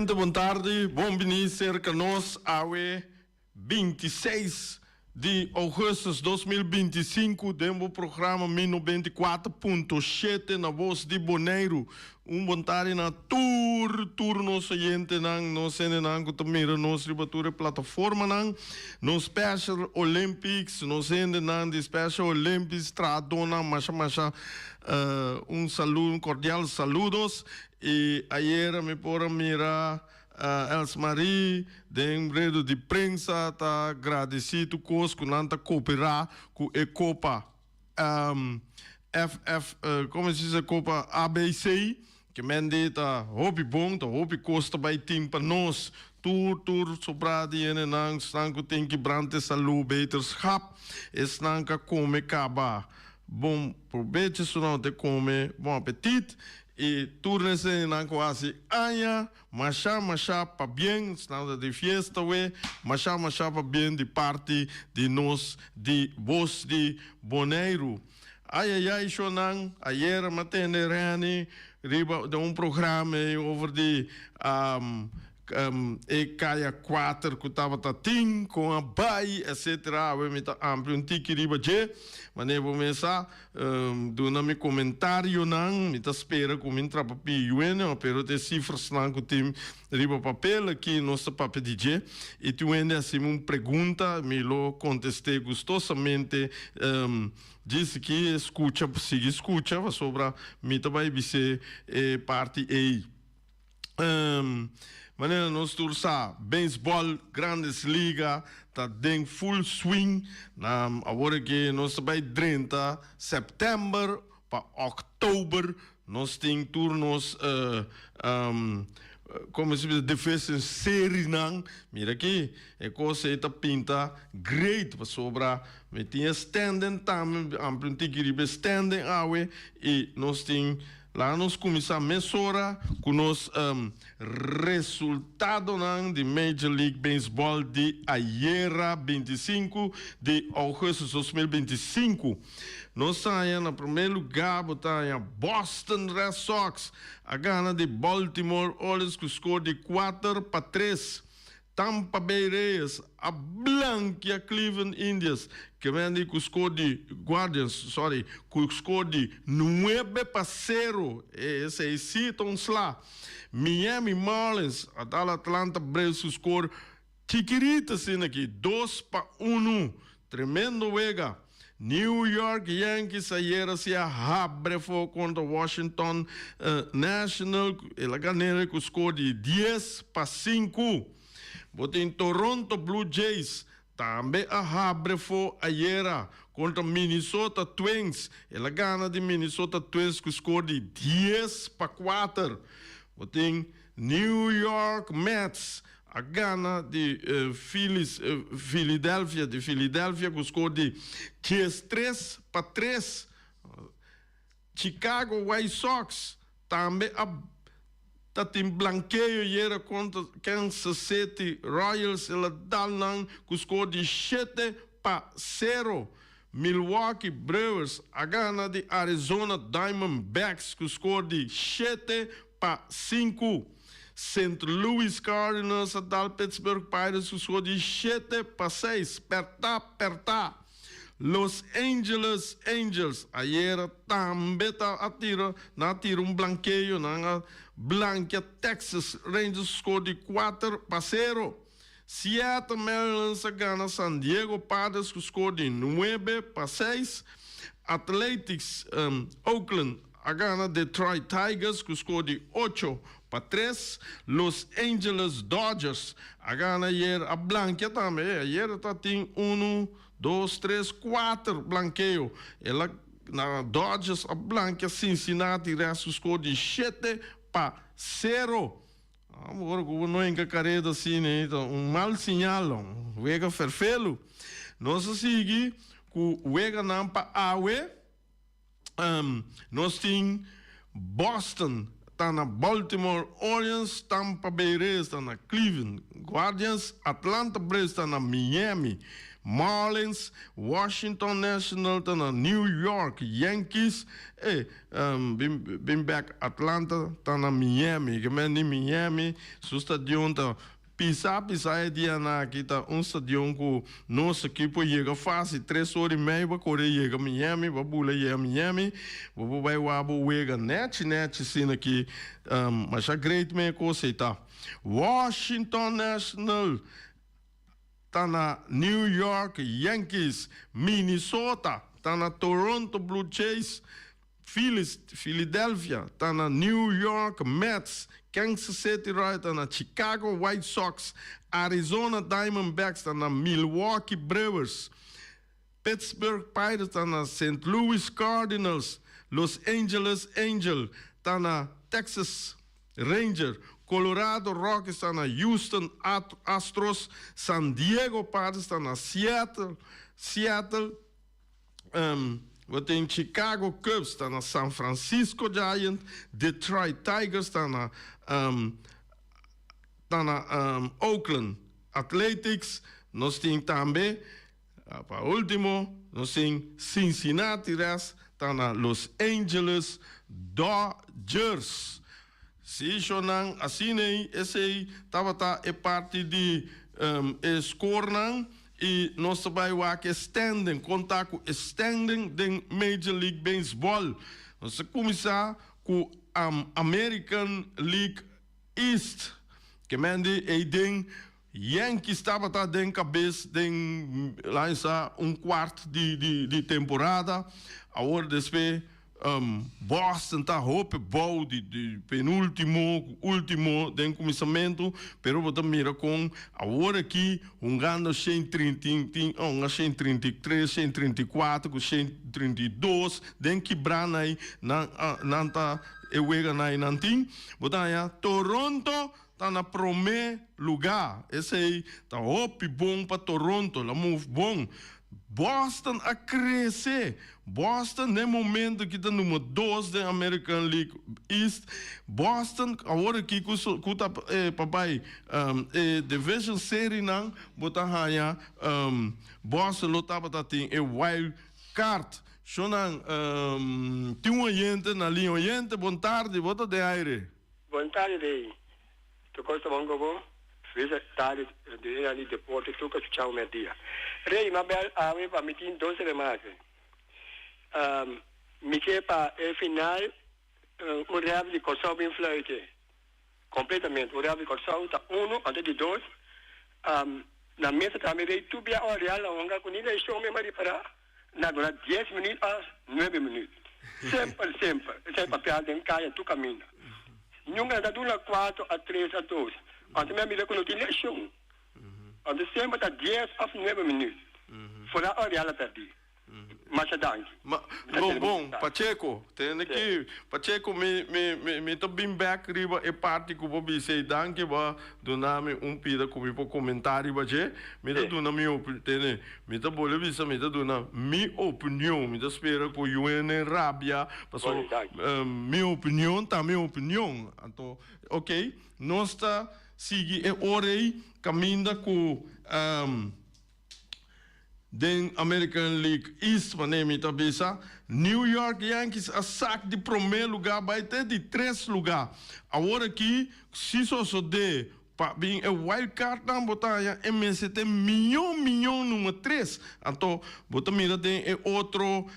Oyente bon tardi, bon bini serka nos awe 26 di ougùstùs 2025 den bo programa Mi 94.7 na Bos di Boneiru. Un bon tardi na tur tur nos oyentenan, nos hendenan ku ta mira nos riba tur e plataformanan, nos Special Olympics, nos hendenan di Special Olympics, trahadónan, masha masha un saludo, un kordial saludos. I ayera mi por a mira Els Marie den redu di prensa ta gradisí tur kos ku nan ta kooperá ku e kopa FF, komo se dice kopa ABC, ke men di ta hopi bon, ta hopi kos ta bai tin pa nos tur tur sobrá di hendenan, esnan ku tin kibrante salú, beterschap, esnan ka kome kaba. Bon probecho su nan te kome, bon apetit i tur nesenan ku hasi aña masha masha pabien, esnan ta di fiesta we, masha masha pabien di parti di nos di Bos di Boneiru. Ayayay shownan, ayera mi a tende Renny riba den un programa ei over di E kaya kuater ku tabata tin kon a bai etcetera awe mi ta amplia un tiki riba dje manera bo mes sa duna mi komentarionan mi ta spera ku mi trapa pi yuene pero ta e sifrasnan ku tin riba papel aki nos ta papia di dje i tin wende a hasi mi un pregunta mi lo kontest'é gustosamente djis aki skucha sigui skucha pasobra mi ta bai bis'é e parti ei. Manera nos tur sa, beisbòl Grandes Liga ta den full swing. Na awor aki nos ta bai drenta sèptèmber pa òktober nos tin tur nos komo si bisa division serinan. Mira aki e kos ei ta pinta great pasobra mi tin e standing tambe amplia un tiki riba e standing awe i nos tin. Laga nos kuminsá mesora ku nos resultadonan di Major League Baseball di ayera 25 di ougùstùs 2025. Nos haña na promé lugá bo ta haña Boston Red Sox a gana di Baltimore Orioles ku skor di 4-3. Tampa Bay Rays a blankia Cleveland Indians ke wen di ku skor di Guardians sorry ku skor di 9-0. Esei si ta un sla. Miami Marlins a dal Atlanta Braves ku skor chikirito asina aki 2-1. Tremendo wega. New York Yankees ayera si a habre for kontra Washington National. El a gan'e ku skor di 10-5. Bo tin Toronto Blue Jays tambe a habre for ayera kontra Minnesota Twins. El a gana di Minnesota Twins ku skor di 10-4. Bo tin New York Mets a gana di Phillies Philadelphia di Philadelphia ku skor di 13-3. Chicago White Sox tambe a ta tin blankeo yera kontra Kansas City Royals el a dal nan ku skor di 7-0. Milwaukee Brewers a gana di Arizona Diamondbacks ku skor di 7-5. Saint Louis Cardinals a dal Pittsburgh Pirates ku skor di 7-6, pèrtá pèrtá. Los Angeles Angels ayera tambe ta a tira nan a tira un blankeo, nan a blankia Texas Rangers ku skor di 4-0. Seattle Mariners a gana San Diego Padres ku skor di 9-6. Athletics Oakland a gana Detroit Tigers ku skor di 8-3. Los Angeles Dodgers a gana ayer a blankia tambe. Ayer ta tin unu, dos, tres, kuater blankeo. El a na Dodgers a blankia Cincinnati Reds ku skor di 7-0. Ora ku bo no hinka kareda asina ei ta un mal siñal, un wega ferfelu. Nos a sigui ku weganan pa awe. Nos tin Boston ta na Baltimore Orioles, Tampa Bay Rays ta na Cleveland Guardians, Atlanta Braves ta na Miami. Marlins, Washington National ta na New York Yankees, e bin bin bek Atlanta ta na Miami, ke men di Miami su stadion ta pisa pisa e dianan aki ta un stadion ku nos ekipo yega fásil tres ora i mei bo kore yega Miami bo bula yega Miami bo por bai wak bo wega nèchi nèchi asina aki masha great men e kos ei ta Washington National ta na New York Yankees, Minnesota ta na Toronto Blue Jays, Phillies, Philadelphia ta na New York Mets, Kansas City Royals ta na Chicago White Sox, Arizona Diamondbacks ta na Milwaukee Brewers, Pittsburgh Pirates ta na Saint Louis Cardinals, Los Angeles Angels ta na Texas Ranger, Colorado Rockies ta na Houston Astros, San Diego Padres ta na Seattle, Seattle, bo tin Chicago Cubs ta na San Francisco Giants, Detroit Tigers ta na ta na Oakland Athletics, nos tin tambe Pa ultimo, nos tin Cincinnati Reds ta na Los Angeles Dodgers. Si shownan asina ei, esei tabata e parti di e scorenan y nos ta bai wak e standing, con ta cu e standing den Major League Baseball. Nos ta cuminsa cu American League East, ke men di ei den Yankees tabata den kabes den lansa un kwart di temporada. Awor despe Boston ta hopi bou di penultimo ku ultimo den kuminsamentu, pero bo ta mira kon awor aki hungando 133, 134 ku 132 den kibra nan nan ta e weganan ei nan tin. Bo ta haña Toronto ta na promé lugá. Esei ta hopi bon pa Toronto. El a move bon. Boston a krese. Boston den momento ki ta numero dos den American League East. Boston awor aki ku ku ta pa bai e division serienan bo ta haña Boston lo tabata tin e wild card. Shownan tin un oyente na liña. Oyente bon tardi bo ta den aire. Bon tardi Rey. Tur cos ta bon cu bo? Feliz tardi dueñonan di deporte tur cu a scucha bo merdia. Rey, m'a bel awe pa mi tin dos remarke. Mi ke pa e final un ref di Corsou bin fluite completamente. Un ref di Corsou ta uno anto di dos. Na mesa tambe Rey tur bia ora Real a hunga cu ni lesion mi a ripara. Na dura dies minuut a nuebe minuut. Semper, semper. Esei papia den kaya tur kaminda. Nunka nan ta duna kuater a tres a dos. Anto mi a mira ku no tin leshon. Anto semper ta dies òf nuebe minuut. Foral ora Real a pèrdí. Masha danki. Ma, bon, bon, Pacheco, tende ki, Pacheco, mi, mi, mi, mi ta bin bek riba e parti ku bo bisa ei. Danki bo a duna mi un pida ku mi por komentá riba dje. Mi ta duna mi opi, tende. Mi ta bolbe bisa mi ta duna mi opinion, mi ta spera ku yuenen rabia pasobra mi opinion ta mi opinion. Anto ok nos ta sigui e ora ei kaminda ku den American League East manera mi ta bisa New York Yankees a sak di prome luga bai te di tres luga. Awor aki si sosode Pa bin e wild card nan bo ta haña e mester ta e miñó miñó number tres. Anto bo ta mira den e otro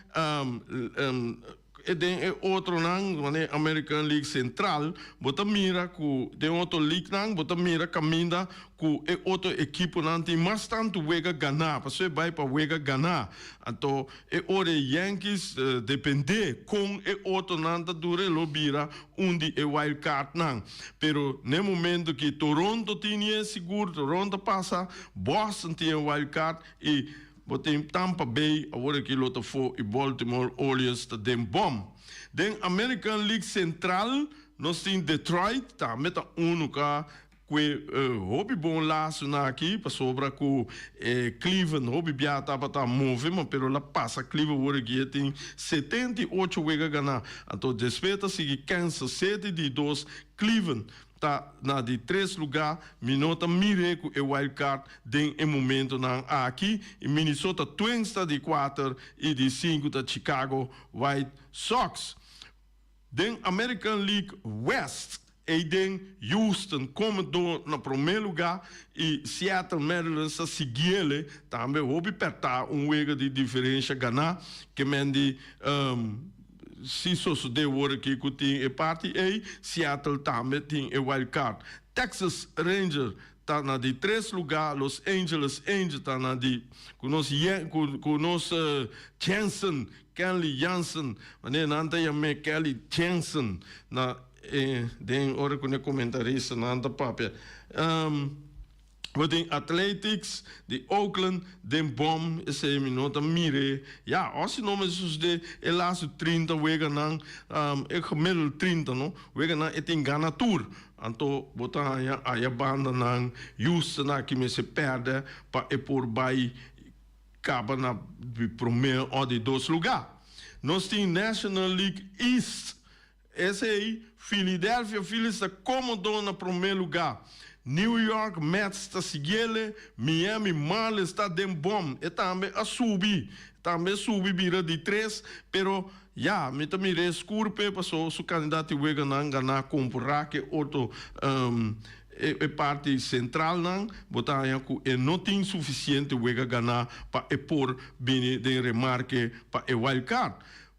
den e otronan manera American League Central bo ta mira ku den otro league nan bo ta mira kaminda ku e otro ekiponan tin mas tantu wega ganá pasobra e bai pa wega ganá. Anto e ora e Yankees depende kon e otronan ta dura e lo bira un di e wild card nan. Pero n'e momento ki Toronto tin e sigur, Toronto pasa, Boston tin e wild card y bo tin Tampa Bay awor aki lo ta fo y Baltimore Orioles ta den bom. Den American League Central nos tin Detroit tambe ta uno ka Kue hopi bon lasonan aki pasobra ku e Cleveland hopi bia tabata move ma pero la pasa Cleveland wor aki e tin 78 wega gana anto despues ta sigui Kansas City di dos Cleveland. ta na di tres lugá. Mi no ta mir'é ku e wild card den e momentonan aki. I Minnesota Twins ta di kuater i di sinku ta Chicago White Sox. Den American League West, eiden Houston komedó na promé lugá i Seattle Mariners ta siguiele, tambe hopi pèrtá un wega di diferensha ganá. Ke men di si sosodé wor aki ku tin e parti ei, Seattle tambe tin e wild card. Texas Rangers ta na di tres lugá, Los Angeles Angels ta na di ku nos ku nos Jansen Kenley Jansen, manera nan ta yam'é Kelly Jensen na e den ora ku ne komentaristanan ta papia. Bo tin Athletics di Oakland den bom, esei mi no ta mir'é. Ya, òf si no mester sosodé e lastu 30 weganan, e gemiddeld 30 no, weganan e tin gana tur. Anto bo ta haña aya bandanan Houston aki mester pèrdè pa e por bai Caba na di prome o di dos luga. Nos tin National League East. Esey, Philadelphia Phillies ta comodo na prome luga. New York Mets ta siguiele. Miami Marlins ta den bom. E tambe a subi. Tambe subi bira di tres. Pero ya, mi ta mira e scur p'e paso su candidat di weganan gana compara ke otro E parti sentralnan bo ta haña ku e no tin sufisiente wega ganá pa e por bini den remarke pa e wild card.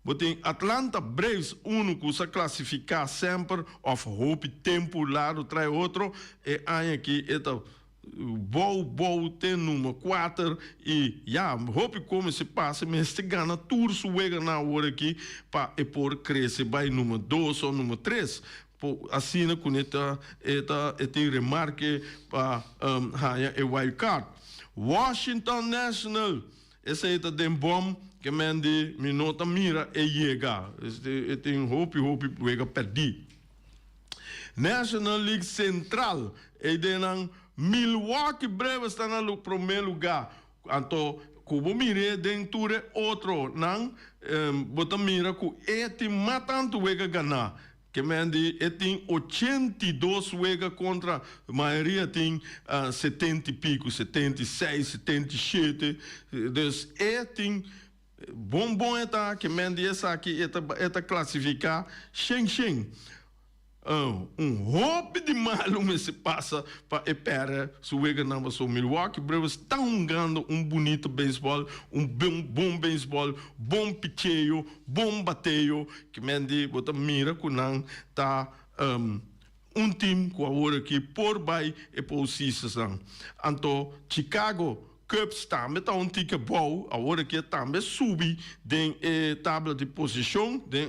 Bo tin Atlanta Braves unu ku sa klasifiká semper òf hopi tempu lado trae otro, e aña aki e ta bou bou te number kuater i ya hopi kome si pasa mester gana tur su weganan awor aki pa e por krese bai number dos òf number tres. Por asina cu ne ta e ta e tin remarke pa haña e wild card. Washington National, esey ta den bom ke men di mi no ta mira e yega. E tin hopi hopi wega perdi. National League Central, ey den nan Milwaukee Brewers ta na prome luga. Anto ku bo mir'é den tur e otronan, bo ta mira ku e tin mas tantu wega ganá. Ke men di e tin 82 wega kontra mayoria tin 70 i piku, 76, 77. Dus e tin bon bon e ta, ke men di esaki e ta e ta klasifiká shen shen. Un hopi di malu mester pasa pa e pèrdè su weganan pasobra Milwaukee Brewers ta hungando un bunito beisbòl, un bon beisbòl, bon picheo, bon bateo, ki men di bo ta mira ku nan ta un tim ku awor aki por bai e postseason. Anto Chicago Cubs tambe ta un tiki abou, awor aki e tambe subi den e tabla di posishon den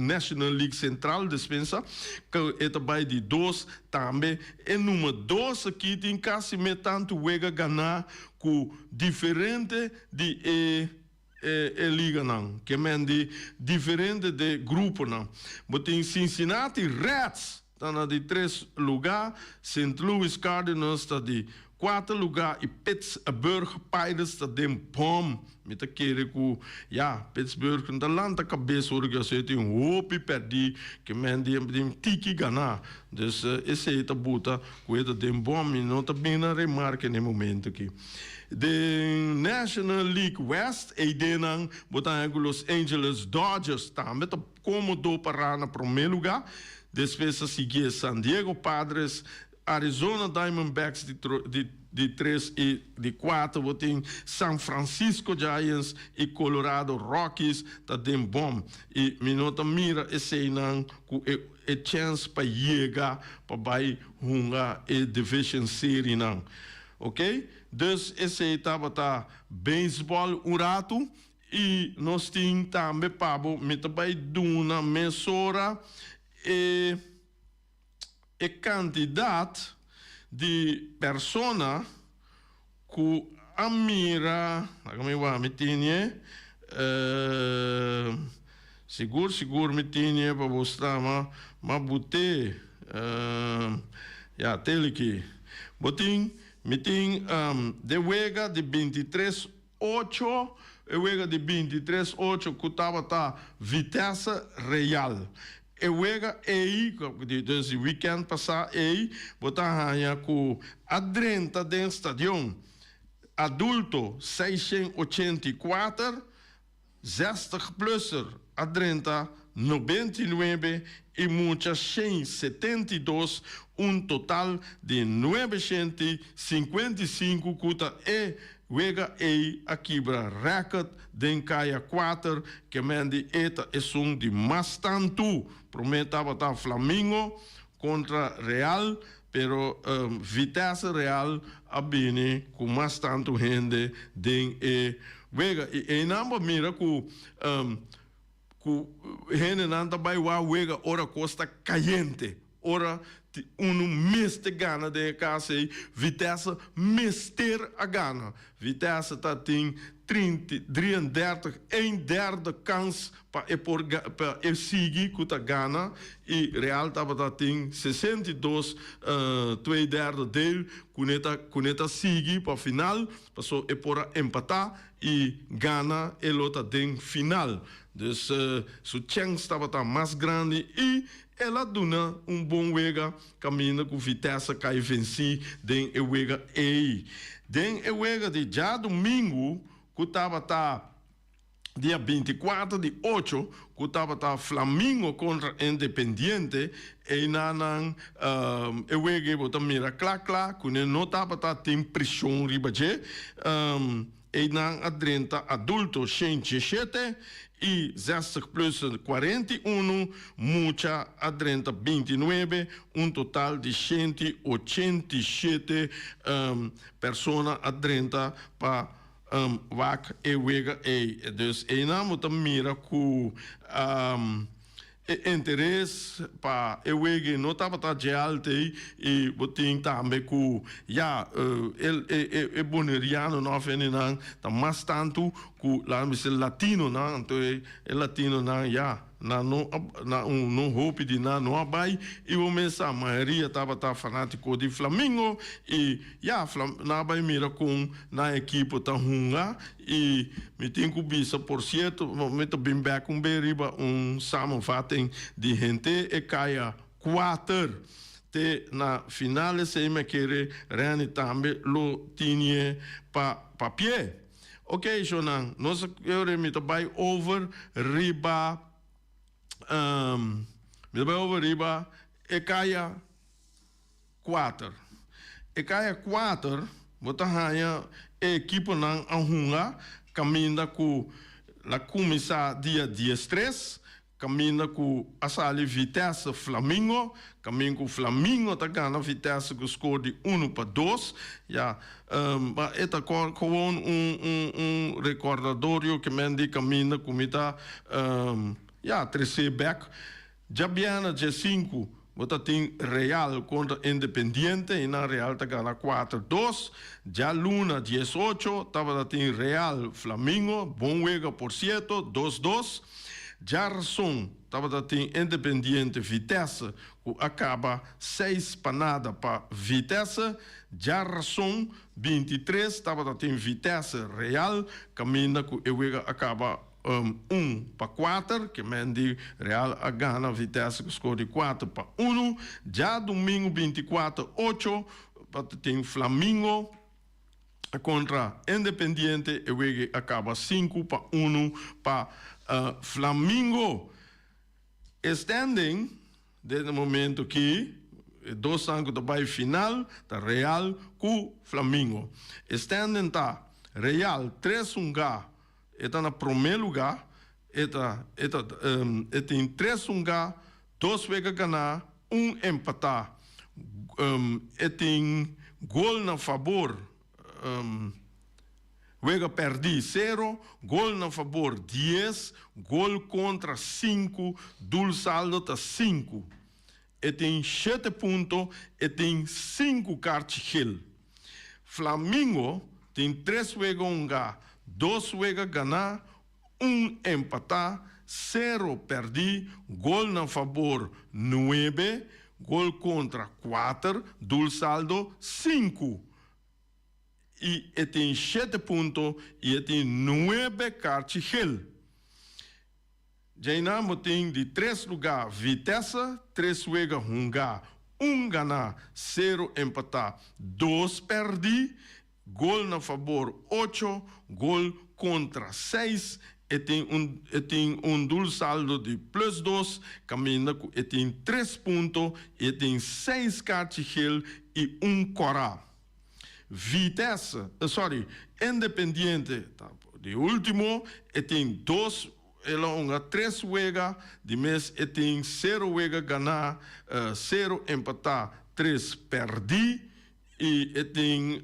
National League Central, despensa, ku e ta bai di dos tambe. E number dos aki tin kasi me tantu wega ganá ku diferente di e e liganan, ke men di diferente de gruponan. Bo tin Cincinnati Reds ta na di tres lugá, Saint Louis Cardinals ta di kuater lugá i Pittsburgh Pirates ta den bòm. Mi ta kere ku ya, Pittsburgh no ta lanta kabes ora ku esei tin hopi pèrdí, ke men di tin tiki ganá. Dus esei ta buta ku e ta den bòm i no ta bin na remarke na e momento aki. Den National League West, eidenan bo ta haña ku Los Angeles Dodgers tambe ta komodo pará na promé lugá. Despues ta siguié San Diego Padres, Arizona Diamondbacks di di tres i di kuater bo tin San Francisco Giants i Colorado Rockies ta den bòm. I mi no ta mira eseinan ku e e chèns pa yega pa bai hunga e Division Serie-nan. Ok, dus esey tabata baseball un ratu y nos tin tambe pa bo, mi ta bay duna mesora e e cantidad di persona cu a mira, laga mi wak mi tinie, sigur sigur mi tinie pa bo sta ma ma bute. Ya, tele ki. Bo tin, mi tin de wega di 23 ocho, e wega di 23 ocho ku tabata Vitesse Real. e wega ei, dus di weekend pasá ei, bo ta haña ku a drenta den stadion adulto 684, 60-plusser a drenta 99 i mucha 172, un total di 955 ku ta e wega ei a kibra rèkòrt den kaya kuater, ke men di e ta esun di mas tantu. Promé tabata Flamingo kontra Real, pero Vitesse Real a bini ku mas tantu hende den e wega. I einan bo a mira ku ku hendenan ta bai wak wega ora kos ta kayente, ora unu mester gana den e kas ei, Vitesse mester a gana. Vitesse ta tin trinta i 33, een derde kans pa e por pa e sigui ku ta gana i Real tabata tin 62, twee derde deel ku ne ta ku ne ta sigui pa final paso e por a empatá i gana e lo ta den final. Dus su chèns tabata mas grandi i el a duna un bon wega kaminda ku Vitesse kai vensí den e wega ei. Den e wega di djadumingu ku tabata dia 24 di ocho ku tabata Flamingo kontra Independiente, einan nan e wega ei bo ta mira kla kla ku ne no tabata tin preshon riba dje. Einan a drenta adulto 117 i 60 plus 41, mucha a drenta 29, un total di 187 persona a drenta pa wak e wega ei. Dus einan bo ta mira ku e interes pa e wega ei no tabata dje alto ei i bo tin tambe ku ya e bonerianonan òf hendenan ta mas tantu ku laga mi bisa latinonan. Anto e latinonan ya nan no nan un no hopi di nan no a bai i bo mes sa mayoria tabata fanatiko di Flamingo i ya nan a bai mira kon nan ekipo ta hunga i mi tin ku bisa por sierto mi ta bin bek un be riba un samenvatting di henter e kaya kuater te na final esei mi a kere Renny tambe lo tinie pa papia. Ok shownan, nos a kere mi ta bai over riba mi ta bai over riba e kaya kuater. E kaya kuater bo ta haña e ekiponan a hunga kaminda ku la kuminsá dia 13. Kaminda ku a sali Vitesse Flamingo, kamin ku Flamingo ta gana Vitesse ku skor di 1-2. Ya, ma e ta gewoon un un un recordadorio ke men di kaminda ku mi ta ya tresé bek. Djabièrnè dje sinku bo ta tin Real kontra Independiente i nan Real ta gana 4-2. Djaluna 18 tabata tin Real Flamingo, bon wega por sierto, 2-2. Djarason tabata tin Independiente Vitesse ku a kaba 6-0 pa Vitesse. Djarason 23 tabata tin Vitesse Real kaminda ku e wega a kaba 1-4, ke men di Real a gana Vitesse ku skor di 4-1. Djadumingu 24 ocho tabata tin Flamingo kontra Independiente, e wega a kaba 5-1 pa Flamingo. E standing den e momento ki e dosnan ku ta bai final ta Real ku Flamingo. E standing ta Real tres hunga e ta na promé lugá, e ta e ta e tin tres hunga, dos wega ganá, un empatá. E tin gol na fabor, wega pèrdí sero, gol na fabor 10, gol kontra 5, doelsaldo ta 5. E tin shete punto, e tin sinku karchi gel. Flamingo tin tres wega hungá, dos wega ganá, un empatá, sero pèrdí, gol na fabor nuebe, gol kontra kuater, doelsaldo sinku. I e tin shete punto i e tin nuebe karchi gel. Djeinan bo tin di tres lugá Vitesse, tres wega hungá, un ganá, sero empatá, dos pèrdí, gol na fabor ocho, gol kontra seis. E tin un e tin un doelsaldo di plus dos, kaminda ku e tin tres punto i e tin seis karchi gel i un kòrá. Vitesse, sorry, Independiente ta di ultimo, e tin dos, el a hunga tres wega, di mes e tin sero wega ganá, sero empatá, tres pèrdí i e tin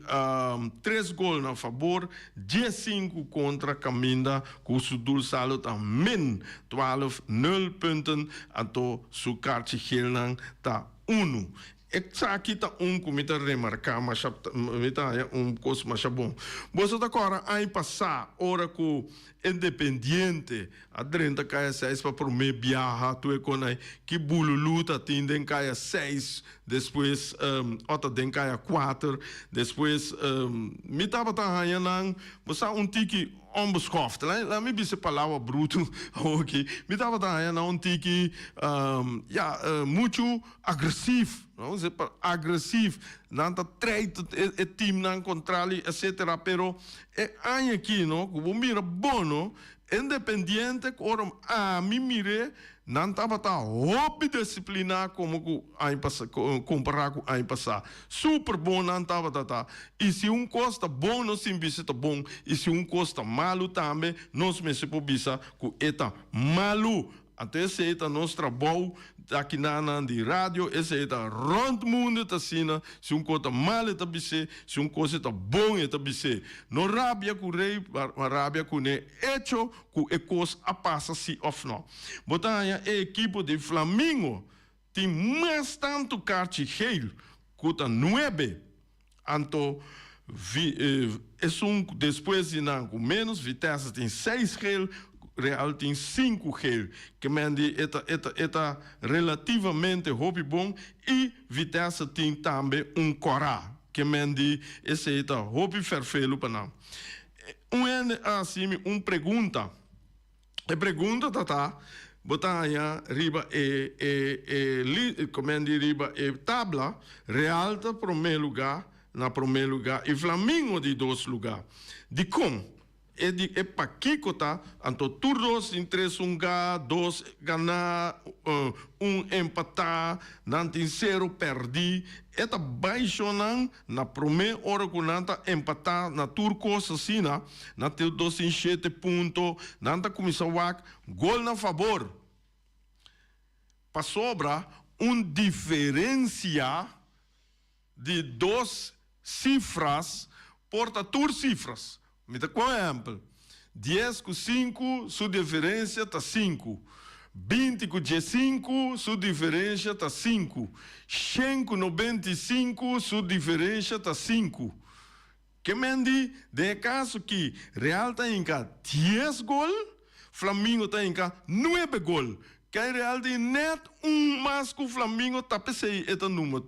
tres gol na fabor, diesinku kontra kaminda ku su doelsaldo ta min twaalf, nul punten, anto su karchi gelnan ta unu. Esaki ta un ku mi ta remarká masha, mi ta haña un kos masha bon. Boso ta kòrda aña pasá ora ku Independiente a drenta Kaya Seis pa promé biaha tur e kon ai ki bululú ta tin den Kaya Seis, despues ò ta den Kaya Kuater, despues mi tabata haña nan, bo sa un tiki onbeschoft, laat mi bisa e palabra brutu awoki, mi tabata haña nan un tiki ya muchu. Agresief, no se pa agresief, nan ta treit e teamnan kontrali etcetera, pero e aña aki no ku bo mira bon no, Independiente ku ora ami mir'é nan tabata hopi disipliná komo ku aña pasá kompará ku aña pasá, super bon nan tabata ta, i si un kos ta bon nos tin bisa ta bon i si un kos ta malu tambe nos mester por bisa ku e ta malu. Anto esei ta nos trabou aki na di radio, esei ta rond mundo ta asina, si un kos ta mal e ta bis'é, si un kos e ta bon e ta bis'é. No rabia ku rei, ma rabia ku n'e echo ku e kos a pasa si òf no. Bo ta haña e ekipo di Flamingo tin mas tantu karchi geel ku ta nuebe. Anto vi esun ku despues di nan ku ménos Vitesse tin seis geel, Real tin sinku geel. Ke men di e ta e ta e ta relativamente hopi bon i Vitesse tin tambe un kòrá. Ke men di esei ta hopi fèrfelu pa nan. Un hende a hasi mi un pregunta. E pregunta ta ta, bo ta haña riba e e e li komen di riba e tabla, Real ta promé lugá na promé lugá i Flamingo di dos lugá. Dikon? E di e pakiko ta, anto tur dos tin tres hungá, dos ganá, un empatá, nan tin sero pèrdí. E ta bai shonnan Na promé ora ku nan ta empatá na tur kos asina, na te dos tin shete punto, nan ta kuminsá wak gol na fabor. Pasobra un diferensia di dos sifras por ta tur sifras. Mi ta ku un ehèmpel, dies ku sinku su diferensia ta sinku, 20 ku 15 su diferensia ta sinku, shen ku 95 su diferensia ta sinku. Ke men di, den e kaso ki Real ta hinka 10 gol, Flamingo ta hinka nuebe gol. Kei Real tin nèt un mas ku Flamingo ta p'esei e ta number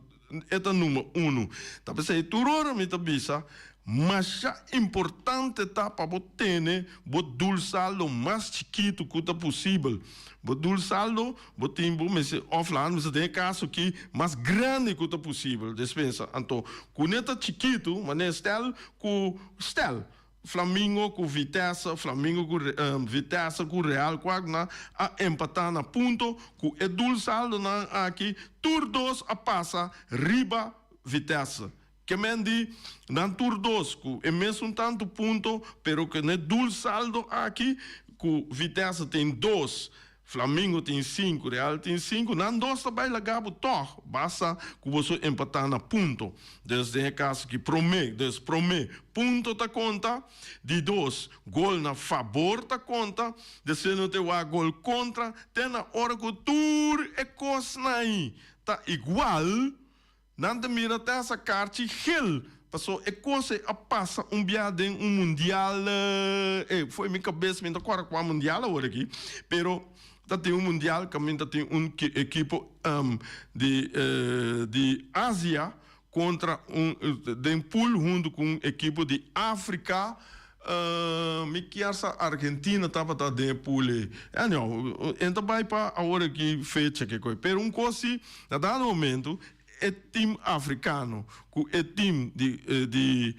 e ta number unu. Ta p'esei tur ora mi ta bisa masha importante ta pa bo tene bo doelsaldo mas chikitu ku ta posibel. Bo doelsaldo bo tin bo mester òf laat mester den e kaso aki mas grandi ku ta posibel. Despensa anto kuné ta chikitu manera stèl ku stèl. Flamingo ku Vitesse, Flamingo ku Vitesse ku Real Kwakna a empatá na punto. Ku e doelsaldonan aki tur dos a pasa riba Vitesse. Ke men di nan tur dos ku e mesun tantu punto pero ku e doelsaldo aki ku Vitesse tin dos Flamingo tin sinku, Real tin sinku, nan dos ta bai laga bo tòg, basta ku boso empatá na punto. Dus den e kaso aki promé, dus promé, punto ta konta, di dos, gol na fabor ta konta, despues no te wak gol kontra, te na ora ku tur e kosnan ei ta igual, Nan ta mira te hasta karchi gel, paso e kos ei a pasa un bia den un mundial, e fo'i mi kabes mi no ta kòrda kua mundial awor aki, pero ta tin un mundial kaminda ta tin un ekipo di di Asia kontra un den pool huntu ku un ekipo di Afrika. Mi kier sa Argentina tabata den e pool ei. Anyhow, e ta bai pa awor aki fecha ke koi. Pero un kos si, na dado momento e team africano ku e team di di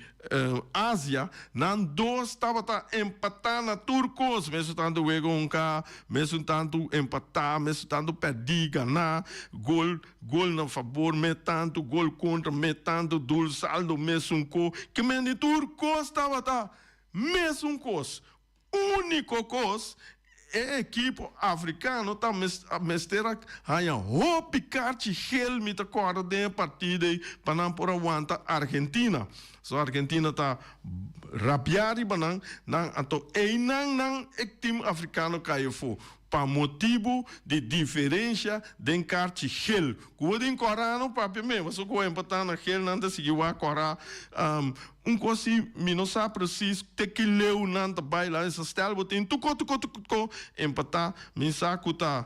Asia, nan dos tabata empatá na tur kos. Mesun tantu wega un ka, mesun tantu empatá, mesun tantu pèrdí, ganá, gol gol na fabor me tantu, gol kontra me tantu, doel saldo mesun ko. Ke men di tur kos tabata mesun kos. Úniko kos, e ekipo afrikano ta mester a haña hopi karchi gel mi ta kòrda den e partida ei pa nan por a wanta Argentina. So Argentina ta rabiá riba nan, nan anto einan nan e tim afrikano kai afó pa motibu di diferensha den karchi gel. Ku bo tin kòrá no papia me, pasobra ku bo empatá na gel nan ta sigui wak kòrá. Un kos si mi no sa presis te ki leu nan ta bai la esa stel bo tin tuko tuko tuko empatá mi sa ku ta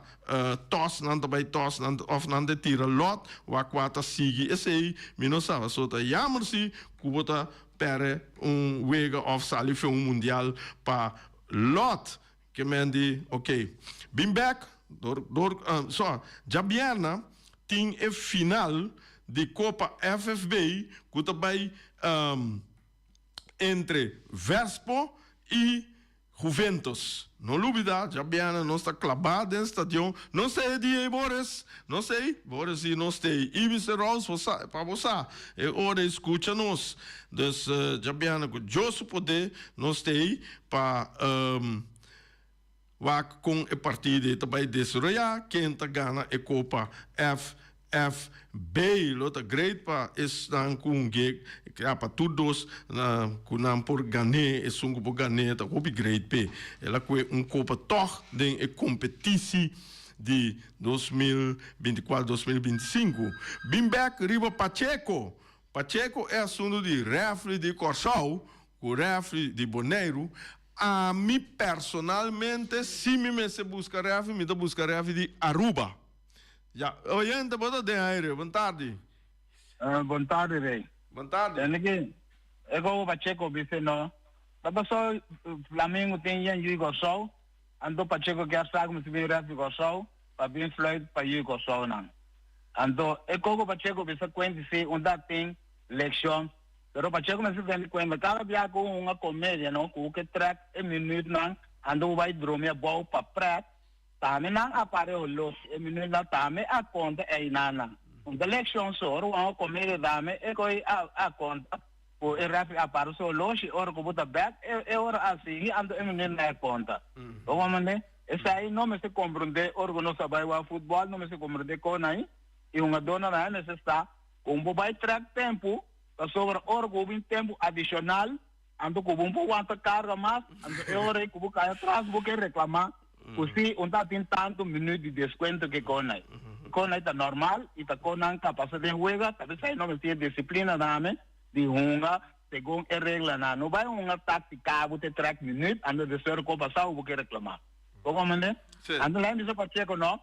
tos nan ta bai tos nan of nan ta tira lot wak kua ta sigui esei mi no sa pasobra ta jammer si ku bo ta pere un wega of sali fe un mundial pa lot ke men di ok bin bek dor dor so djabierna tin e final di Copa FFB cu ta bay entre Vespo y Juventus. No lubida, djabièrnè nos ta claba den stadion. No stay di ey Boris, no stay, Boris si no stay. Y Mister Rose bo sa, pa bo sa, e ora ey scucha nos. Dus djabièrnè cu Dios su poder nos stay pa Wak kon e partido ei ta bai desaroyá, ken ta gana e Kopa FFB. Lo ta great pa esnan ku un gek, ya pa tur dos ku nan por gan'é, esun ku por gan'é ta hopi great p'e. El a kue un kopa tòg den e kompetisi di 2024, 2025. Bin bèk riba Pacheco. Pacheco e asuntu di rèfri di Kòrsou ku rèfri di Boneiru. Ami personalmente si mi mester buska refi mi ta buska refi di Aruba. Ya, oyente bo ta den aire, bon tardi. Bon tardi Rey. Bon tardi. Tende ki e gogo Pacheco bisa no ta paso Flamengo tin yen yu Kòrsou anto Pacheco kier sa ku mester bin refi Kòrsou pa bin fluit pa yu Kòrsou nan anto e gogo Pacheco bisa kuenti si un ta tin lekshon Pero Pacheco mester tene cuenta cada bia cu hunga comedia no cu ke trek e minuutnan ando bo bay drumi abou pa pret tambe nan a pare holos e minuutnan tambe a conta eynan un ta leccion so ora bo hunga comedia tambe e coy a conta cu e refri a para su holoshi ora cu bo ta bek e ora a sigui anto e minuutnan a conta bo comprende esey no mester comprende ora cu nos a bay wak futbol no mester comprende con ay y hungadornan ay mester sa Con bo bay trek tempo, pasobra ora cu bo bin tempo adicional, anto cu bo no por wanta carga mas, anto e ora ey cu bo cay atras bo ke reclama cu si un ta tin tanto minuut di descuento ke con ey. Con ey ta normal y ta con nan capacidad den wega, ta besey no mester disciplina name di hunga segun e reglanan. No bay hunga tactica bo te trek minuut, anto despues ora cu bo pasa bo ke reclama. Bo comprende? Anto laga mi bisa Pacheco no,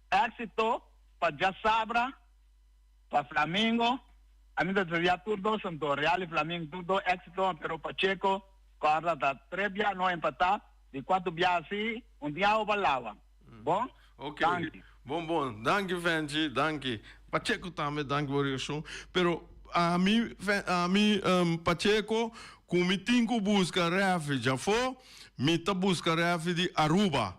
exito pa djasabra. Pa Flamingo, ami ta desea tur dos anto, Real y Flamingo tur dos exito, pero Pacheco corda ta tres bia no empata, di cuatro bia asi, un tin awa pa lawa. Bon? Ok, Danki. bon bon, danki Fenchi, danki. Pacheco tambe danki bo reaccion, pero ami ami Pacheco cu mi tin cu busca refi djafo, mi ta busca refi di Aruba.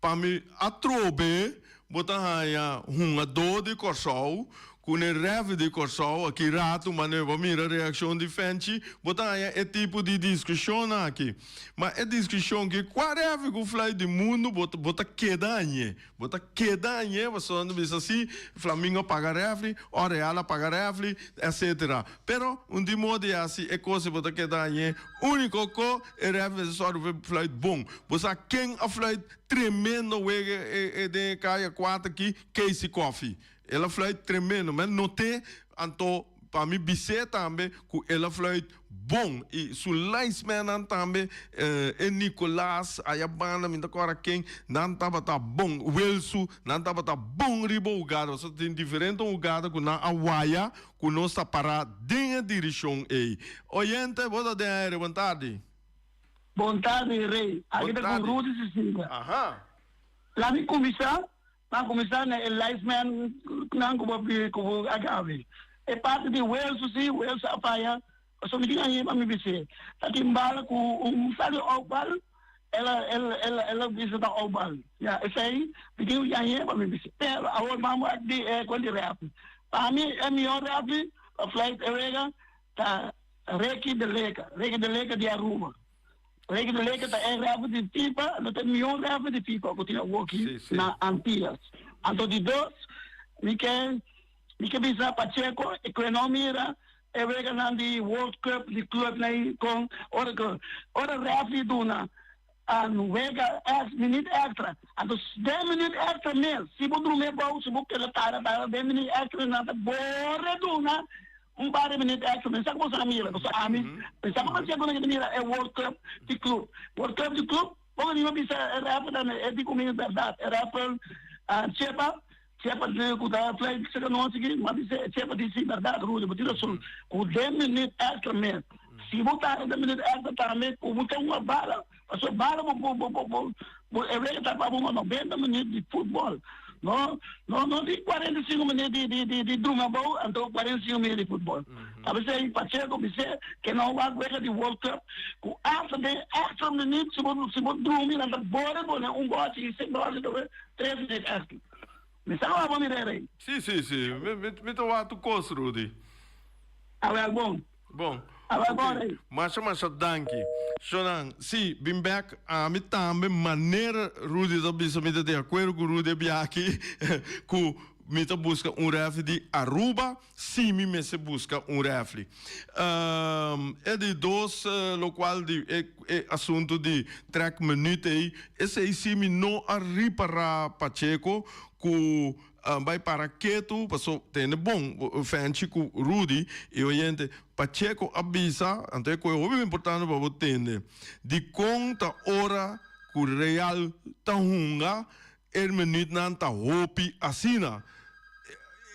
Pa mi atrobe bo ta haña hungadó di Kòrsou ku n'e rèfi di Kòrsou aki ratu manera bo a mira reakshon di Fenchi bo ta haña e tipo di diskushonnan aki. Ma e diskushon ki kua rèfi ku fluit di mundu bo bo ta keda hañ'é. Bo ta keda hañ'é pasobra nan ta bisa si Flamingo a paga rèfri o Real a paga rèfri etcetera. Pero un di modo di hasi e kos bo ta keda hañ'é úniko ko e rèfi mester sòru pa e fluit bon. Bo sa ken a fluit tremendo wega e den e kaya kuater aki? Casey Coffey. El a fluit tremendo. Mi a not'é, anto pa mi bis'é tambe ku el a fluit bon. I su linesmannan tambe, e Nicolas aya banda, mi ta kòrda ken, nan tabata bon. Wilsu, nan tabata bon riba hugada. Pasobra tin diferente hugada ku nan a waya ku nos ta pará den e dirishon ei. Oyente, bo ta den aire. Bon tardi. Bon tardi Rey, aki ta ku Rudy Cecilia. Aha. La mi kuminsá, nan kuminsá na e linesman nan ku bo ku bo a gabi. E parti di Wilson si, Wilson a faya, pasobra mi tin aña pa mi bis'é. Ta tin bala ku un sa di oukbal, el a el el el a bisa ta oukbal. Ya, esei mi tin aña pa mi bis'é. Pero awor ban wak di e kos di rèfri. Pa mi e mihó rèfri pa fluit e wega ta Ricky de Leca, Ricky de Leca di Aruba. Ricky de Leca ta e refer di FIFA, lo ta e mihó refer di FIFA ku tin awoki na Antillas. Anto di dos, mi ke mi ke bisa Pacheco e ku e no mira e weganan di World Cup di clubnan kon ora ku ora referee duna un wega ex minuut extra anto den minuut extra mes si bo drumi abou si bo keda tara tara den minuut extra nan ta bore duna un par di minuut extra mi sa ku boso a mira pasobra ami mi sa ku bo siempre ta mira e world cup di club world cup di club bo mi bisa e refer tambe e di ku mi berdad e refer chepa chepa di ku ta fly seka nos aki mi a bisa e chepa di si berdad Rudy bo tin rason ku den minuut extra mes Si bo tarda den minuut extra tambe ku bo ta hunga bala, pasobra bala bo bo bo bo bo e wega ta pa bo hunga noventa minuut di futbol, no no no di 45 minuut di di di di drumi abou anto 45 minuut di futbol. Ta p'esei Pacheco bis'é ke no wak wega di World Cup ku asta den extra minuut si bo si bo drumi nan ta bore pone un bochi i se bochi ta tres minuut extra. Mi sa wak bo mir'é rei. Si si si mi mi ta wak tur kos Rudy. Awel bon. Bon. Ok. Masha masha danki. Shonan, si, bin bek. Ami tambe manera Rudy ta bisa mi ta di akuerdo ku Rudy a bia aki ku mi ta buska un refli di Aruba si mi mester buska un refli. E di dos lokual di e e asuntu di trek minuut ei, esei si mi no a ripara Pacheco ku Bai para ketu paso tende bon Fenchi ku Rudy i oyente Pacheco a bisa anto e koe hopi importante pa bo tende dikon ta ora ku Real ta hunga e minutnan ta hopi asina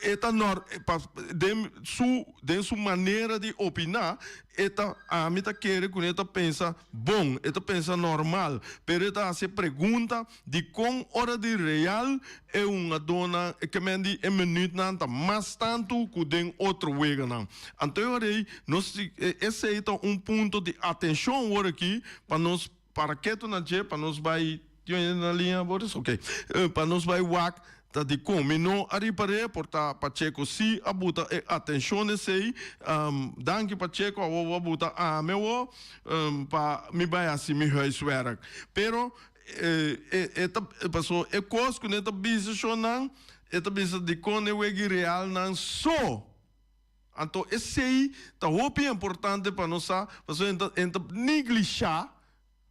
e ta nor pa den su den su manera di opina e ta ami ta kere ku e ta pensa bon e ta pensa normal pero e ta hasi e pregunta Dikon ora di Real e hungadónan e kemen di e minütnan ta mas tantu ku den otro weganan? Anto e ora ei nos esei ta un punto di atenshon awor aki pa nos para ketu na dje pa nos bai tin hende na liña Boris? Ok pa nos bai wak ta dikon mi no a ripar'é por ta Pacheco si a buta e atenshon esei danki Pacheco awor bo a buta ami awor pa mi bai hasi mi huiswerk pero E ta paso e kos ku ne ta bisa shonnan, e ta bisa dikon e wegi realnan so. Anto esei ta hopi importante pa nos sa, pasobra e ta e ta neglishá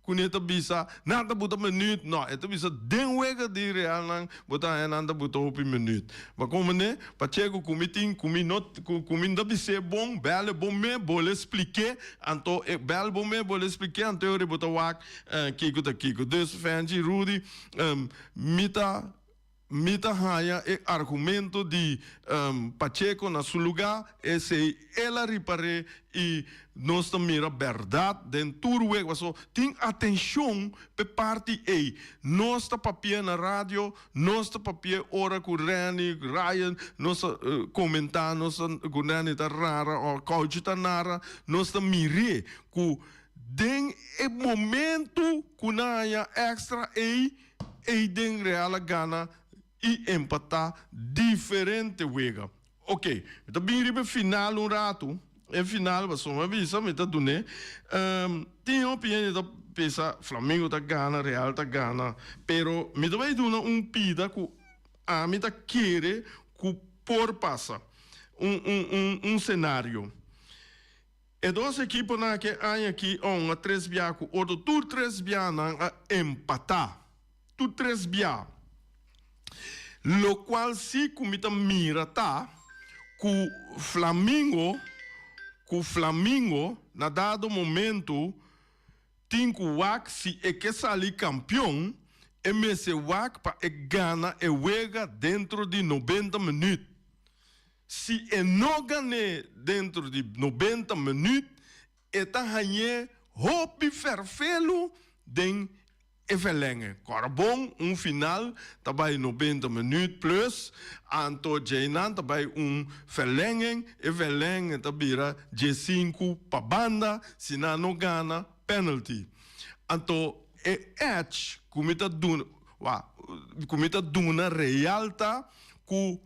ku ne ta bisa nan ta buta minüt, no, e ta bisa den wega di realnan bo ta haña nan ta buta hopi minüt. Ma komo ne Pacheco ku mi tin ku mi no ku mi no ta bis'é bon, bèl e bon me bo lo splik'é, anto e bèl bon me bo lo splik'é anto e ora bo ta wak Kiko ta kiko. Dus Fenchi, Rudy, mi ta mi ta haña e argumento di Pacheco na su lugá, esei el a ripar'é i nos ta mira bèrdat den tur wega. Pasobra tin atenshon p'e parti ei. Nos ta papia na radio, nos ta papia ora ku Renny, Ryan, nos ta komentá, nos ta ku Renny ta rara òf Kouchi ta nara, nos ta mir'é ku Den e momento cu nan haña extra ey, ey den Real a gana y empata diferente wega. Ok, mi ta bin riba e final un rato, e final pasobra mi a bisa mi ta dun'e. Tin hopi hende ta pensa Flamengo ta gana, Real ta gana, pero mi ta bay duna un pida cu ami ta kere cu por pasa, un un un un scenario. E dos ekiponan aki e aña aki a hunga tres bia ku otro. Tur tres bia nan a empatá. Tur tres bia. Lokual si ku mi ta mira ta ku Flamingo ku Flamingo na dado momento tin ku wak si e ke sali kampion e mester wak pa e gana e wega dentro di nobenta minüt. Si e no gan'é dentro di nobenta minüt, e ta hañ'é hopi ferfelu den e verlenge. Kòrda bon, un final ta bai nobenta minuut plus, anto djeinan ta bai un verlenging, e verlenging ta bira djesinku pa banda, si nan no gana, penalty. Anto e edge ku mi ta duna, wa, ku mi ta duna Real ta ku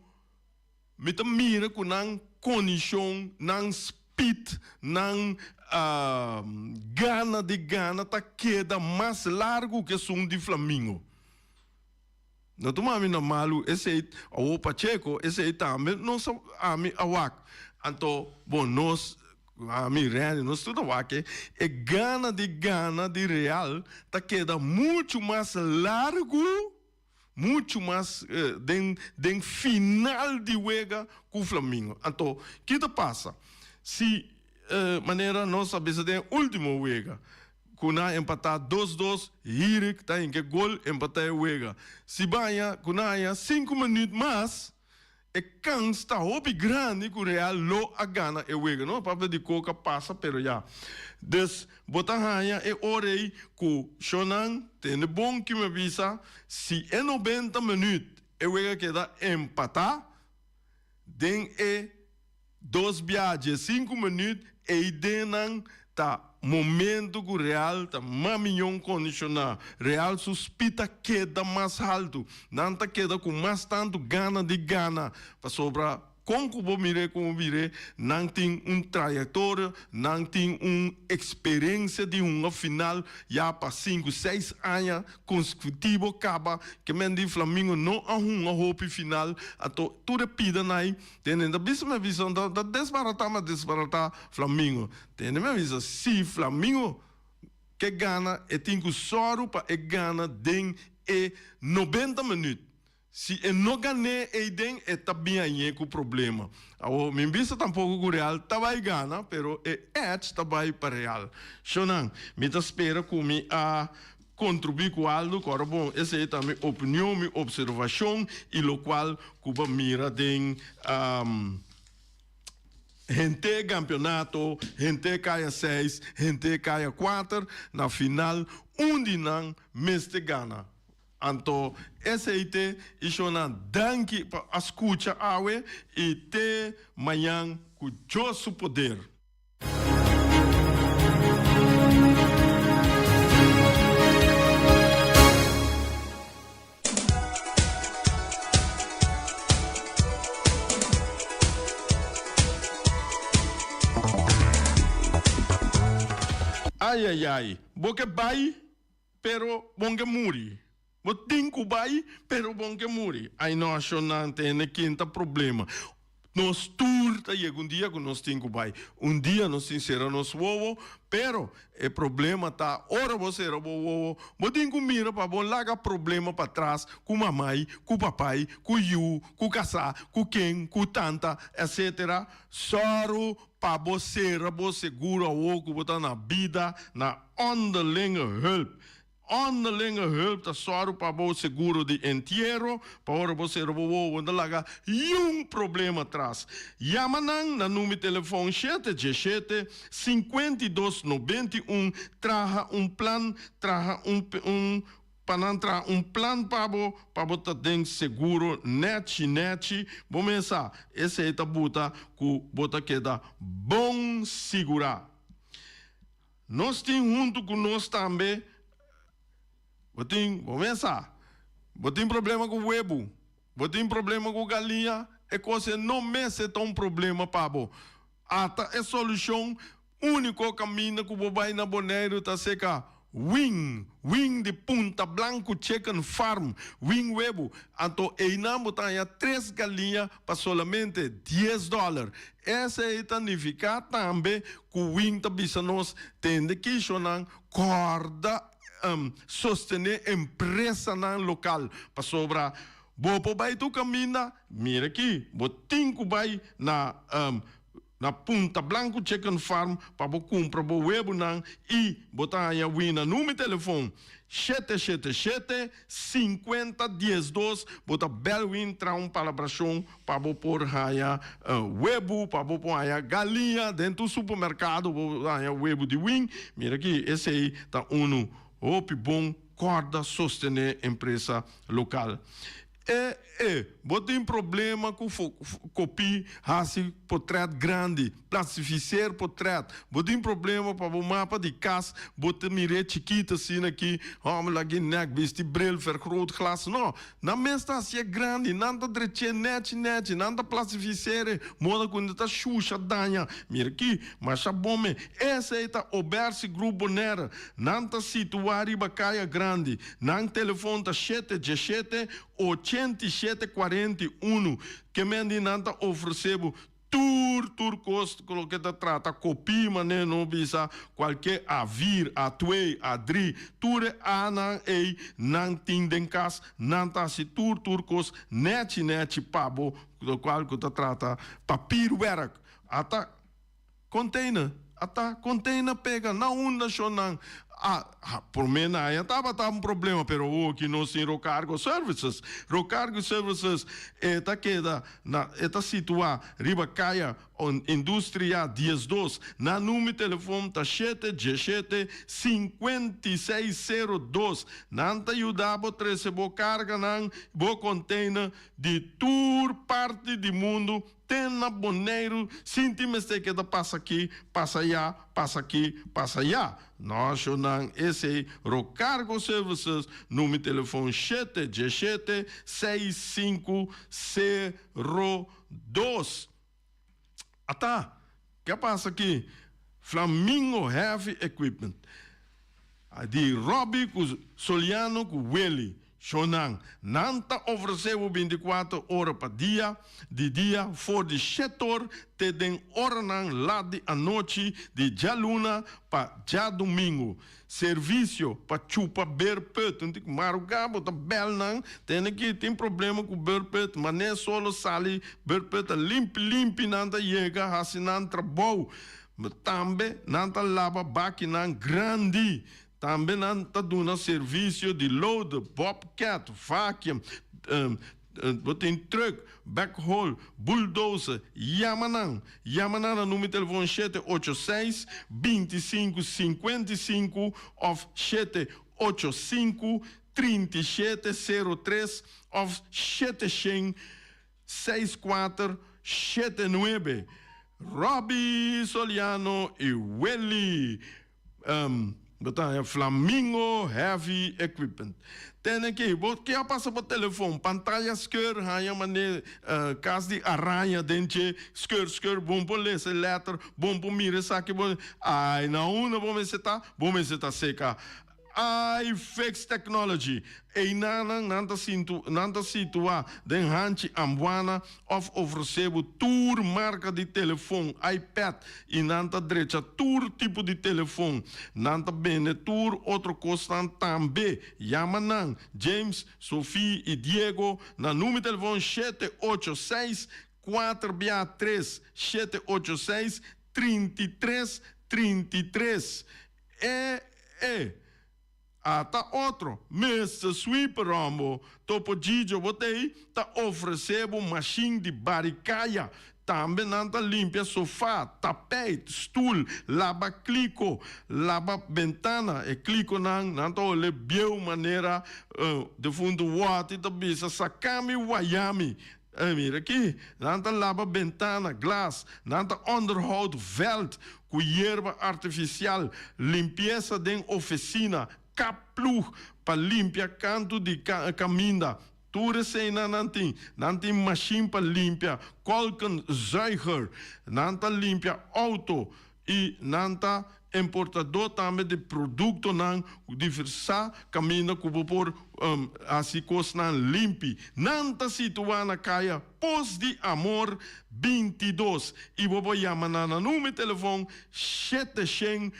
Mi ta mira ku nan kondishon, nan spit, nan gana di gana ta keda mas largu ku esun di Flamingo. No tuma mi na malu, esei awor Pacheco, esei tambe nos a, ami a wak. Anto, bon, nos, ami, Renny, nos tur ta wak e, e gana di gana di Real ta keda muchu mas largu. Muchu mas den den final di wega ku Flamingo. Anto ki ta pasa si manera nos a bisa den e ultimo wega ku nan a empatá dos dos, Hirik ta hinka e gol empatá e wega. Si baña ku nan haña sinku minüt mas E kans ta hopi grandi ku Real lo a gana e wega. No papia di koka pasa pero ya. Dus bo ta haña e ora ei ku shownan tende bon ki mi a bisa, si e nobenta minüt e wega keda empatá, den e dos bia diesinku minüt ei den nan ta momento ku Real ta mas miyon kondishoná. Real su speed ta keda mas haltu. Nan ta keda ku mas tantu gana di gana pasobra kon ku bo mir'é ku bo mir'é nan tin un trayektoria, nan tin un eksperensia di hunga final ya pa sinku, seis aña konsekutivo kaba. Ke men di Flamingo no a hunga hopi final, anto tur e pida nan Tende ta bisa mi a bisa ta ta desbaratá mi a desbaratá Flamingo. Tende mi a bisa si Flamingo ke gana e tin ku sòru pa e gana den e nobenta minüt. Si e no gan'é eiden e ta bin hañ'é ku problema. Awor mi bisa tampoko ku Real ta bai gana pero e edge ta bai pa Real. Shownan, mi ta spera ku mi a Contribui cu algo cu ora bon, esey ta mi opinion, mi observacion y locual cu bo mira den henter campeonato, henter caya seis, henter caya cuater, na final un di nan mester gana. Anto esey te y shona danki pa a scucha awe y te mañan cu Dios su poder. Ai ai ai, bo ke bai pero bon ke muri. Bo tin ku bai pero bon ke muri. Ai no ashonan tene ken ta problema. Nos tur ta yega un dia ku nos tin ku bai. Un dia nos tin sera nos wowo, pero e problema ta ora bo sera bo wowo, bo tin ku mira pa bo laga problema patras ku mamai, ku papai, ku yu, ku kasá, ku ken, ku tanta, etcetera. Sòru pa bo sera bo seguro awor ku bo ta na bida na onderlinge hulp. Onderlinge hulp ta sòru pa bo seguro di entiero, pa ora bo sera bo wowo bo no ta laga yun problema tras. Yama nan na number telefòn shete diesshete, 52 91, traha un plan, traha un un pa nan traha un plan pa bo, pa bo ta den seguro nèchi nèchi. Bo mes sa, esei ta buta ku bo ta keda bon sigurá. Nos tin huntu ku nos tambe. Bo tin, bo mes sa, bo tin problema ku webu, bo tin problema ku galiña, e kos e no mester ta un problema pa bo. Ata e solushon úniko kaminda ku bo bai na Boneiru ta seka Wing, Wing di Punta Blanku Chicken Farm, Wing webu. Anto einan bo ta haña tres galiña pa solamente dies dòler. Esei ta nifiká tambe ku Wing ta bisa nos tende kishonan kòrda sostené empresanan lokal pasobra bo por bai tur kaminda, mira aki bo tin ku bai na. Na Punta Blanco Chicken Farm pa bo kumpra bo webunan i bo ta haña wina number telefon 777 50 12 bo ta bel win traha un palabrashon pa bo por haña webu pa bo por haña galiña den tur supermerkado bo haña webu di win mira aki esei ta unu hopi bon kòrda sostené empresa lokal. E e bo tin problema ku kopí hasi potret grandi, plastifiseer potret, bo tin problema pa bo mapa di kas bo ta mir'é chikit asina aki, hòmber lag'é nèk bisti bril, vergrootglas, no, nan mes ta hasié grandi, nan ta drech'é nèchi nèchi, nan ta plastifiseer e moda ku no ta shusha daña, mira aki, masha bon me, esei ta Obersi Group Bonaire, nan ta situá riba Kaya Grandi. Nan telefon ta shete djeshete, 87 41. Ke men di nan ta ofresé bo tur tur kos ku loke ta trata kopí manera no bisa kualke A vier, A twee, A drie, tur e A nan ei nan tin den kas, nan ta hasi tur tur kos nèchi nèchi pa bo lokual ku ta trata papierwerk. Ata. Container a ta container pega na unda shonnan a ha prome na aya tabata un problema pero awor ki nos tin Rocargo Services. Rocargo Services e ta keda na e ta situa riba kaya Industria 12. Nan number telefon ta shete diesshete 56 02. Nan ta yuda bo trese bo carganan bo container di tur parti di mundu Te na Boneiru sinti mester keda pasa aki, pasa aya, pasa aki, pasa aya. Noshonan esei Rocargo Services, number telefon shete 17 6502. Ata, ke a pasa aki? Flamingo Heavy Equipment di Robbie ku Soliano ku Willy. Shownan, nan ta ofresé bo 24 ora pa dia, di dia for di shetor te den oranan lat di anochi di djaluna pa djadumingu. Servisio pa chupa beerput, un tin marugá bo ta bèl nan, tene ki tin problema ku beerput, manera solo sali beerput ta limpi limpi nan ta yega hasi nan trabou. Tambe nan ta laba bakinan grandi. Tambe nan ta duna servisio di loader, bobcat, vacuum, bo tin truck, backhoe, bulldozer. Yama nan! Yama nan na numero telefon 786 25 55 of 785 37 03 of 700 64 79. Robbie Soliano y Willy. Bo ta haña Flamingo Heavy Equipment. Tene ki, bo ke a pasa bo telefon, pantaya skeur haña mane kas di araña den dje, skeur skeur, bon por lesa e letter, bon por mira esaki, bon, ay na unda bo mester ta? Bo mester ta seka. iFix Technology, Einanan nan ta sintu nan ta situa den hanchi Ambuana of ofrece bo tur marca di telefon, iPad y nan ta drecha tur tipo di telefon. Nan ta bende tur otro cosnan tambe. Yama nan, James, Sofie y Diego na numero telefon 786 4 bia 3 786 33 33. E e. Ata otro, Mister Sweeper Rombo, Topo Gigio bo t'ei ta ofresé bo mashin di bari kaya. Tambe nan ta limpia sofá, tapijt, stul, laba kliko, laba bentana. E klikonan nan ta hole bieu manera defuntu Wòti ta bisa sakami wayami. E mira aki, nan ta laba bentana, glas, nan ta onderhoud veld ku yerba artifisial, limpiesa den ofesina, kap plug pa limpia kantu di kaminda. Tur eseinan nan tin. Nan tin mashin pa limpia kolkenzuiger, nan ta limpia outo i nan ta Importadó tambe di produktonan diversá kaminda ku bo por hasi kosnan limpi. Nan ta situá na kaya Pos di Amor 22 i bo por yama nan na numero telefòn 700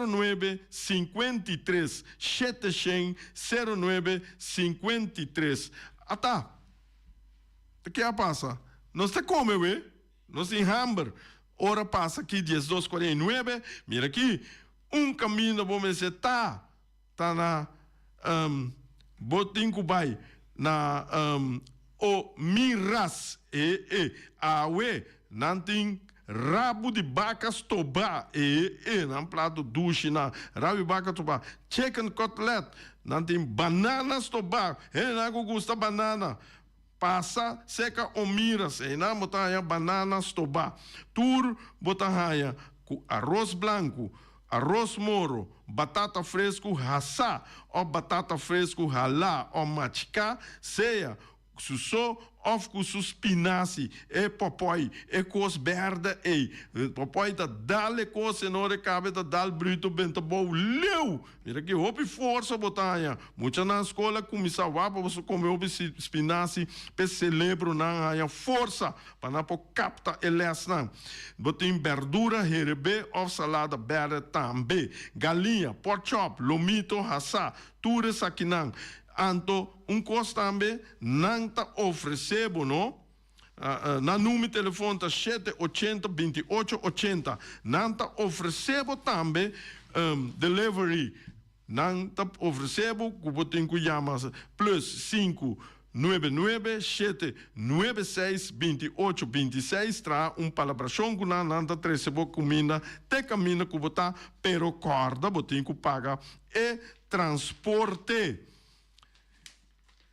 09 53, 700 09 53. Ata, ta ke a pasa? Nos ta kome we, nos tin hamber. Ora pasa aki 12:49, mira aki, un kaminda bo mester ta, ta na bo tin ku bai na o miras e e awe nan tin rabu di baka stobá e e nan plato dushi nan rabu di baka stobá chicken cutlet nan tin banana stobá hendenan ku gusta banana pasa seka o miras einan bo ta haña banana stobá tur bo ta haña ku aros blanku Aros moro, batata fresku hasá òf batata fresku halá òf machiká, sea ku su so òf ku su spinasi, e pòpòi, e kos bèrdè ei. Pòpòi ta dal e kos en ora e kabe ta dal bruto benta bou leu. Mira ki hopi forsa bo ta haña. Muchanan skol a kuminsá wak pa boso kome hopi spinasi p'e selebronan haña forsa. Pa nan por kapta e lèsnan. Bo tin bèrdura herebé òf salada bèrdè tambe. Galiña, pork chop, lomito hasá, tur esakinan. Anto un kos tambe nan ta ofresé bo no. Nan number di telefòn ta shete ochenta binti ocho ochenta. Nan ta ofresé bo tambe delivery. Nan ta ofresé bo ku bo tin ku yama plus sinku nuebe nuebe shete nuebe seis 28 26 traha un palabrashon ku nan, nan ta trese bo kuminda te kaminda ku bo ta, pero kòrda bo tin ku paga e transporte.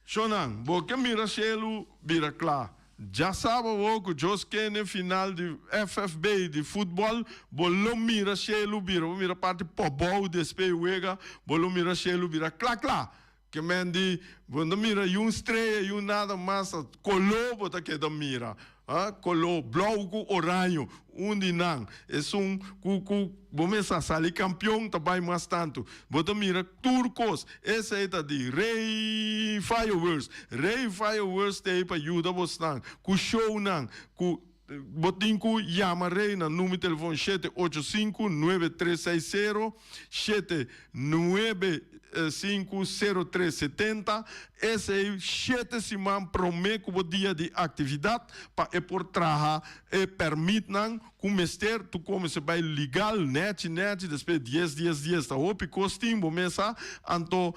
Shonnan, bo ke mira shelu bira kla. Djasaba awor ku Jos kende final di FFB di futbòl, bo lo mira shelu bira, bo mira parti pòbou despe e wega, bo lo mira shelu bira kla kla. Ke men di, bo no mira yun strea, yun nada mas, koló bo ta keda mira. A koló blou ku oraño, un di nan. Esun ku ku bo mester a sali kampion ta bai mas tantu. Bo ta mira tur kos. Esei ta di Rey Fireworks. Rey Fireworks ta ei pa yuda bosnan ku shownan ku bo tin ku yama Rey na numero di telefon shete ocho sinku nuebe tres seis sero shete nuebe sinku sero tres setenta. Esei shete siman promé ku bo dia di aktividat pa e por traha e pèrmitnan ku mester. Tu kuminsá bai legal nèchi nèchi despues dies dies dies ta hopi kos tin bo mes sa. Anto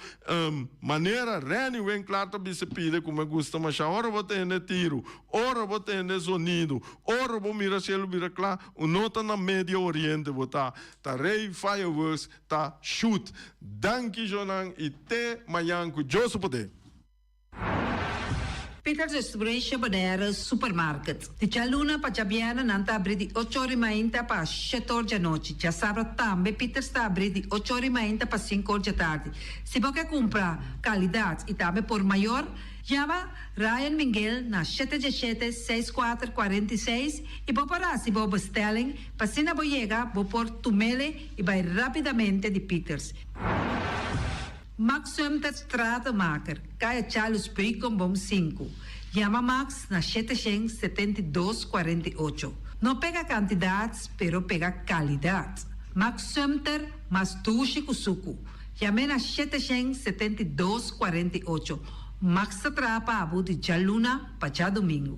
manera Renny Winklaar ta bisa pide ku mi gusta mashá ora bo tende tiru, ora bo tende zonido, ora bo mira shelu bira kla, un no ta na Medio Oriente bo ta, ta Rey Fireworks Ta shoot. Danki Jonan y te mañan cu Dios su poder. Peters Restauration Bonaire Supermarket. Di djaluna pa djabièrnè nan ta abrí di ocho or i mainta pa shete or djanochi. Djasabra tambe Peters ta abrí di ocho or i mainta pa sinku or djatardi. Si bo ke kumpra kalidat i tambe por mayor, yama Ryan Minguel na shete djeshete seis kuater 46 i bo por hasi bo bestelling pa asina bo yega bo por tumele i bai rápidamente di Peters. Max Sumter Stratenmaker, Kaya Charles Beukenboom sinku. Yama Max na shete shen 72 48. No pega kantidat, pero pega kalidat. Max Sumter mas dushi ku suku. Yam'é na shete shen 72 48. Max ta traha pa bo di djaluna pa djadumingu.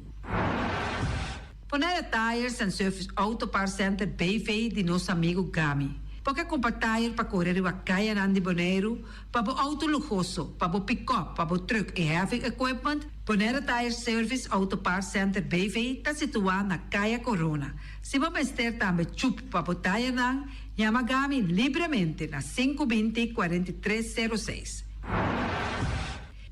Bonaire Tires and Service Auto Parts Center BV di nos amigu Gami. Bo ke kumpra tire pa kore riba kayanan di Boneiru, pa bo outo luhoso, pa bo pikòp, pa bo trùk i heavy equipment? Bonaire Tire Service Auto Parts Center BV ta situá na Kaya Korona. Si bo mester tambe chup pa bo tayernan, yama Gami libremente na sinku 20 43 sero seis.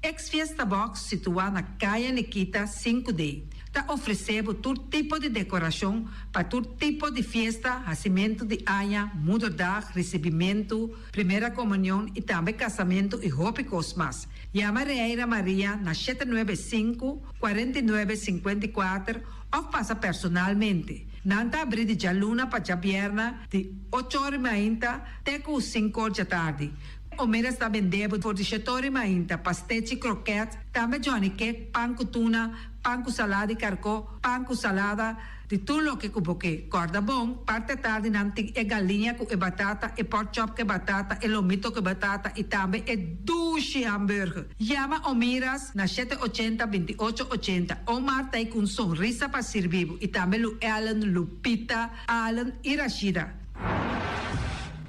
Ex Fiesta Box situá na Kaya Nikita sinku D ta ofresé bo tur tipo di dekorashon pa tur tipo di fiesta, hasimentu di aña, moederdag, risibimentu, primera komunion i tambe kasamentu i hopi kos mas. Yama Reira Maria na shete nuebe sinku, 49, 54 òf pasa personalmente. Nan ta abrí di djaluna pa djabièrnè di ocho or i mainta te ku sinku or djatardi. Omeras ta bende bo for di shetori mainta, pastechi, kroket, tambe johnny cake, pan ku tuna, pan ku salada di karkó, pan ku salada. Di tur loke ku bo ke. Kòrda bon, parti atardi nan tin e galiña ku e batata, e porkchop ku e batata, e lomito ku e batata i tambe e dushi hamburger. Yama Omiras na shete ochenta, binti ocho ochenta. Omar ta ei ku un sonrisa pa sirbi bo i tambe Lu Ellen, Lupita, Allen i Rashida.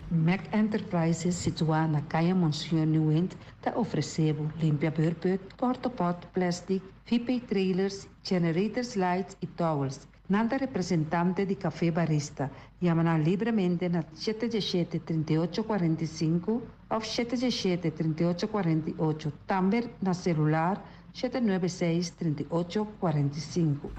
Mac Enterprises situá na Kaya Monsignor Nieuwind ta ofresé bo limpia beurput, portopot, plastic, VP trailers, generators lights i towels. Nan ta representante di Café Barista. Yama nan libremente na shete diesshete, 38 45 òf shete diesshete, 38 48, tambe na selular 796, 38 45.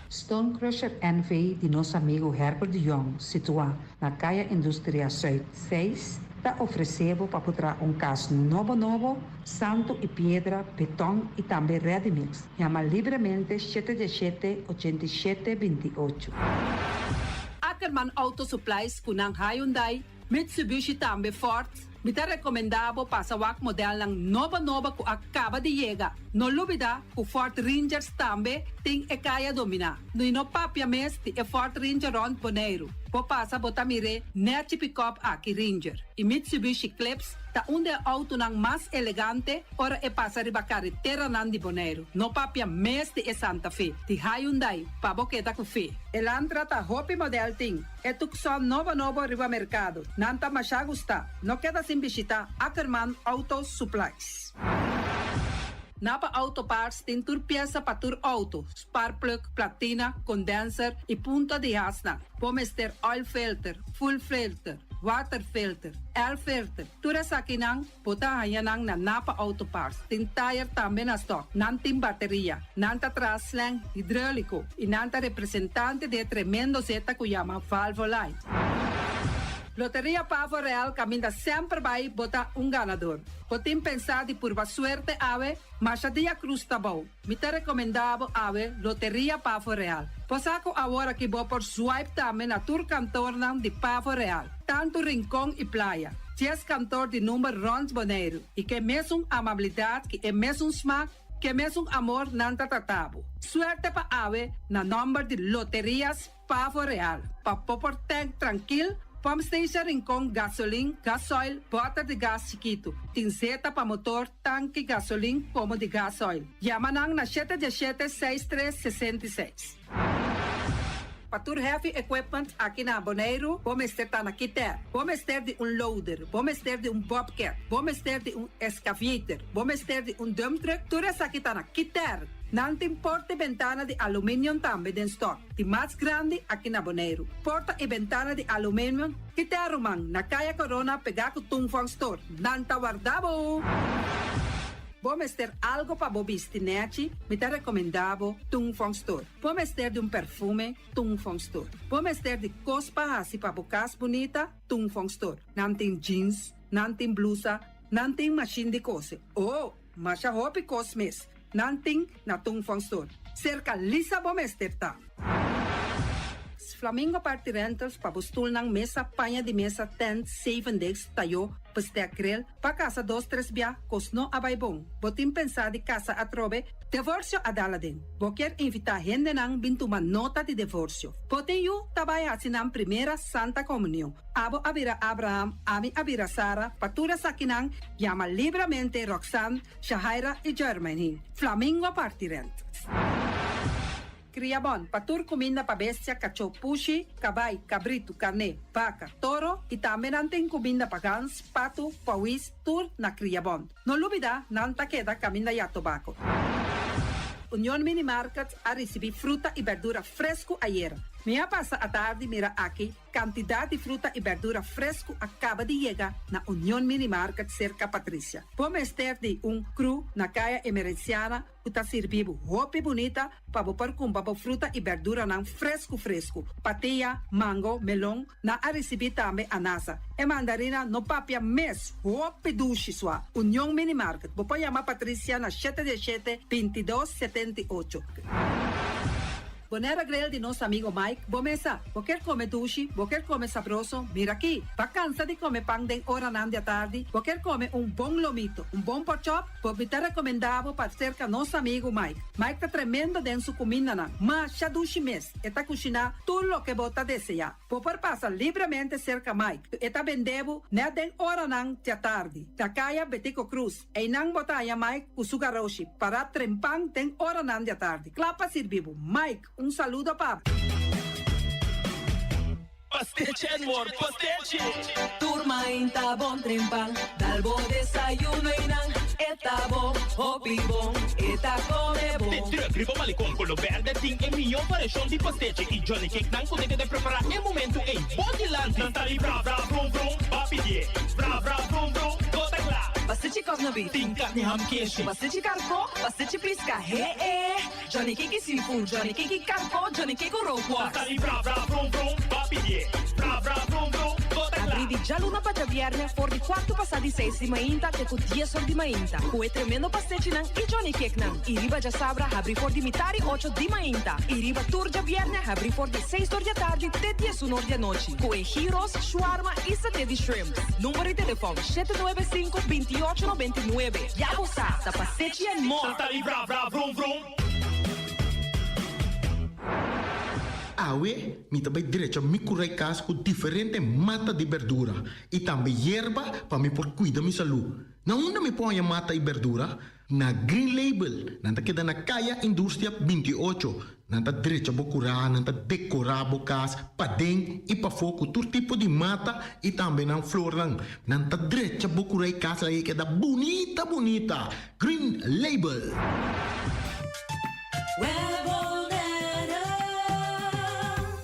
Stone Crusher NV di nos amigu Herbert de Jong, situá na Kaya Industria Zuid seis, ta ofresé bo pa por traha un kas nobo nobo, santu i piedra, beton i tambe ready mix. Yama libremente shete diesshete, 87 28. Ackerman Auto Supplies ku nan Hyundai, Mitsubishi tambe Ford. Mi ta rekomendá bo pasa wak modelnan nobo nobo ku a kaba di yega. No lubidá ku Ford Rangers tambe tin e kaya dominá. I no papia mes di e Ford Ranger rònt Boneiru. Bo pasa bo ta mir'é nèchi pikòp aki Ranger. I Mitsubishi Eclipse ta un di e outonan mas elegante ora e pasa riba kareteranan di Boneiru. No papia mes di e Santa Fe di Hyundai pa bo keda ku fe. Elantra ta hopi modèl tin. E Tucson nobo nobo riba merkado. Nan ta masha gustá. No keda sin bishitá Ackerman Auto Supplies. Napa Auto Parts tin tur piesa pa tur outo, sparkplug, platina, condenser i punta di hasnan. Bo mester oil filter, fuel filter, water filter, air filter, tur esakinan bo ta haña nan na Napa Auto Parts. Tin tayer tambe na stock. Nan tin bateria. Nan ta traha slang hidreulico i nan ta representante di e tremendo zeta cu yama Valvoline. Loteria Pavo Real caminda semper bay bo ta un ganador. Bo tin pensa di purba suerte awe? Masha dia cruz ta bou. Mi ta recomenda bo awe Loteria Pavo Real. Bo sa cu awor aki bo por swipe tambe na tur kantornan di Pavo Real, tanto Rincon y Playa. Dies kantor di number rond Boneiru y ke mesun amabilidad ki e mesun smaak, ke mesun amor nan ta trata bo. Suerte pa awe na nomber di Loterias Pavo Real. Pa bo por tank trankil, pump station Rincon gasolin, gasoil, bòter di gas chikitu. Tin zeta pa motor, tanki gasolin komo di gasoil. Yama nan na shete diesshete seis tres 66. Pa tur heavy equipment aki na Boneiru, bo mester ta na Kiter. Bo mester di un loader, bo mester di un bobcat, bo mester di un excavator, bo mester di un dump truck, tur esaki ta na Kiter. Nan tin porta i bentana di aluminium tambe den stock. Di mas grandi aki na Boneiru. Porta i bentana di aluminium Kiter ruman, na Kaya Corona pegá ku Tung Fong Store. Nan ta warda bo! Bo mester algo pa bo bisti nèchi? Mi ta rekomendá bo Tung Fong Store. Bo mester di un perfume? Tung Fong Store. Bo mester di kos pa hasi pa bo kas bunita? Tung Fong Store. Nan tin jeans, nan tin blusa, nan tin mashin di kose. Oh, masha hopi kos mes nan tin na Tung Fong Store. Serka Lisa bo mester ta. Flamingo Party Rentals pa bo stulnan, mesa, paña di mesa, tent, zeven desk, tayó, bestek, grill, pa kasa dos tres bia, kos no a bai bon. Bo tin pensá di kasa atrobe? Devorsio a dal aden. Bo kier invitá hendenan bin tuma nota di devorsio. Bo tin yu ta bai hasi nan primera Santa Komunion. Abo a bira Abraham, ami a bira Sara, pa tur esakinan yama libramente Roxanne, Shahaira i Jermaine. Flamingo Party Rent. Kria bon pa tur kuminda pa bestia, kachó, pushi, kabai, kabritu, karné, baka, toro i tambe nan tin kuminda pa gans, patu, pawis, tur na Kria Bon. No lubida nan ta keda kaminda ya tobako. Union Mini Market a risibí fruta i berdura fresku ayera. Mi a pasa atardi mira aki Kantidat di fruta i bèrdura fresku a kaba di yega na Union Mini Market serka Patricia. Bo mester di un kru na Kaya Emerenciana ku ta sirbi bo hopi bunita pa bo por kumpra bo fruta i bèrduranan fresku fresku. Patia, mango, melon, nan a risibí tambe anasa. E mandarina no papia mes, hopi dushi sua. Union Mini Market, bo por yama Patricia na shete diesshete, 22 78. Bonaire Grill di nos amigo Mike, bo mesa. Bo kier come dushi, bo kier come sabroso, mira aki. Ba cansa di come pan den oranan di atardi, bo kier come un bon lomito, un bon porkchop, bo mi ta recomenda bo pa cerca nos amigo Mike. Mike ta tremendo den su cumindanan, masha dushi mes, e ta cushina tur loke bo ta desea. Bo por pasa libremente cerca Mike, e ta bende bo net den oranan di atardi, na caya Betico Croes. Einan bo ta haña Mike ku su garoshi pará trempan den oranan di atardi, kla pa sirbi bo. Mike, un saludo pa bo. Pastechi and more pastechi! Tur mainta bon trempan, dal bo desayuno einan, e ta bo, hopi bon, e ta come bon. De truck riba Malecon Colo Berde tin e mihó variashon di pastechi y Johnny Cake nan ku ta keda prepará e momentu ei bo dilanti. Nan ta di bra bra vrum vrum, ba pidié bra bra vrum vrum, bo ta kla. Pastechi kòkna beef. Tin karni ham keshi. Pastechi karkó, pastechi piska, he e. Johnny Cake i seafood, Johnny Cake i karkó, Johnny Cake ku rookworst. Nan ta di bra bra vrum vrum, ba pidié bra bra vrum vrum, bo ta kla. Abrí di djaluna pa djabièrnè for di kuartu pasá di seis di mainta te ku dies or di mainta ku e tremendo pastechinan i Johnny Cakenan. I riba djasabra habrí for di mitar i ocho di mainta i riba tur djabièrnè habrí for di seis or di atardi te diesun or di anochi ku e gyros, shawarma i saté di shrimps. Number di telefòn, 795 28 99. Ya bo sa, ta pastechi and more! Nan ta di bra bra vrum vrum. Awe mi ta bai drecha mi kurai kas ku diferente mata di berdura i tambe yerba pa mi por kuida mi salú. Na unda mi por haña mata i berdura? Na Green Label. Nan ta keda na Kaya Industria 28. Nan ta drecha bo kurá, nan ta dekorá bo kas paden i pafó ku tur tipo di mata i tambe nan flornan. Nan ta drecha bo kurá i kas laga e keda bunita bunita. Green Label.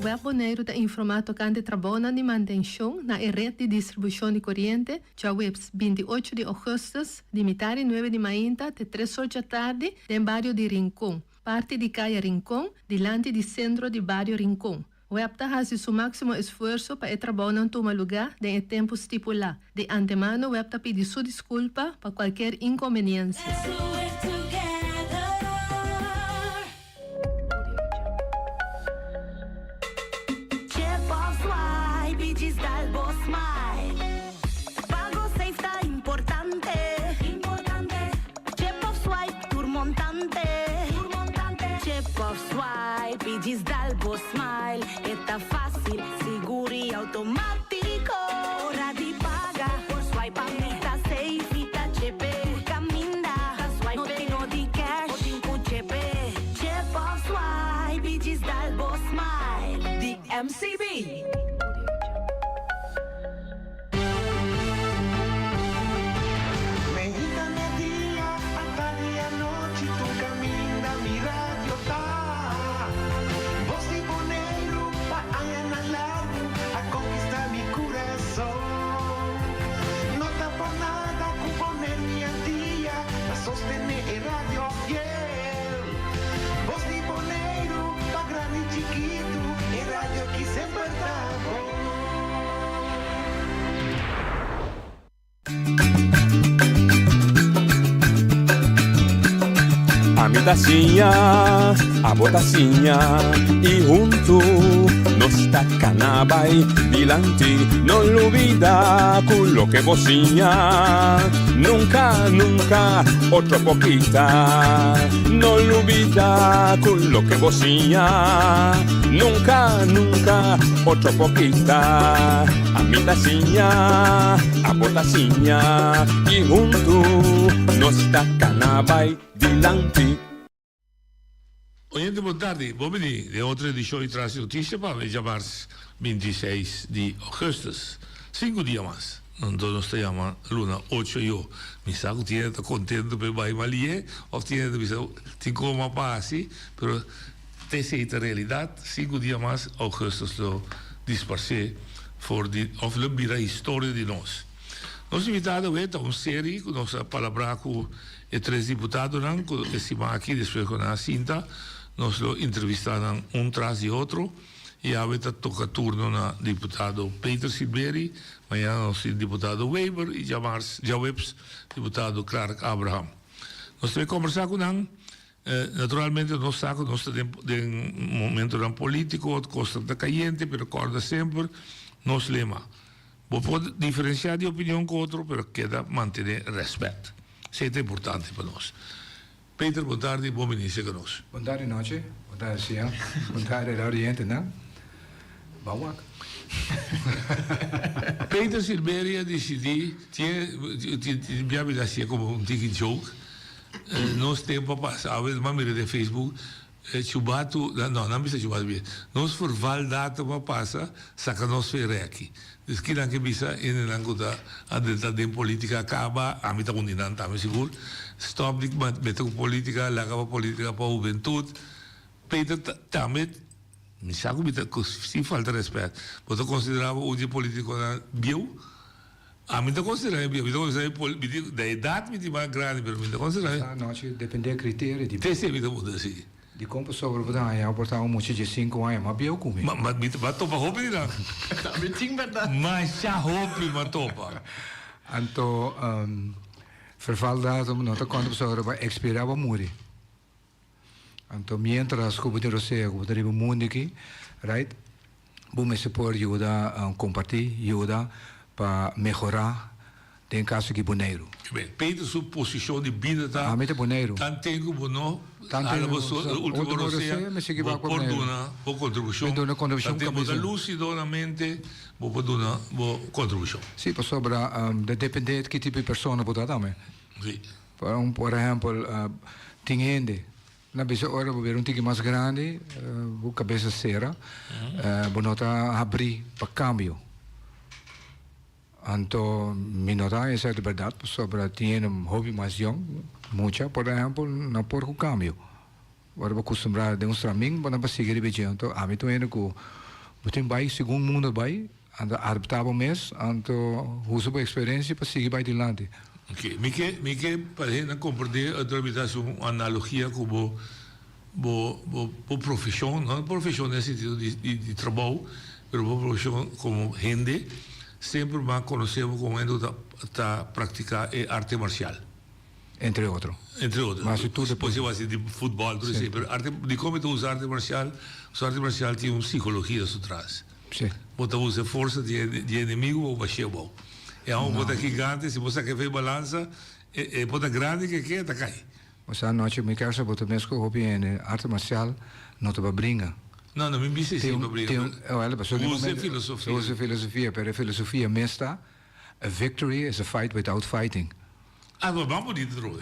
Web Boneiru ta informá tokante trabounan di mantenshon na e ret di distribushon di koriente djaweps 28 di ougùstùs di mitar di nuebe di mainta te tres or djatardi den bario di Rincon, parti di Kaya Rincon, dilanti di sentro di bario Rincon. Web ta hasi su máksimo esfuerso pa e trabounan tuma lugá den e tempu stipulá. Di antemano web ta pidi su diskulpa pa kualker inkonbeniensia. MCB. Meinta, media, atardi i anochi tur kaminda mi radio ta. Bos di Boneiru pa añanan largu a konkistá mi kurason. No ta por nada ku Boneiru i Antia ta sostené e radio fiel. Bos di Boneiru pa grandi i chikitu e radio aki semper ta bon. Ami ta siña, abo ta siña i huntu nos ta kana bai dilanti. No lubida ku loke bo siña nunka, nunka otro por kita. No lubida ku loke bo siña nunka, nunka otro por kita. Ami ta siña, abo ta siña i huntu nos ta kana bai dilanti. Oyente bon tardi, bon bini den otro edicion di Tras di Noticia pa awe djamars 26 di augustus. Sinku dia mas, anto nos ta yama luna ocho yo. Mi sa ku tin hende ta kontento pa e bai malie of tin hende ta bisa tin koma pa hasi, pero T'esei ta realidat, sinku dia mas Augustus lo disparsé for di òf lo bira historia di nos. Nos invitado awe ta un seri ku nos a palabrá ku e tres diputadonan ku e siman aki despues ku nan a sinta nos lo entrevistá nan un tras di otro i awe ta toka turno na diputado Peter Silberie, mañana nos tin diputado Weber i djamars djaweps diputado Clark Abraham. Nos ta bai kombersá ku nan. Naturalmente nos sa ku nos ta den den momentonan polítiko, kosnan ta kayente, pero kòrda semper nos lema, Bo por diferensiá di opinion ku otro, pero keda mantené rèspèt. Esei ta importante pa nos. Peter, bon tardi, bon bini serka nos. Bon tardi nochi, bon tardi sia, bon tardi el orientenan. Ban wak. Peter Silberia disidí, tin bia mi ta hasié komo un tiki joke, Nos tempo a pasa, awe m'a mira den Facebook, Chubatu, no, nan bisa Chubatu bien, nos vervaldatum a pasa, saca nos fe reki. Dus kinan ke bisa hendenan ku ta a drenta den politica a caba, ami ta un di nan tambe sigur, stop di mete ku politica, laga pa politica pa hubentud. Peter tambe, mi sa ku mi ta, sin falta respet, bo ta considera bo un di e politiconan bieu? Ami ta considera mi bieu, mi ta considera mi poli, mi tin, da edad mi tin mas grandi, pero mi ta considera mi. Esta anochi depende e criterio di. Te mi ta puntra si. Di con pasobra bo ta haña por ta un mucha dje sinku aña mas bieu cu mi. Ma, ma mi ta topa hopi di nan. Tambe tin berdad. Masha hopi m'a topa. Anto, vervaldatum no ta conta pasobra bo a expira bo a muri. Anto mientras ku bo tin rosea ku bo ta riba mundu aki, right, bo mester por yuda kompartí, yuda pa mehorá den kaso aki Boneiru. Ben, Peter su posishon di bida ta. Ami ta Boneiru. Tanten ku bo no hala bo ultimo rosea, bo por duna bo kontribushon. Tanten bo ta lusido na mente, bo por duna bo kontribushon. Sí, pasobra ta dependé ki tipo di persona bo ta tambe. Sí. Por ehempel, tin hende na bisa ora bo bira un tiki mas grandi, bo kabes a sera, bo no ta habrí pa kambio. Anto mi no ta haña esei di bèrdat pasobra tin hende hopi mas yòn, mucha por ehempel, no por ku kambio. Ora bo kustumbrá den un stramin, bo no por sigui riba dje. Anto ami ta un hende ku bo tin bai segun mundu bai, anto adaptá bo mes, anto usa bo eksperensia pa sigui bai dilanti. Oke, mi ke mi ke pa hende komprendé otro mi ta hasi un analogia ku bo bo bo bo profeshon, no profeshon den sentido di di di trabou, pero bo profeshon komo hende, semper bo a konosé bo komo hende ku ta ta praktiká e arte marsial. Entre otro. Entre otro. Mas di tur deporte. Por si di futbol, tur esei. Pero arte, dikon mi ta usa arte marcial? Pasobra arte marcial tin un psicologia su tras. Si. Bo ta usa e forsa di e di e enemigo pa bo bash'é abou. E amo bo ta gigante, si bo saka e fe balansa, e e por ta grandi ke ke, e ta kai. Bo sa anochi mi kersa bo ta mes ku hopi hende, arte marcial no ta pa bringa. No, no mi bisa esei pa bringa. Tin un, wel, pasobra den Usa e momento, filosofia. Usa e filosofia, pero e filosofia mes ta, a victory is a fight without fighting. Ah, ma ban bonito trobe.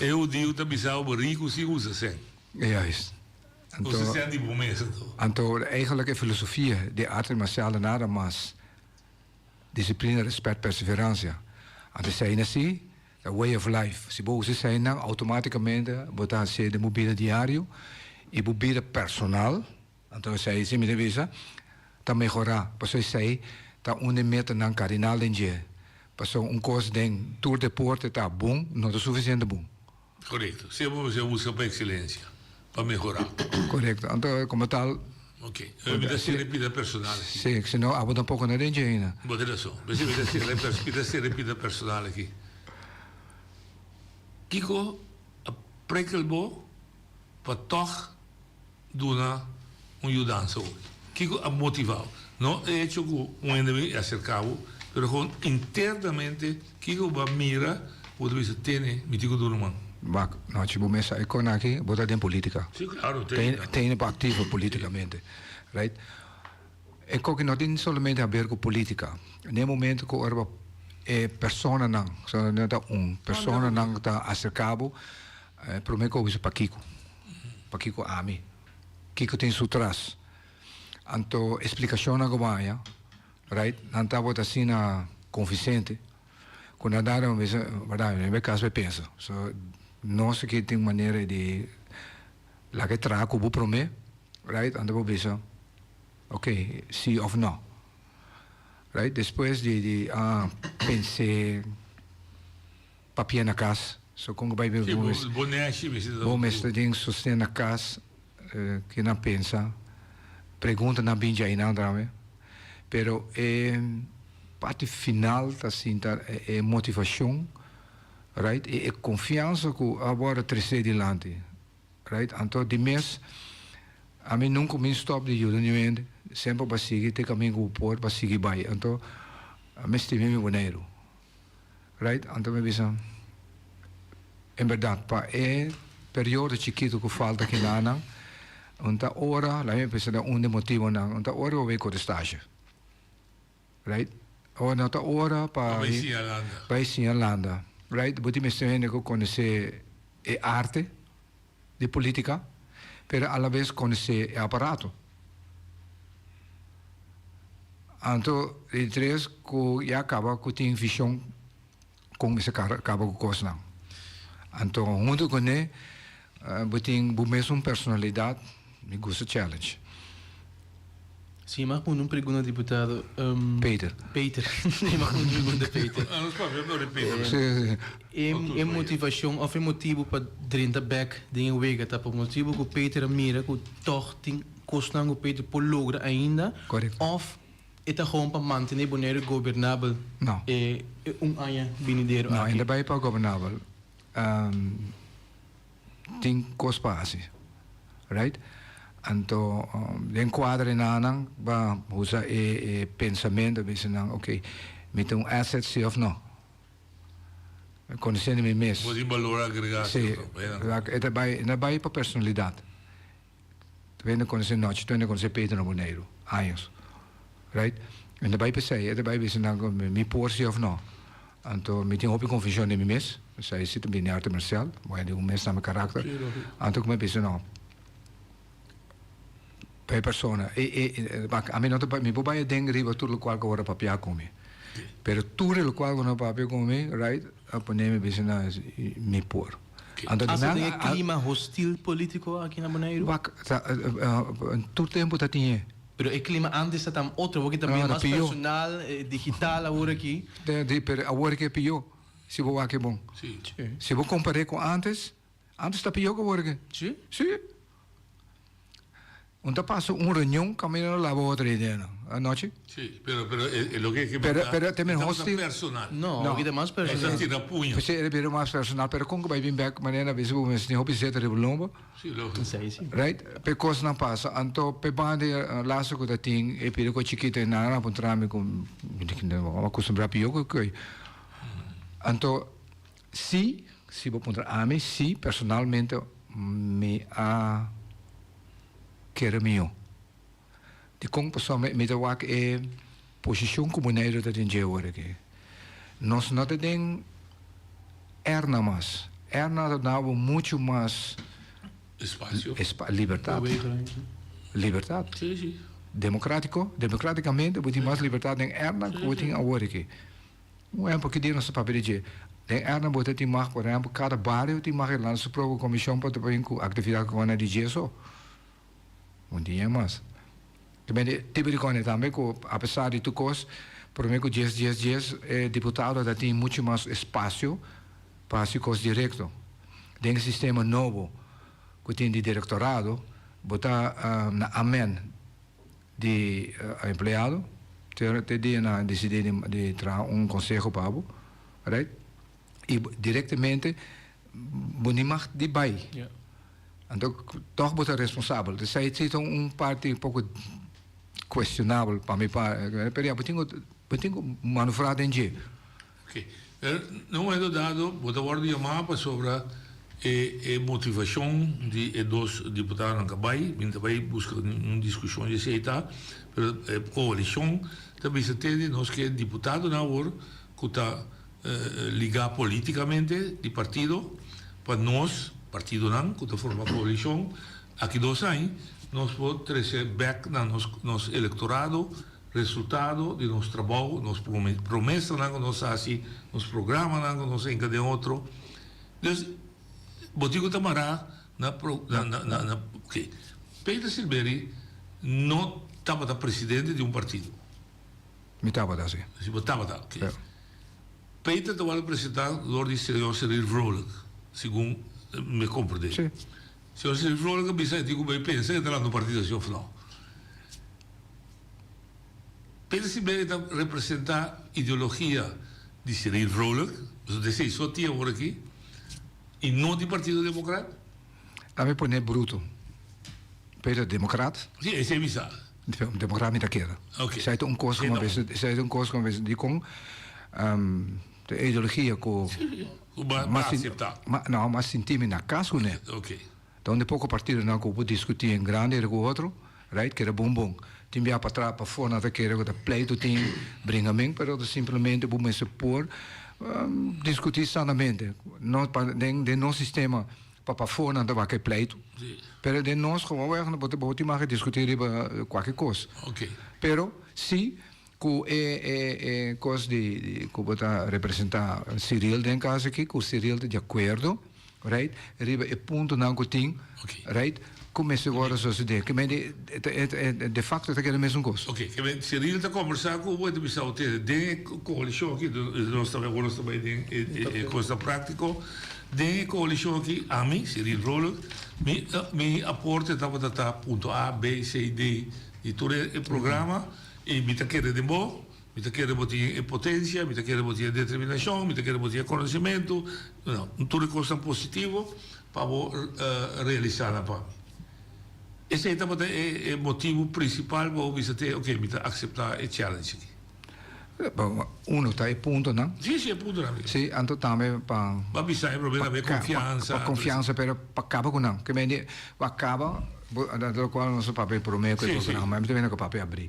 E hudiu ta bisa bo riku sin usa sen. Juist. Anto, usa sen di bo mes anto. Anto eigenlijk e filosofia di arte marcial ta nada mas disciplina, respet, perseverancia. Anto esei na si ta way of life. Si bo usa eseinan automaticamente bo ta hacié den bo bida diario y bo bida personal. Anto esei si mi ta bisa ta mehorá, pasobra esei ta un di metanan kardinal den dje. Pasobra un kos den tur deporte ta bon, no ta sufisiente bon. Korekto. Semper bo mester buska pa ekselensia, pa mehorá. Korekto. Anto komo tal. Ok. Mi ta sere pida personal aki. Si, si no abo tampoko no den dje ainda. Bo tin rason. Mi ta sere, mi ta sere pida personal aki. Kiko a prekel bo pa tòg Duna un yudansa hopi. Kiko a motiva bo? No e hecho ku un hende bin aserka bo, pero gewoon internamente kiko bo a mira ku bo ta bisa tene mi tin ku duna un man. Wak, nochi bo mesa e kon aki bo ta den politica. Si, klaro, tene. Tene bo aktivo politikamente, right? E koki no tin solamente haber ku politica. Den e momento ku ora bo e personanan, so no ta un, personanan ta aserka bo, prome ku bo bisa pakiko? Pakiko ami? Kiko tin su tras? Anto e splikashonnan ku bo haña, right, nan tabata asina konvinsente ku nan dado mi bisa, bèrdat, mi bai kas bai pensa. So, nos aki tin manera di laga e traha ku bo promé, right, anto bo bisa, ok, si òf nò. Right, despues di di a pens'é. Papia na kas. So kon ku bai Sí, bo bo neshi mester ta. Bo mester den sosten na kas ke nan pensa. Pregunta nan bin djai nan tambe. Pero e parti final ta sinta e motivashon, right, e konfiansa ku a wòrdu tresé dilanti. Right? Anto di mes ami nunca mi stop di yuda niun hende, semper bo a sigui te caminda cu bo por, bo a sigui bay. Anto mi stima mi Boneiru. Right? Anto mi bisa, en berdad pa e periodo chikito cu falta kinanan, un ta ora, laga mi pensa den un di motibonan, un ta ora bo bay kore stage. Right? Ora no ta ora pa Pa bay siña landa. Bay siña landa. Right? Bo tin mester hende cu conoce e arte di politica, pero alabes conoce e aparato. Anto di tres cu ya caba cu tin vision con mester caba cu cosnan. Anto hunto cune bo tin bo mesun personalidad, mi gusta challenge. Si, mag pone un pregunta diputado. Peter. Peter. Si, mag pone un pregunta Peter. Ah, nos papia no di Peter. Si, si. E e motivacion of e motibu pa drenta bek den e wega ta pa motibu cu Peter a mira cu tog tin cosnan cu Peter por logra ainda Correcto. of e ta gewoon pa mantene Bonaire gobernabel No. e e un aña binidero No, aki? e ta bay pa gobernabel. Tin kos pa hasi, right? Anto den kuadra enanan ba usa e e pensamentu bisa nan ok mi ta un asset si of no? Konosiendo mi mes. Bo tin balor agregá Si, e ta bai e ta bai pa personalidat. Tu hende konosé Nochi, tu hende konosé Peter na Boneiru, años, right? E ta bai p'esei, e ta bai bisa nan ku mi por si òf no. Anto mi tin hopi konfushon den mi mes, esei si ta bini arte marsial, bo di un mes na mi karakter. Anto ku mi bisa no, pa e persona, e e wak ami no ta bai, mi por bai aden riba tur lokual ku ora papia ku mi, pero tur e lokual ku no papia ku mi, right, a pone mi bisa nan mi por. Anto di Asta den e klima hostil politico aki na Boneiru? Wak, ta, tur tempu ta tin e. Pero e klima antes ta tam otro, awor ki ta No, ta mas pió. personal, digital awor aki. De, di, pero awor ki e pió, si bo wak e bon. Sí. Si bo kompar'é ku antes, antes ta pió ku awor aki. Sí? Sí. Un ta pasa un reunion caminda no laba otro idea no. Anochi? Sí, pero pero e loke ke Pero ta pero te men e tabata hostil. personal. No, no. ta mas personal. E ta tira puño. Pues e bira mas personal, pero con ku bai bin bek manera bisa bo mes tin hopi zeta riba lomba. Sí, lógico. Sí, sí. Right? Pe cosnan pasa. Anto pe banda laatste ku ta tin e pida ku chikito e nan a puntra mi ku mi di a acostumbra pio ku koe. Anto si, si bo puntra ami, si personalmente mi a kere mihó. Dikon? Pasobra mi ta wak e posishon ku Boneiru ta den dje awor aki. Nos no ta den erna mas. Erna ta duna bo muchu mas Espasio. libertat. Libertat. Demokratiko, demokratikamente bo tin mas libertat den erna ku bo tin awor aki. Un ehempel, ki dia nos ta papia di dje? Den Erna bo ta tin mag, por ehempel, kada bario tin mag e lanta su propio komishon pa ta bin ku aktividat ku kòne di dje so. Un dia mas. Te mende tipo di kòne tambe ku apesar di tur kos, promé ku djes djes djes e diputado ta tin muchu mas espasio pa hasi kos direkto. Den e sistema nobo ku tin di direktorado, bo ta na amen. Di empleado te te dia nan a disidí di di traha un konseho pa bo, right? I direktamente bo ni mag di bai. Anto tòg bo ta responsabel. Esei si ta un parti un poko kuestionabel pa mi parti, pero ya bo tin ku bo tin ku manufrá den dje. Ok. Pero na un momento dado bo ta wòrdu yamá pasobra e e motivashon di e dos diputadonan ka bai, mi no ta bai buska un diskushon di esei ta, pero e koalishon ta bisa tende nos ke diputadonan awor ku ta ligá politikamente di partido pa nos partidonan ku ta forma koalishon aki dos aña nos por trese bèk na nos nos elektorado Resultado di nos trabou, nos promesanan ku nos hasi, nos programanan ku nos hinka den otro. Dus, bo tin ku ta mará na na na na oke. Peter Silberie no tabata presidente di un partido. Mi tabata, si. Si bo tabata, oke. Peter ta wòrdu presentá dor di señor Cyril Vrolijk, segun mi komprendé. Si. Señor Cyril Vrolijk a bisa e tin ku bai pensa e ta lanta un partido si òf no. Peter Silberie ta representa ideologia di Cyril Vrolijk, pasobra ta esei so tin awor aki, y no di Partido Democrat. Lami pone bruto. Pero democrat. Si, esei mi sa. Democrat mi ta keda. Ok. Esei ta un kos ku mi a bisa, esei ta un kos ku mi a bisa dikon ta e ideologia ku Ku bo a aseptá. No, mi a sinti mi na kas kuné. Ok. Ta un di poko partidonan ku bo diskutí en grande riba ku otro, right, keda bon bon. Tin bia patras, pafó nan ta kere ku ta pleitu tin bringamen, pero ta simplemente bo mester por diskutí sanamente. No pa den den nos sistema pa pafó nan ta wak e pleitu, pero den nos gewoonweg bo ta bo tin mag diskutí riba kualke kos. Pero si ku e e e kos di ku bo ta representá Cyril den kas aki, ku Cyril ta di akuerdo. Right? Riba e puntonan ku tin, right, ku mester wòrdu sosodé. Ke men di, de facto ta keda mesun kos. Oké, ke men Cyril ta kombersá ku bo e ta bisa bo tene den e koalishon aki, nos ta awor nos ta bai den e kosnan práktiko, den e koalishon aki ami, Cyril Vrolijk, mi mi aporte tabata ta punto A, B, C, D di tur e programa i mi ta kere den bo. Mi ta kere bo tin e potencia, mi ta kere bo tin e determinacion, mi ta kere bo tin e conocimento, no, tur e cosnan positivo pa bo realisa nan pa mi. Esey tabata e motibo principal pa bo bisa te, ok, mi ta acepta e challenge aki. Uno ta e puntonan. Si, si, e puntonan. Si, anto tambe pa. Pa bisa e problema tambe confiansa. Pa confiansa, pero pa caba cu nan. Ke mende, pa caba, locual nos a papia prome cu e programa, mi ta bini cu papia abri.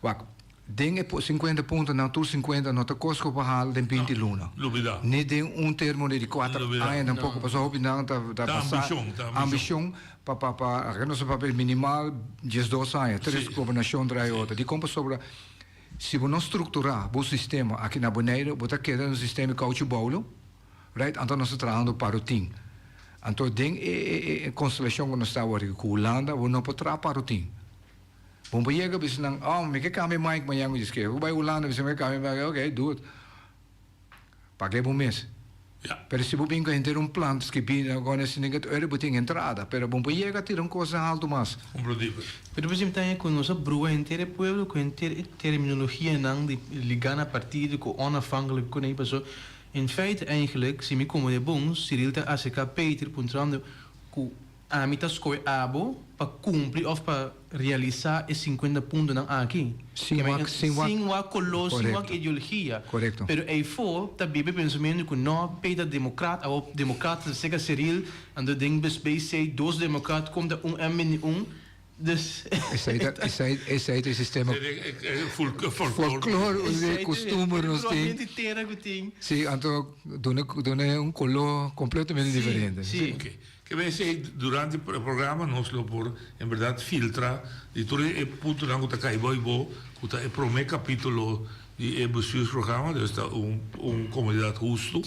Wak, den e sinkuenta puntonan, tur sinkuenta no ta kos ku por hala den binti luna. Lubida. Ni den un termino di kuater aña tampoko, pasobra hopi nan ta pasa ambishon pa pa pa nos a papia minimal diesdos aña, tres gobernashon tras e otro. Dikon? Pasobra si bo no strukturá bo sistema aki na Boneiru, bo ta keda den un sistema di kouchi boulo, right? Anto nos ta trahando pa rutin. Anto den e konstelashon ku nos ta awor aki ku Hulanda, bo no por traha pa rutin. Bon por yega bisa nan, oh mi ke cambia mic mañan cu dje Bo bay Hulanda bisa mi ke cambia mic, ok do it. Paga bo mes. Pero si bo bin cu henter un plan skibi nan con esey nan ora bo tin entrada, pero bon por yega tira un cos halto mas. Comprendibel. Pero por esempel tambe cu nos a brua henter e pueblo cu henter e terminologianan di liga na partido cu onafhankelijk cu nan paso in feite eigenlijk si mi comprende bon Cyril ta acerca Peter puntrando cu Ami ta skohe abo pa kumpli òf pa realisá e sinkuenta puntonan aki. Sin wak, sin wak. Sin wak koló, sin wak ideologia. Korekto. Pero eifó ta biba e pensamentu ku no, p'e ta demokrat, awor demokrat ta seka Cyril, anto den bes BC dos demokrat konta un M bini un, dus. Esei ta, esei, esei ta e sistema. Folklor. Folklor, e kustumber nos tin. E tera ku tin. Si, anto duna, duna un koló kompletamente diferente. Si, si. Oke. Ke bay esey durante e programa nos lo por en berdad filtra di tur e puntonan ku ta kai bo i bo ku ta e prome kapitulo di e bestuursprogramma dus ta un un komunidat hustu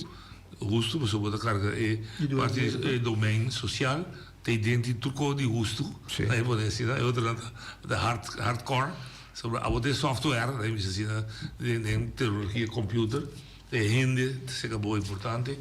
hustu pasobra bo ta karga e parti e domein sosial ta e denti tur kos di hustu ta e pone asina e otronan ta hard hardcore pasobra abo ta e software ta e bisa asina den den teknologia computer e hende ta seka bo importante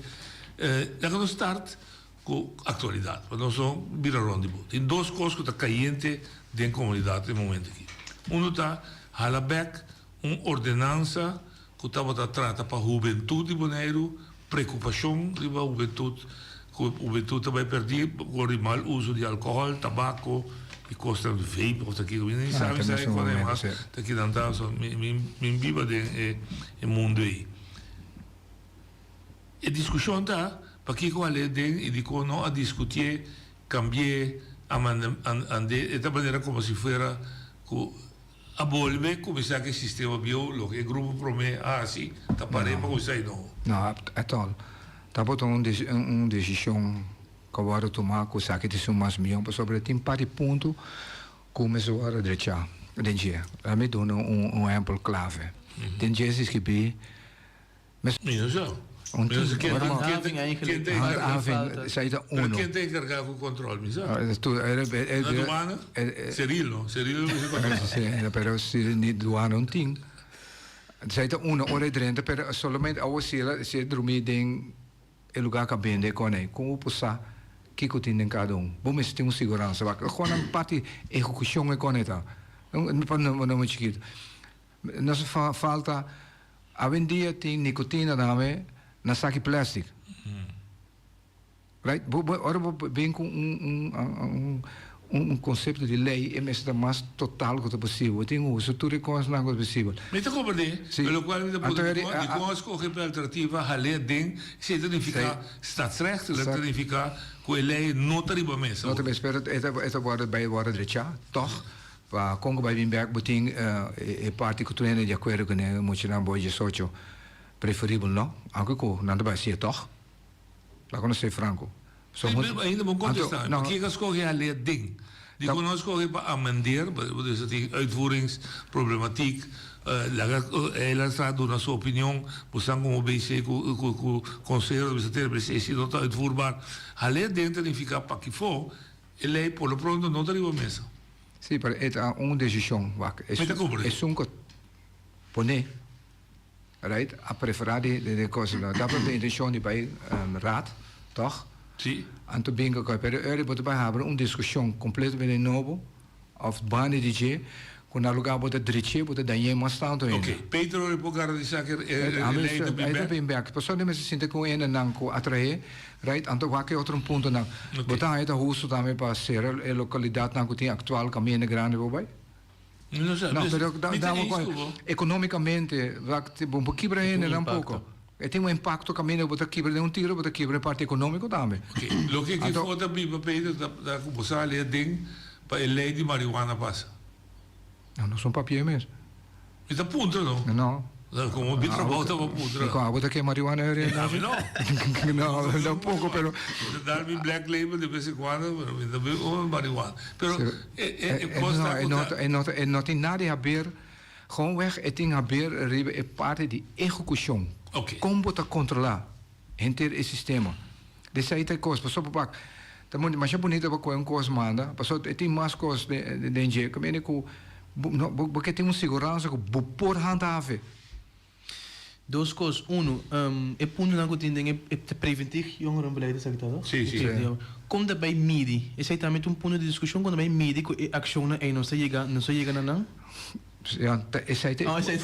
laga nos start. Ku aktualidat, pa nos no bira rònt di bo. Tin dos kos ku ta kayente den komunidat e momento aki. Unu ta hala bèk un ordenansa ku tabata trata pa hubentut di Boneiru, prekupashon riba hubentut, ku hubentut ta bai pèrdí por di mal uso di alkohòl, tabako i kosnan vape òf ta kiko. Mi ni sabi sa e kos ei mas ta kinan ta, mi biba den e mundu ei. E diskushon ta, pakiko al'é den i dikon no a diskutié, kambi'é, amand'é, e ta manera komo si fuera ku a bolbe kuminsá ku e sistema bieu, loke e grupo promé a hasi ta par'é pa kuminsá di nobo. No, at all. Tabata un un desishon ku a wòrdu tumá ku esaki ta esun mas mihó pasobra tin par di punto ku mester wòrdu drechá den dje. Lami duna un ehèmpel klave. Den dje si skibí. Mi no sa. Un Mi no sa ken ora ken Handhaving ken eigenlijk. ta enkargá. Handhaving, esei ta Pero uno. ken ta enkargá ku kòntròl? Mi sa. Tu era e Na duana? Cyril no? Cyril lo mester kòntrolá. Sí, pero si ni duana un tin. Esei ta uno ora e drenta, pero solamente awo si el si e drumí den e lugá ku a bende e kòne, kon bo por sa kiko tin den kada un? Bo mester tin un siguransa. Wak, kon nan parti ehekushon e kòne ta? Pa nomber chikitu. Nos falta, awendia tin nicotina tambe na saki plastic. Right? Bo, bo, ora bo bin ku un, un, un, un, un konsepto di lei, e mester ta mas total ku ta posibel. Bo tin ku usa tur e kosnan ku ta posibel. Mi ta komprendé, Sí. pero lokual mi ta Anto puntra e, dikon, a, a, dikon a skohe pa e alternativa hal'é den, esei ta nifiká Sí. statsrecht, ta Exact. nifiká ku e lei no ta riba mesa. No ta mester, pero e ta, e ta wòrdu bai wòrdu drechá, tòg? Pa kon ku bai bin bèk bo tin e parti ku tur hende di akuerdo kuné, muchanan bo diesocho preferibel no, aunke ku nan ta bai hasié tòg. Laga nos ser franco. So Sí, pero ainda bon Anto, contesta. no. Pakico a scoge hal'e den? Dico no a scoge pa amender, dus ta tin uitvoeringsproblematiek, laga el a sa duna su opinion, bo san como BC cu cu cu conseho ta bisa tene, pero esey si no ta uitvoerbaar. Hal'e den ta nifica pakifo e ley por lo pronto no ta riba mesa. Sí, pero e ta un decision, wak. Mi ta comprende. Esun cu pone. Right, a prefera di di cos no tabata intencion di bay raad toch? Si. Anto bingo coy pero eri bo ta bay habri un discusion completamente nobo of banda di dje cu na lugar bo ta dreche bo ta dañe mas tanto ainda. Ok, Pedro ori por garantisa cu e ley ta bin bek? E ta bin bek, pasobra mi mester sinti cu hendenan cu a trahe, right, anto wak e otro un puntonan. Bo ta haña ta husto tambe pa cera e localidadnan cu tin actual caminda grandi bo bay? No sa, No, dus, pero da, mi ta da eens un ku bo. Economicamente, wak, bo por kibra E tin hende un tampoco. impacto. E tin un impacto caminda bo ta kibra den un tiro, bo ta kibra e parti economico tambe. Ok, loke ki Anto, for ta biba Pedro ta ta ku bo sali aden pa e ley di marihuana pasa. No, no son papia mes. Mi ta puntra no. No. No, como mi trabou ta pa puntra. Y con abo ta kema marihuana eri? Ami no. No, tampoco, pero. Mi ta dar mi black label de vez en cuando, pero mi ta bebe un marihuana. Pero e e e cos ta cu ta. E no ta e no tin nada di haber, gewoonweg e tin haber riba e parti di ehecucion. Ok. Con bo ta controla henter e sistema. Desei ta e cos, pasobra pak ta masha bunita pa coge un cos manda, pasobra e tin mas cos den dje, caminda cu bo no bo ke tin un siguransa cu bo por handhaven. Dos cos, uno, e puntonan cu tin den e preventief jongerenbeleid esaki ta, toch? Si, si. Con ta bay midi? Esey tambe ta un punto di discusion, con ta bay midi cu e accionnan ey nos ta yega, nos ta yega na nan? Ja, ta esei ta Oh, esei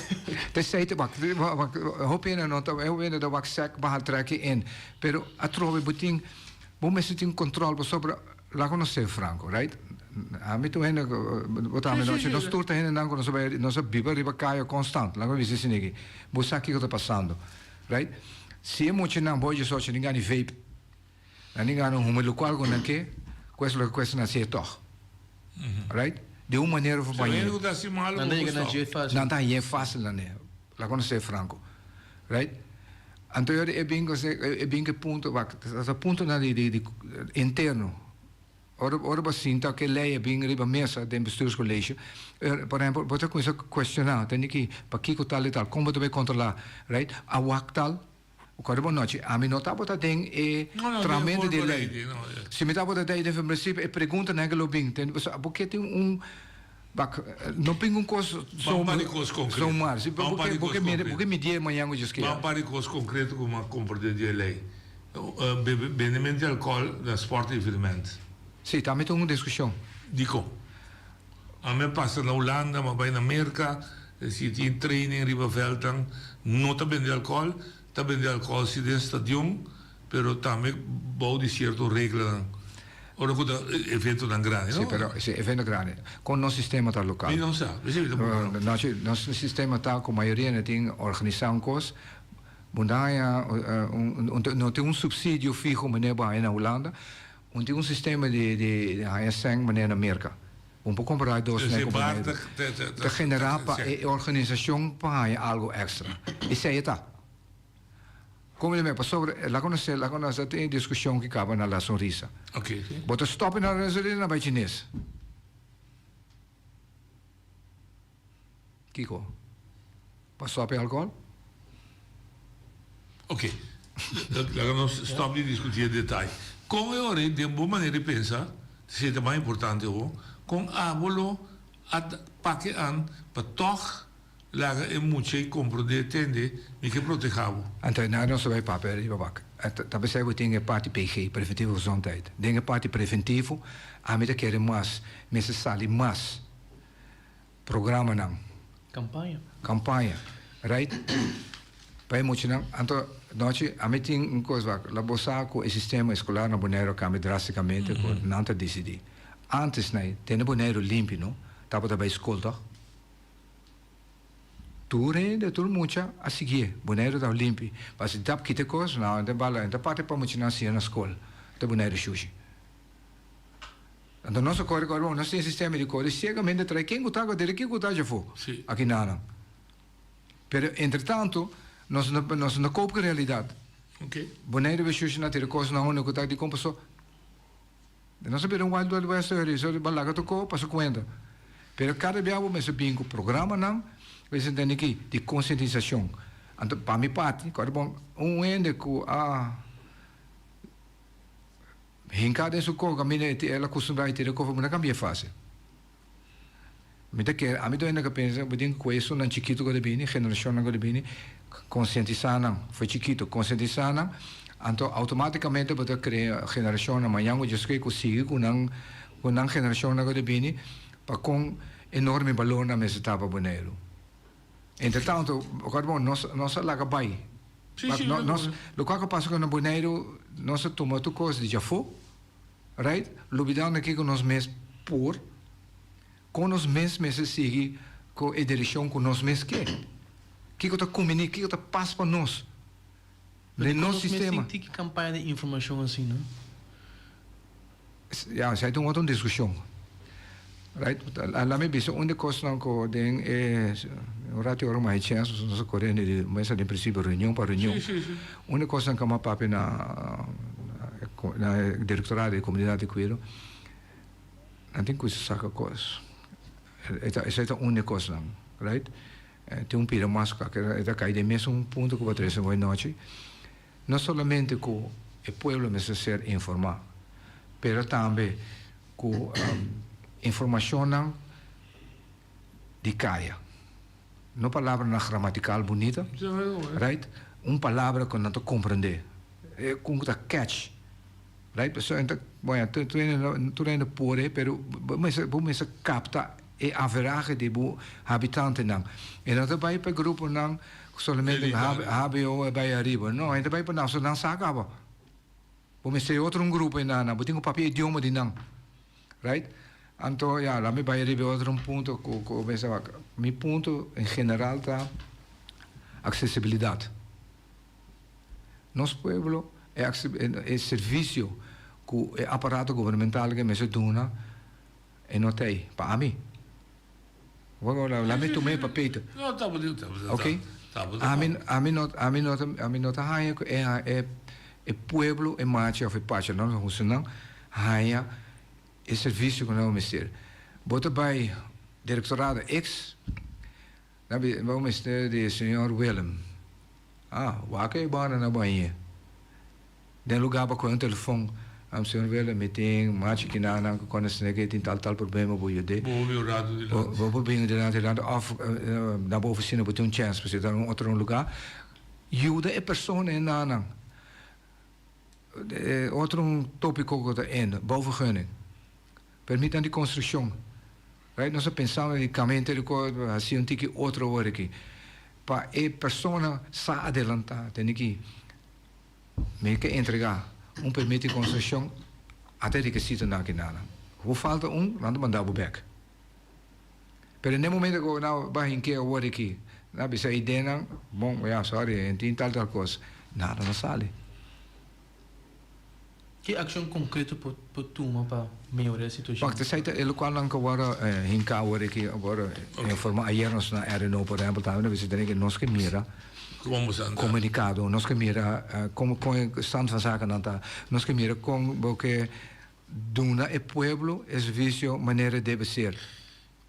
ta esei ta wak wak hopi hende no ta hopi hende ta wak sek baha trek in pero atrobe bo tin bo mester tin control pasobra laga nos ser franco right ami ta un hende bo ta ami nochi nos tur ta hendenan ku nos a bai nos a biba riba kaya constant laga mi bisa esei aki bo sa kiko ta pasando right si e muchanan bo diesocho nan gana vape Nan tin gana huma lokual ku nan ke, kues loke kues nan hasié tòg. Right? Di un manera of Pero hende manera. ku ta hasi malu Nan ta bo yega na gusta. dje fásil. Nan ta hañ'é fásil nan e. Laga nos ser franko. Right? Anto yori e bin ku e bin ku e punto, wak, ta puntonan di di di interno. Ora ora bo sinta ku e lei a bin riba mesa den bestuurscollege, por ehempel, bo ta kuminsá kuestioná, tende ki pakiko tal i tal, kon bo ta bai kontrolá, right? A wak tal. Kòrda bo nochi, ami no tabata den e tramento di e lei. Si mi tabata den den prinsipio e preguntanan ke lo bin, tende pasobra bo ke tin un bak no bin un kos zomaar. Si bo ke bo ke mira bo ke midié mañan ku djes Ban par di kos konkreto ku mi a komprendé di e lei. Bendimento di alkòl na sport evenement. Si, tambe ta un diskushon. Dikon? Ami a pasa na Hulanda, mi a bai na Merka, si tin training riba veldnan, no ta bende alcohol, ta bende alcohol si den stadion, pero tambe bou di cierto reglanan, ora cu ta eventonan grandi, no? Si, pero si, evento grandi. Con nos sistema ta local? Mi no sa, mi ta puntra no. Nos sistema ta cu mayoria na tin organisa un cos, bo no haya un, no tin un subsidio fiho manera bo haya na Hulanda, Un tin un sistema di di haña sèn manera na Merka. Un por kompará e dos Dus nèk e ku bar Boneiru. ta ta Ta generá pa sèn. e organisashon pa haña algu èkstra. Esei e ta. Komo di mei? Pasobra laga nos sè laga nos tin e diskushon ki kaba na La Sonrisa. Oké, si. Bo ta stòp na La Sonrisa na bai chines. Kiko? Pa stop e alcohol? Ok, laga nos stop di discuti e detaye. Con e ora ei den bo manera di pensa, esei ta mas importante ho, con abo lo a pake an pa tog laga e mucha ei comprende, tende, mi ke proteha bo. Anto na nos ta bai papia riba bak. Ta besei bo tin e parti PG, preventivo gezondheid. Den e parti preventivo, ami ta kere mas, mester sali mas. Programanan. Campaña. Campaña. Right? Pa e muchanan, anto nochi ami tin un kos wak, la bo sa ku e sistema eskolar na Boneiru a kambia drastikamente ku nan ta disidí. Antes nei, tene Boneiru limpi no, tabata bai skol tòg? Tur hende, tur mucha a siguié, Boneiru tabata limpi. Pa si tap kita e kos, nau, enta bala, enta parti pa muchanan siña na skol, ta Boneiru shushi. Anto nos a kore kore, bon, nos tin e sistema di kore siegamente trae ken ku ta ku dere, ken ku ta djafó, aki nanan. Pero entretanto nos no nos no koop ku realidat. Boneiru be shushi na tira kos na hunda ku ta dikon paso nos a bira un wild wild west ori so bo laga tur koop paso kuenta. Pero kada bia bo mester bin ku programanan bo mester tende ki di konsientisashon. Anto pa mi parti kòrda bon un hende ku a hinka den su koko kaminda el a kustumbrá di tira kof bo no kambia fásil. Mi ta kere, ami tawinda ka pensa, bo tin ku esunnan chikitu ku ta bini, generashonnan ku ta bini, konsientisá nan, for chikitu, konsientisá nan, anto outomátikamente bo ta krea generashonnan mañan ku djes ku sigui ku nan, ku nan generashonnan ku ta bini, pa kon enorme balornan mester ta pa Boneiru. Entretanto, akorda bon, nos, nos a laga bai. Nos, lokual ku a pasa ku na Boneiru, nos a tuma tur kos di djafó. Right? Lubidando kiko nos mes por, kon nos mes mester sigui ku e direkshon ku nos mes ke. Kiko ta kumbiní, kiko ta pas pa nos den nos sistema. Pero dikon nos mes tin tiki kampaña di informashon asina? Ya, esei ta un otro diskushon. Right? Laat mi bisa un di kosnan ku den e un ratu ora mas e chèns nos a kore di mesa den prinsipio reunion pa reunion. Un di kosnan ku a papia na na e direktorado di komunidat di kuido nan tin kusa saka kos. Esei ta un di kosnan, right? Tin un pida mas ku e ta kai den mesun punto ku bo a trese hoy nochi. No solamente ku e pueblo mester ser informá, pero tambe ku informashonnan di kaya. No palabranan gramatikal bunita, right? Un palabra ku nan ta komprendé, ku ta catch, right? Pasobra nan ta, bueno, tur hende por e, pero bo mester, bo mester kapta e averahe di bo habitantenan. E no ta bai pa e gruponan solamente hbo e bai ariba, no, e ta bai pa nan, pasobra nan sa kaba. Bo mester e otro un grupo einan, bo tin ku papia idioma di nan. Right? Anto, ya, laat mi bai riba e otro un punto ku ku mi sa wak. Mi punto en general ta aksesibilidat. Nos pueblo e e servisio ku e aparato gubernamental ke mester duna e no ta ei pa ami. Laat mi tuma e pa Peter. No, ta bo ta bo. Ok. Ami ami no ami no ami no ta haña ku e e e pueblo e machi of e pacha nan hustu nan haña e servisio ku nan mester. Bo ta bai direktorado X nan bi bo mester di señor Willem. Ah, wak e banda na bañ'e. Den lugar pa coge un telefon, am señor Willem mi tin machi kinanan cu con esne ke tin tal tal problema bo yud'e. Bo por bin un rato dilanti. Bo por bin dilanti dilanti of na bo oficina bo tin un chance pasobra ta un otro un lugar. Yuda e persona e nanan. E otro un topico cu ta in, bouwvergunning. Permitnan di construccion. Right? Nos a pensando di cambia henter e cos, haci un tiki otro awor aki. Pa e persona sa adelanta, tene ki. Mi ke entregá un permit di konstrukshon ata e rekisitonan aki nana. Ku falta un, nan ta manda bo bèk. Pero n'e momento ku nan bai hink'é awor aki, nan a bisa e ideanan, bon, ya, sorry, e tin tal tal kos. Nada no sali. Ki akshon konkreto por por tuma pa mehorá e situashon? Wak, esei ta e lokual nan ku awor hinká awor aki, awor informá ayer nos na RNO por ehèmpel tambe nos a bisa tene ke nos ke mira komunikado, nos ke mira kon kon e stand van zakennan ta, nos ke mira kon bo ke duna e pueblo e servisio manera debe ser.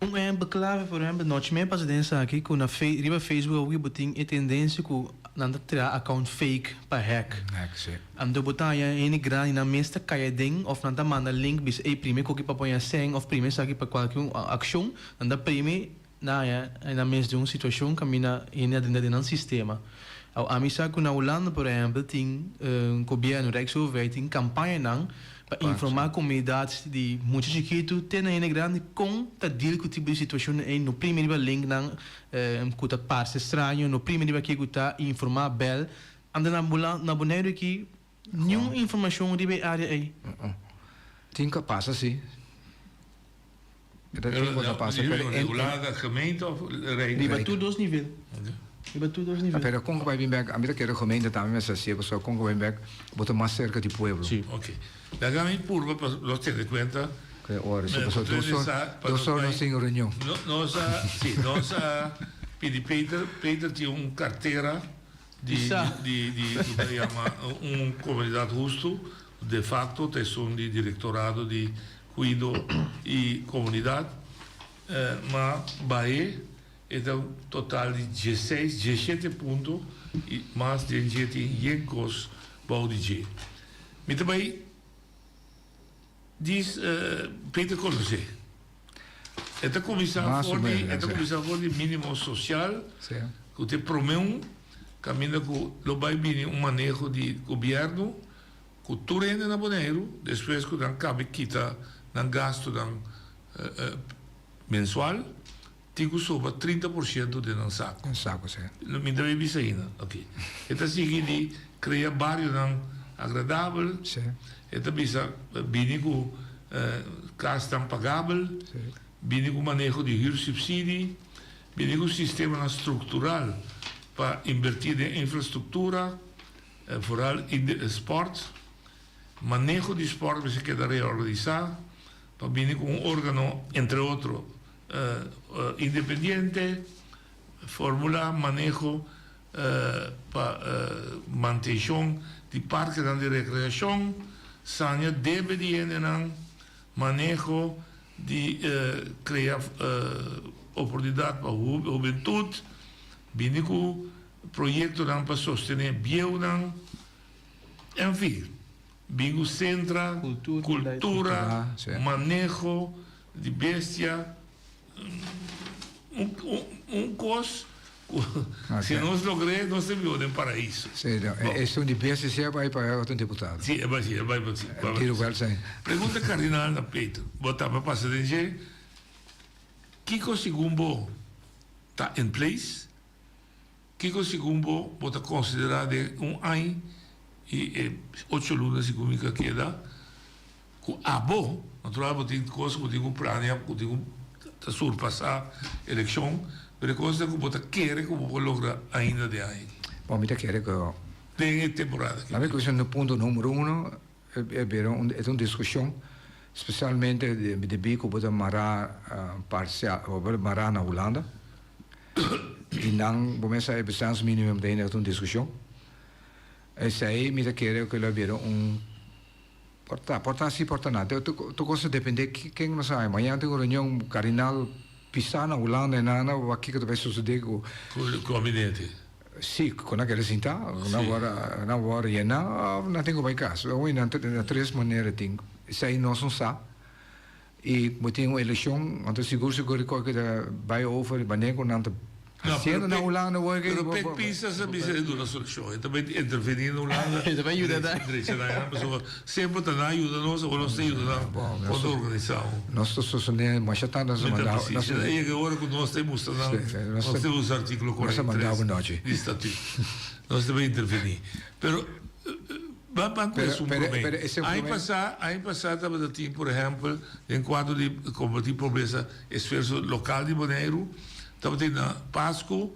Un ehempel clave, por ehempel, nochi mi a pasa den esaki cu na riba Facebook awoki bo tin e tendencia cu nan ta traha account fake pa hack. Hack, si. Anto bo ta haña hende grandi nan mes ta caya den of nan ta manda link bisa ey primi koki pa poña sèn of primi esaki pa cualke un accion, nan ta primi nan haña nan mes den un situacion caminda hende a drenta den nan sistema. Awo ami sa cu na Hulanda por ehempel tin gobierno, Rijksoverheid, tin campañanan. Pa informá komunidat di mucha chikitu te na hende grandi kon ta deal ku tipo di situashonnan ei. No primi riba linknan ku ta parse straño, no primi riba ke ku ta informá, bèl. Anda na na Boneiru aki niun informashon riba e área ei. Tin ku a pasa si. E ta tin ku ta pasa pero en. Regular na gemeente of rijk? Riba tur dos nivel. Riba tur dos nivel. Pero kon ku bai bin bek, ami ta kere gemeente tambe mester hasié pasobra kon ku bai bin bek bo ta mas serka di pueblo. Si. Ok. Laga mi purba pa nos tene kuenta. Ke ora si pasobra dos or dos or nos tin reunion. Nos a si nos a pidi Peter, Peter tin un kartera di di di ku ta yama un komunidat hustu de facto ta esun di direktorado di kuido i komunidat ma bahe e ta un total di dieseis diesshete punto i mas den dje tin yen kos bou di dje. Mi ta bai dis Peter konosé. E ta kuminsá for di e ta kuminsá for di minimo sosial ku ta e promé un kaminda ku lo bai bini un maneho di gobièrnu ku tur hende na Boneiru despues ku nan kabe kita nan gastunan mensual tin ku sobra 30 por siento den nan sako. Den sako, si. Mi ta bay bisa aina. Ok. E ta sigui di krea barionan agradabel. Si. E ta bisa bini ku kasnan pagabel. Si. Bini ku maneho di huursubsidie. Bini ku sistemanan struktural pa inbertí den infrastruktura. Vooral in de sport. Maneho di sport mester keda reorganisá pa bini ku un órgano, entre otro, independiente, formulá maneho pa mantenshon di parkenan di rekreashon, sania debe di hendenan, maneho di krea oportunidat pa hubentut, bini ku Proyektonan pa sostené bieunan, enfin, bin ku sentra, kultura, maneho di bestia, un kos ku si nos logr'é nos ta biba den paraiso. Sí, esun di bestia si a bai pa otro diputado. Sí, e bai, sí, e bai pa sí. Tiro Welzijn. Pregunta kardinal na Peter, bo ta pa pasa den dje, kiko segun bo ta in place? Kiko segun bo, bo ta konsiderá den un añ i e ocho luna segun mi ka keda ku abo, natural bo tin kos ku bo tin ku plania, ku tin ku ta surpasá elekshon, pero e kosnan ku bo ta kere ku bo por logra ainda den aña aki. Bon, mi ta kere ku. Den e temporada aki. Laat mi kuminsá na punto numero uno, e bira un, e ta un diskushon, spesialmente debí ku bo ta mará parsial, bo ta mará na Hulanda. I nan bo mester sa e bestaansminimum ta hende ta un diskushon. Esei mi ta kere ku lo a bira un por ta, por ta si por ta na. Tur kos ta depende ken nos a haña. Mañana tin un reunion kardinal pisá na Hulanda i nan a wak kiko ta bai sosodé ku. Ku gabinete. Si, ku nan kere sintá, nan wòrdu nan wòrdu yená òf nan tin ku bai kas. Na tres manera tin. Esei nos no sa. I bo tin un elekshon, anto sigur sigur di kos ku ta bai over manera ku nan ta hasiendo na Hulanda awor ke. Pero Pek Pisas a bisa e duna solushon, e ta bai intervení na Hulanda. E ta bai yuda nan. Drecha nan einan pasobra semper ta nan a yuda nos, awor nos ta yuda nan kon ta organisá un. Nos ta sostené masha tantu nos a manda. Mi ta presis. A yega e ora ku nos ta mustra nan, nos ta usa artíkulo 43 di statut. Nos ta bai intervení. Pero. Ban ban ku esun promé. Aña pasá, aña pasá tabata tin, por ehèmpel, den kuadro di kombatí pobresa esfuerso lokal di Boneiru, tabatin na Pasku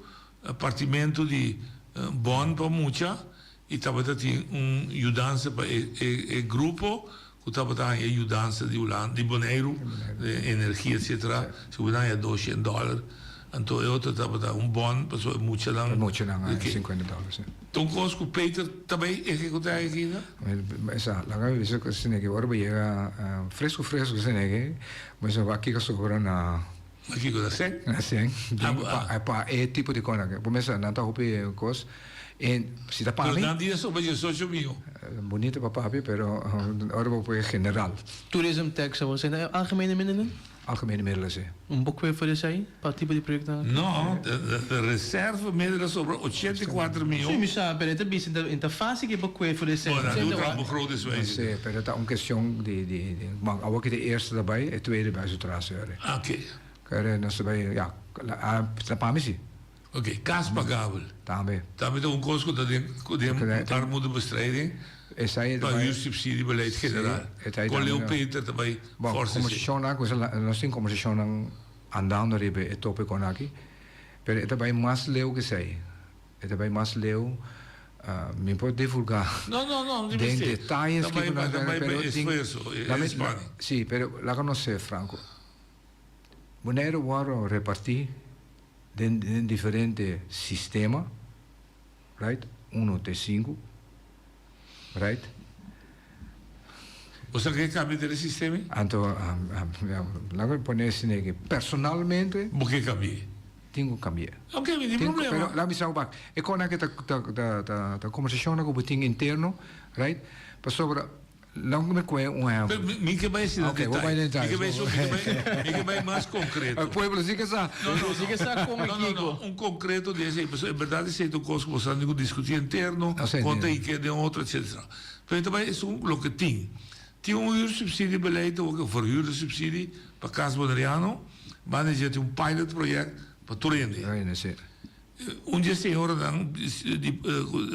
partimentu di bòn pa mucha i tabata tin un yudansa pa e e grupo ku tabata haña yudansa di Hulanda, di Boneiru, energia etsetera, si bo haña doshen dòler. Anto e otro tabata un bon pasobra e muchanan. E muchanan a 50 dòler, si. Ta un kos ku Peter ta bai ehekutá aki na? Esa, laga mi bisa ku esaki ora bo yega fresku fresku esaki, bo bisa wak kiko sobra na. Wak kiko na sèn? Na sèn, pa e tipo di kos nan. Bo mester nan ta hopi kos en si ta pa mi. Pero nan dia sobra diesocho mil. Bunito pa papia pero ora bo pone general. Tourism tax, abo esei ta algemene middelen? Algemene middelen, sí. Un bo kwe for esei pa tipo di proyectonan aki? No, de reserve middelen sobra 84 miyon. Sí, mi sa, pero e ta bisa en ta fácil ke bo kwe for esei. Bueno, doe tra begrotingswijziging. Sí, pero ta un kestion di, di, di, bon, awor ki de eerste ta bai, e tweede bai su tras, hoor. Oké. Kere nos ta bai, ja, ta pa mi sí. Oké, kas pagabel. Tambe. Tambe ta un kos ku ta den den armoedebestrijding. Esei Pa huursubsidiebeleid general. Kon Leo Peter ta bai Bon, forsa esei? kombersashonnan ku nos tin kombersashonnan andando riba e topikonan aki, pero e ta bai mas leu ku esei. E ta bai mas leu, mi por divulgá No, no, no, no tin den mester. detayes Ta bai kiko pa nan ta bai pa pero tin esfuerso, e laga inspanning. Sí, pero laga nos ser franko. Boneiru wòrdu repartí den den diferente sistema, right, uno te sinku, right. Bo sa ke kambia den e sistema ei? Anto, laga mi pone esei aki, personalmente. Bo ke kambia? Tin ku kambia. Ok, mi tin problema. Pero laga mi sa bo bak, e kos nan aki ta ta ta ta kombersashonnan ku bo tin interno, right, pasobra. Lo mi koe un ehempel. Mi ke bai asina Ok, bo bai detaye. Mi ke bai so, mi ke bai, mi ke bai mas konkreto. E pueblo si ke sa. No, no, Si ke sa kon e no, no, kiko. no, un konkreto di esei. Pasobra en berdad esei ta un kos ku bo sa tin ku diskutí interno, Así kon ta tin. i ke den otro, etcetera. Pero ta bai esun loke tin. Tin un huursubsidiebeleid awor ke verhuurdersubsidie pa kas boneriano. Banda dje tin un pilot project pa tur hende. Tur hende, si. Un di e señoranan di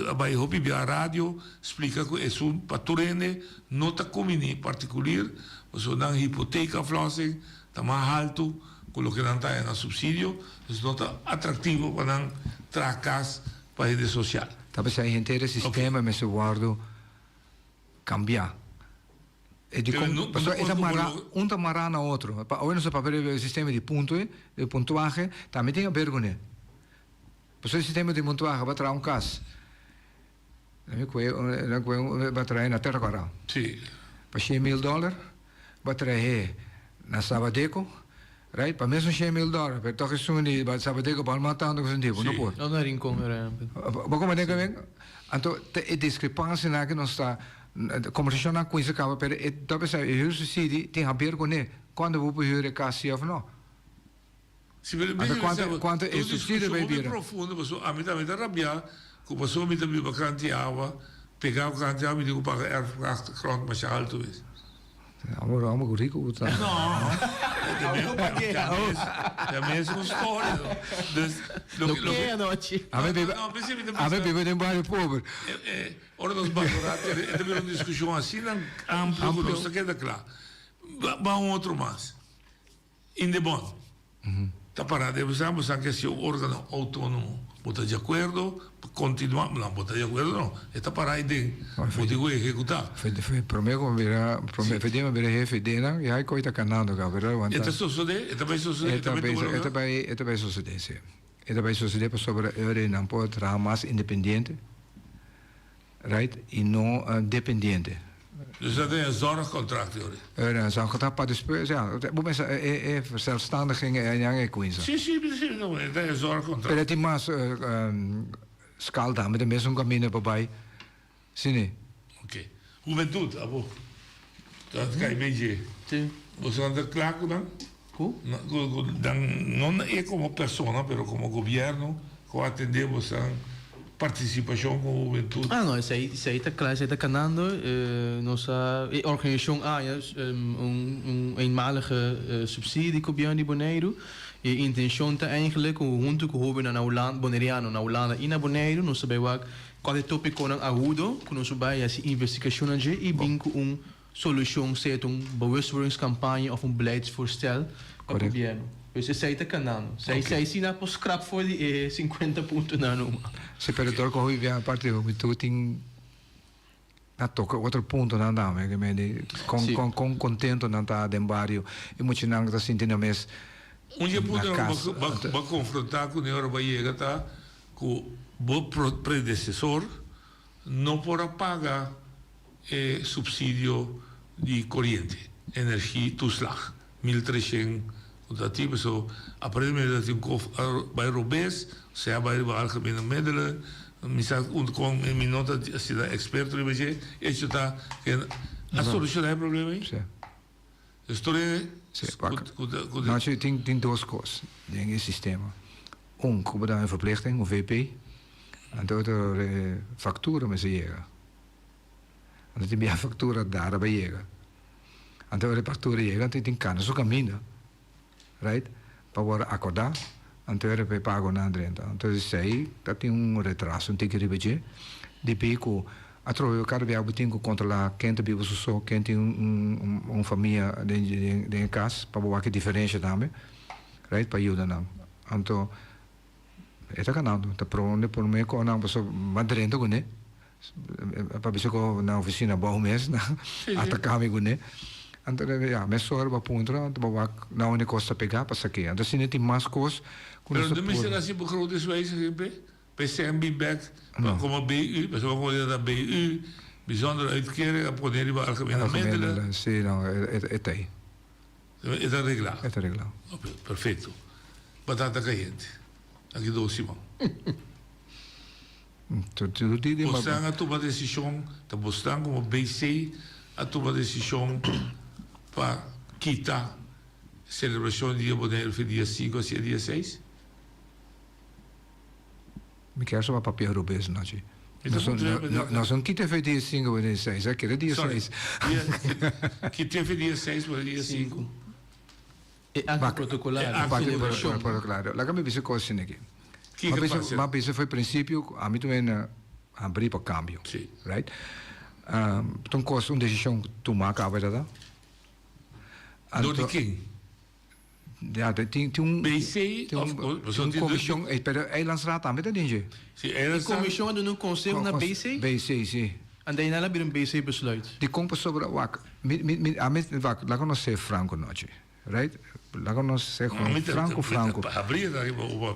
a bai hopi bia radio splica cu esun pa tur hende no ta cumini particulier pasobra nan hypotheekaflossing ta mas halto cu loke nan ta haya na subsidio, dus no ta atractivo pa nan traha cas pa hende social. Ta p'esei henter e sistema mester wordo cambia. E di kon, pasobra e ta mará, un ta mará na otro. Pa awe nos ta papia riba e sistema di punto ei, di puntuahe, tambe tin aber kuné. Pasobra e sistema di puntuahe bo a traha un kas, mi kue un, kue un, bo a traha na Terra Kòrá. Sí. Pa 100.000 dòler, bo a trah'é na Sabadeco, right? Pa mesun 100.000 dòler, pero tòg esun di Sabadeco bal mas tantu ku esun di, bo no por. No na Rincon, por ehèmpel. Bo komprendé ku Anto ta e diskrepansianan ku nos ta Kombersashonnan kuinsa kaba pero e ta bisa e huursubsidie tin haber kuné kuantu bo por huur e kas si òf no. Si pero Anto kuantu kuantu e un subsidie discusion bay hopi bira. profundo pasobra ami tambe ta rabia ku pasobra mi ta biba kanti awa pega ku kanti awa mi tin ku paga erfpacht grond masha alto mes. Amo amo ku rico ku ta. No, ta mes un storia. Dus lo ke anochi. Ami biba ami biba den bario pober. Ora nos balorá tere, e ta bira un diskushon asina amplio ku nos ta keda kla. Ba un otro mas. Indebon ta pará den bosan, bosan ke hasi un órgano outónomo. Bo ta di akuerdo pa kontinuá? No, bo ta di akuerdo no. E ta pará ei den. Bo tin ku ehekutá. Promé ku mi bira, promé dia mi bira hefe den nan, ya e koi ta kanando kaba, pero E ta sosodé? E ta bai sosodé? E ta bai, e ta bai sosodé, si. E ta bai sosodé pasobra e ora nan por traha mas independiente. Right? Y no dependiente. Dus dat e zorgcontract yori? Een zorgcontract pa despues, ja. Bo mester e e verzelfstandiging e nan e cuinsa. Si, si, si, no, e ta e zorgcontract. Pero tin mas scal tambe den mesun camino pa bay. Si ni? Ok. Hubentud, abo ta cay bay dje. Si. Boso nan ta cla cu nan? Cu? Cu nan, no e como persona, pero como gobierno, cu a atende boso participacion como hubentud. Ah, no, esey, esey ta cla, esey ta canando. Nos a, e organisacion a haya un, un eenmalige subsidie di gobierno di Boneiru. E intencion ta eigenlijk cu hunto cu hobennan na Hulanda, Boneriano na Hulanda y na Boneiru, nos ta bay wak cual e topiconan agudo cu nos a bay haci investigacionnan dje y bin cu un solucion, sea ta un bewustwordingscampagne of un beleidsvoorstel pa gobierno. Dus esey ta canando. Esey esey si nan por scrap for di e cincuenta puntonan numa. Si, pero dor cu hopi biaha aparte di hubentud tin na toca otro puntonan tambe, ke mende con con con contento nan ta den bario y muchanan ta sinti nan mes Un di e na puntonan cas. cu bo bo confronta cu ne ora bo a yega ta cu bo predecesor no por a paga e subsidio di coriente, energie toeslag, 1300 cu ta tin, paso aparentemente ta tin cu bay robes, sea bay riba algemene middelen, mi sa un con mi no ta asina experto riba dje, hecho ta cu a soluciona e problema ey? Dus tur e Sí, wak. Nacho, tin tin dos kos den e sistema. Un, ku bo da un verplichting, un VP. Anto otro e faktura mester yega. Anto tin bia faktura dara pa yega. Anto ora e faktura yega anto tin kana su kaminda, right? Pa wòrdu akordá, anto ora pa e pagonan drenta. Anto esei ta tin un retraso un tiki riba dje, debí ku atrobe kada bia bo tin ku kontrolá ken ta biba su so, ken tin un famia den e kas pa bo wak e diferensha tambe, right? Pa yuda nan. Anto E ta ganando, ta pronde por me ku nan pasobra m'a drenta kuné, pa bisa ku nan ofisina abou mes nan ataka mi kuné. Anto ya, mesora bo a puntra, anto bo wak na unda e kos ta pegá pa sak'é. Anto asina tin mas kos ku Pero nos ta no mester por. hasi begrotingswijziging p'e, p'e sèn bin bèk pa komo BU, pasobra komo ta BU, bijzondere uitkering a pone riba algemene Algemene middelen. middelen, si, no, e ta ei. E ta reglá. E ta reglá. Ok, perfecto. Batata cayente. Aki dos siman. Bosnan a tuma decision, ta bosnan como BC a tuma decision pa kita celebracion di Dia Boneiru fe dia sinku hacia dia seis? Mi kier sa papia robes nochi. Nos no kita fe dia sinku pa dia seis, a keda dia seis. Kita fe dia seis pa dia sinku. E acto protocolario. E acto protocolario. Laga mi bisa cos asina aki. Mi a bisa for principio ami tambe na abri pa cambio. Right? Ta un cos, un decision tuma caba ta. Door di ken? Ja, tin tin un BC tin un of tin un comisión, eh, pero Eilandsraad tambe ta den dje. Si, E Eilandsraad. comisión a duna un conseho na BC? BC, si. En daarna a bira un BC besluit. Dikon pasobra, wak, mi, mi, mi, ami, wak, laga nos ser franco nochi, right? Laga nos ser gewoon franco, franco. Habri e ta riba.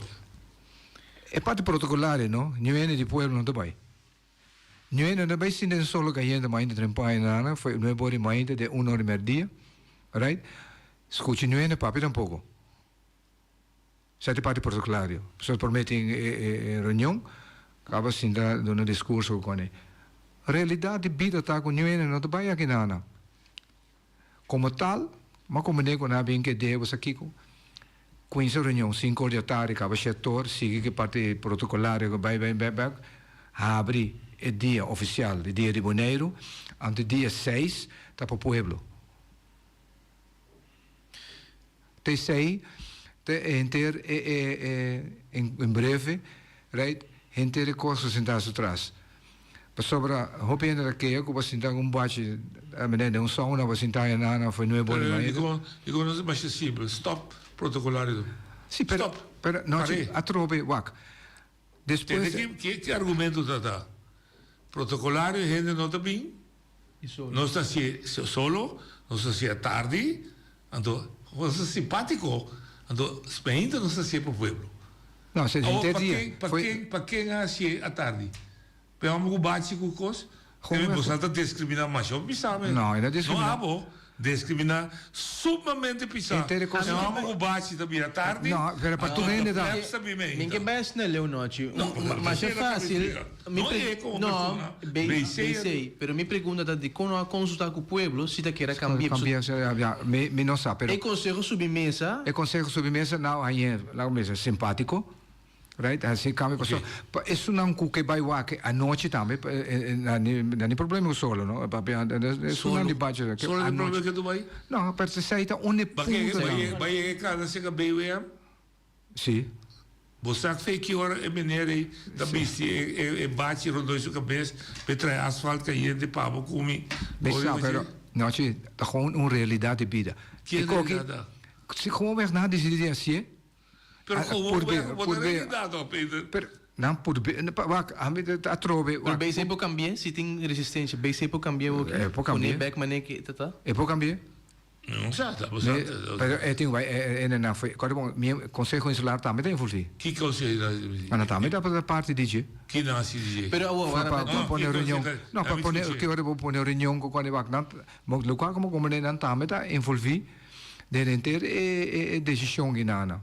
E parti protocolario, no? Niun hende di pueblo no ta bai. Nuebe no ta bai sinta den solo cayente mainta trempan nana foi nuebe ora di mainta te un ora di merdia right scucha nuebe no papia tampoco sa ta parti protocolario pasobra prome tin e reunion caba sinta duna discurso cu cone realidad di bida ta cu nuebe no ta bai aki nana como tal ma comprende cu nan a bin kede bo sa kico Cuinsa reunion cinco or di atardi caba shete or sigui cu e parti protocolario cu bay bay bay bay habri e dia oficial di dia di Boneiru anto dia seis ta pa pueblo te esey te henter e e e en breve right henter e cos cu sinta su tras. Pasobra hopi hende ta kea ku bo sinta ku un buachi, menen den un sauna bo sinta aña nana for nuebe ora di Pero mainta. dikon, dikon no ta masha simpel? Stop protocolario. Si, pero, Stop. pero no, Par'é. atrobe, wak. Despues. Tende ki, ki, ki argumento ta ta? Protocolario hende no ta bin, nos ta hasié solo, nos ta hasié atardi, anto nos ta simpatico, anto mainta nos ta hasié pa pueblo. No, se Awor, henter pa dia. ken, pa Foi. ken, pa ken a hasié atardi? Pe homber ku bachi ku kos, Gewoon bo sa ta diskriminá masha hopi pisá men. No, e no diskriminá. No abo, diskriminá sumamente pisá. Henter e kos. E homber ku bachi ta bira tardi. No, pero pa tur hende ta. Plebs ta bin meinta. Mi ke best na leu nochi. No, Masha fácil. No e komo No, persona. BC. Pero mi pregunta ta dikon no a konsultá ku pueblo si ta kere kambia. Kambia, ya, mi mi no sa, pero. E konseho subi mesa. E konseho subi mesa, nau hañ'é, laga mi bisa, simpátiko. Right, hasi cambio paso pa esunnan cu ke bay wak anochi tambe nan tin problema cu solo no papia esunnan di bachi Solo tin problema ke tu bay? No pero esey ta un e puntonan. Bay yega e casa cerca BWM? Si. Bo sa fe ki ora e meneer ey ta bisti e bachi rondoi su cabes pe trae asfalt cayente pa bo cumi? Mi sa pero nochi ta gewoon un realidad di bida. Ki realidad? Si gewoon weg nan a dicidi di hacié. Pero gewoon weg, bo ta realidad no, Peter. Pero nan purbe, wak, ami ta atrobe, Pero wak. BC por cambi'é, si tin resistencia, BC por cambi'é hoki? E por cambi'é. Pone bek manera ke ta ta? E por cambi'é. No sa, ta bo sa. Pero e tin bai, e e nan foi, kòrda bon, mi Consejo Insular tambe ta envolví. Ki Consejo Insular ta envolví? Nan tambe ta parti di dje. Ki nan hasi di dje? Pero awor, Pa pa pone reunion, no, pa pone, ki ora bo pone reunion ku kòrda wak, nan, lokual komo komo nan tambe ta envolví. Den henter e desishon di nana.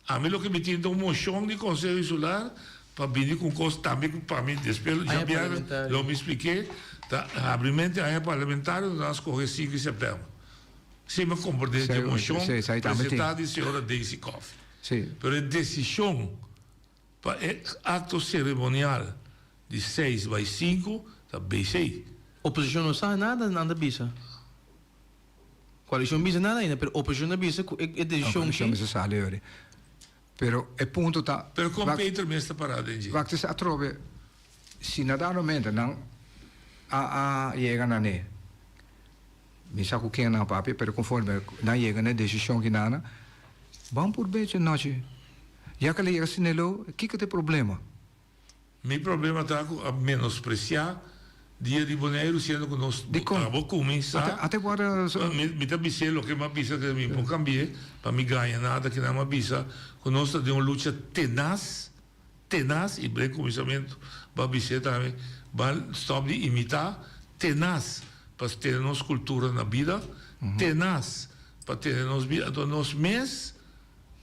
Ami loke mi tin ta un moshon di Konseho Insular pa bini ku un kos tambe ku pa mi despues Aña djabièrnè parlamentario. lo mi splik'é ta habri mente aña parlamentario nos a skohe sinku di sèptèmber. Si mi a komprendé Sí, di moshon sí, esei tambe tin. presentá di señora Daisy Coffie. Sí. Pero e desishon pa e akto seremonial di seis bai sinku ta BC. Oposishon no sa nada nan ta bisa. Koalishon bisa nada ainda, pero oposishon ta bisa ku e desishon Oposishon ki. mester sali ori. Pero e punto ta. Pero kon Peter mes ta pará den dje? Wak tes atrobe si na dado momento nan a a yega na ne. Mi sa ku ken nan a papia, pero konforme nan yega na e desishon ki nan a, ban por bechi anochi. Ya ku el a yega Sineloo, kiko ta e problema? Mi problema ta ku a menospresiá Dia di Boneiru siendo ku nos Dikon? abo kuminsá. Ate wòrdu. Mi ta bis'é loke mi a bisa ku mi por kambi'é pa mi gaña nada kinan mi a bisa ku nos ta den un lucha tenas, tenas i den kuminsamentu bo a bis'é tambe ban stòp di imitá, tenas pa tene nos kultura na bida, tenas pa tene nos bida anto nos mes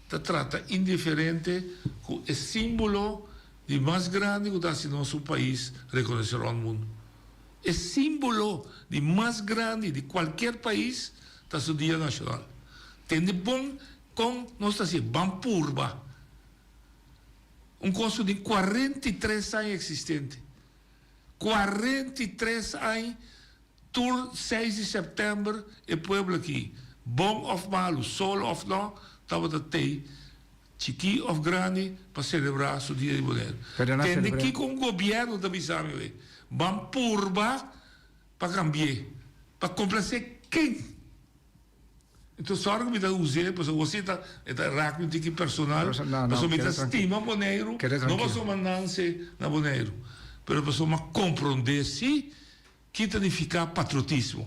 ta trata indiferente ku e símbolo di mas grandi ku ta hasi nos un pais rekonosé rònt mundu. E símbolo di mas grandi di kualkier pais ta su dia nashonal. Tende bon kon nos ta hasié, ban purba. Un kos ku tin 43 aña eksistente. 43 aña Tur seis di sèptèmber e pueblo aki, bon òf malu, solo òf nò, tabata tei, chikí òf grandi, pa selebrá su Dia di Boneiru. Tende kiko un gobièrnu ta bisa mi awe, Ban purba pa kambi'é, pa komplasé ken? Enton sòri ku mi ta us'é, pasobra bo si ta e ta rak mi un tiki personal, pasobra mi ta stima Boneiru, no pasobra mi a nanse na Boneiru, pero pasobra mi a komprondé si Ki ta nifiká patriotismo?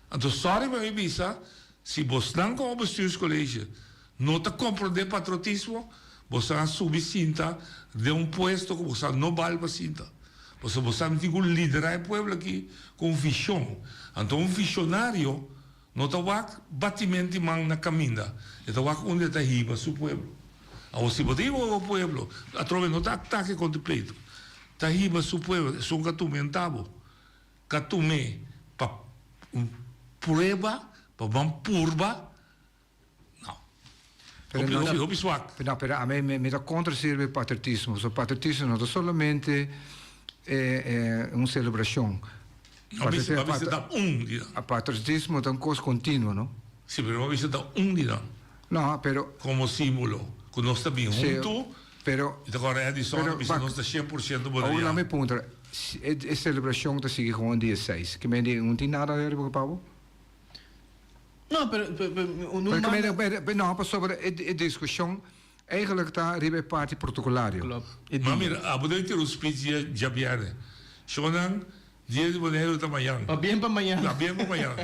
Anto sòri pa mi bisa, si bosnan komo bestuurscollege no ta komprondé patriotismo, bosan a subi sinta den un puesto ku bosan no bal pa sinta. Pasobra bosan tin ku liderá e pueblo aki ku un vishon. Anto un vishonario no ta wak batimenti man na kaminda, e ta wak unda e ta hiba su pueblo. Awor si bo ta hiba bo pueblo, atrobe no ta atake kontra pleito. Ta hiba su pueblo, esun ka tumenta bo, ka tum'é pa un prueba, pa ban purba, no. Hopi, hopi, hopi swak. No, pero ami mi ta kontra sirbi patriotismo. So patriotismo no ta solamente un selebrashon. No, bo a bisa ta un di nan. Patriotismo ta un kos kontinuo, no? Si, pero bo a bisa ta un di nan. No, pero. Komo símbolo, ku nos ta bin huntu. Pero. I ta kòrda Edison a bisa nos ta 100% boneriano. Awor mi puntra, e selebrashon ta sigui gewoon dia seis? Ke men di un tin nada riba ku pabo? No, pero un manda. No, pasobra e diskushon eigenlijk ta riba e parti protokolario. Klopt. Ma mira, abo debe tira un speech dia djabièrnè. Shownan, Dia di Boneiru ta mañan. Pa bien pa mañan. Pa bien pa mañan.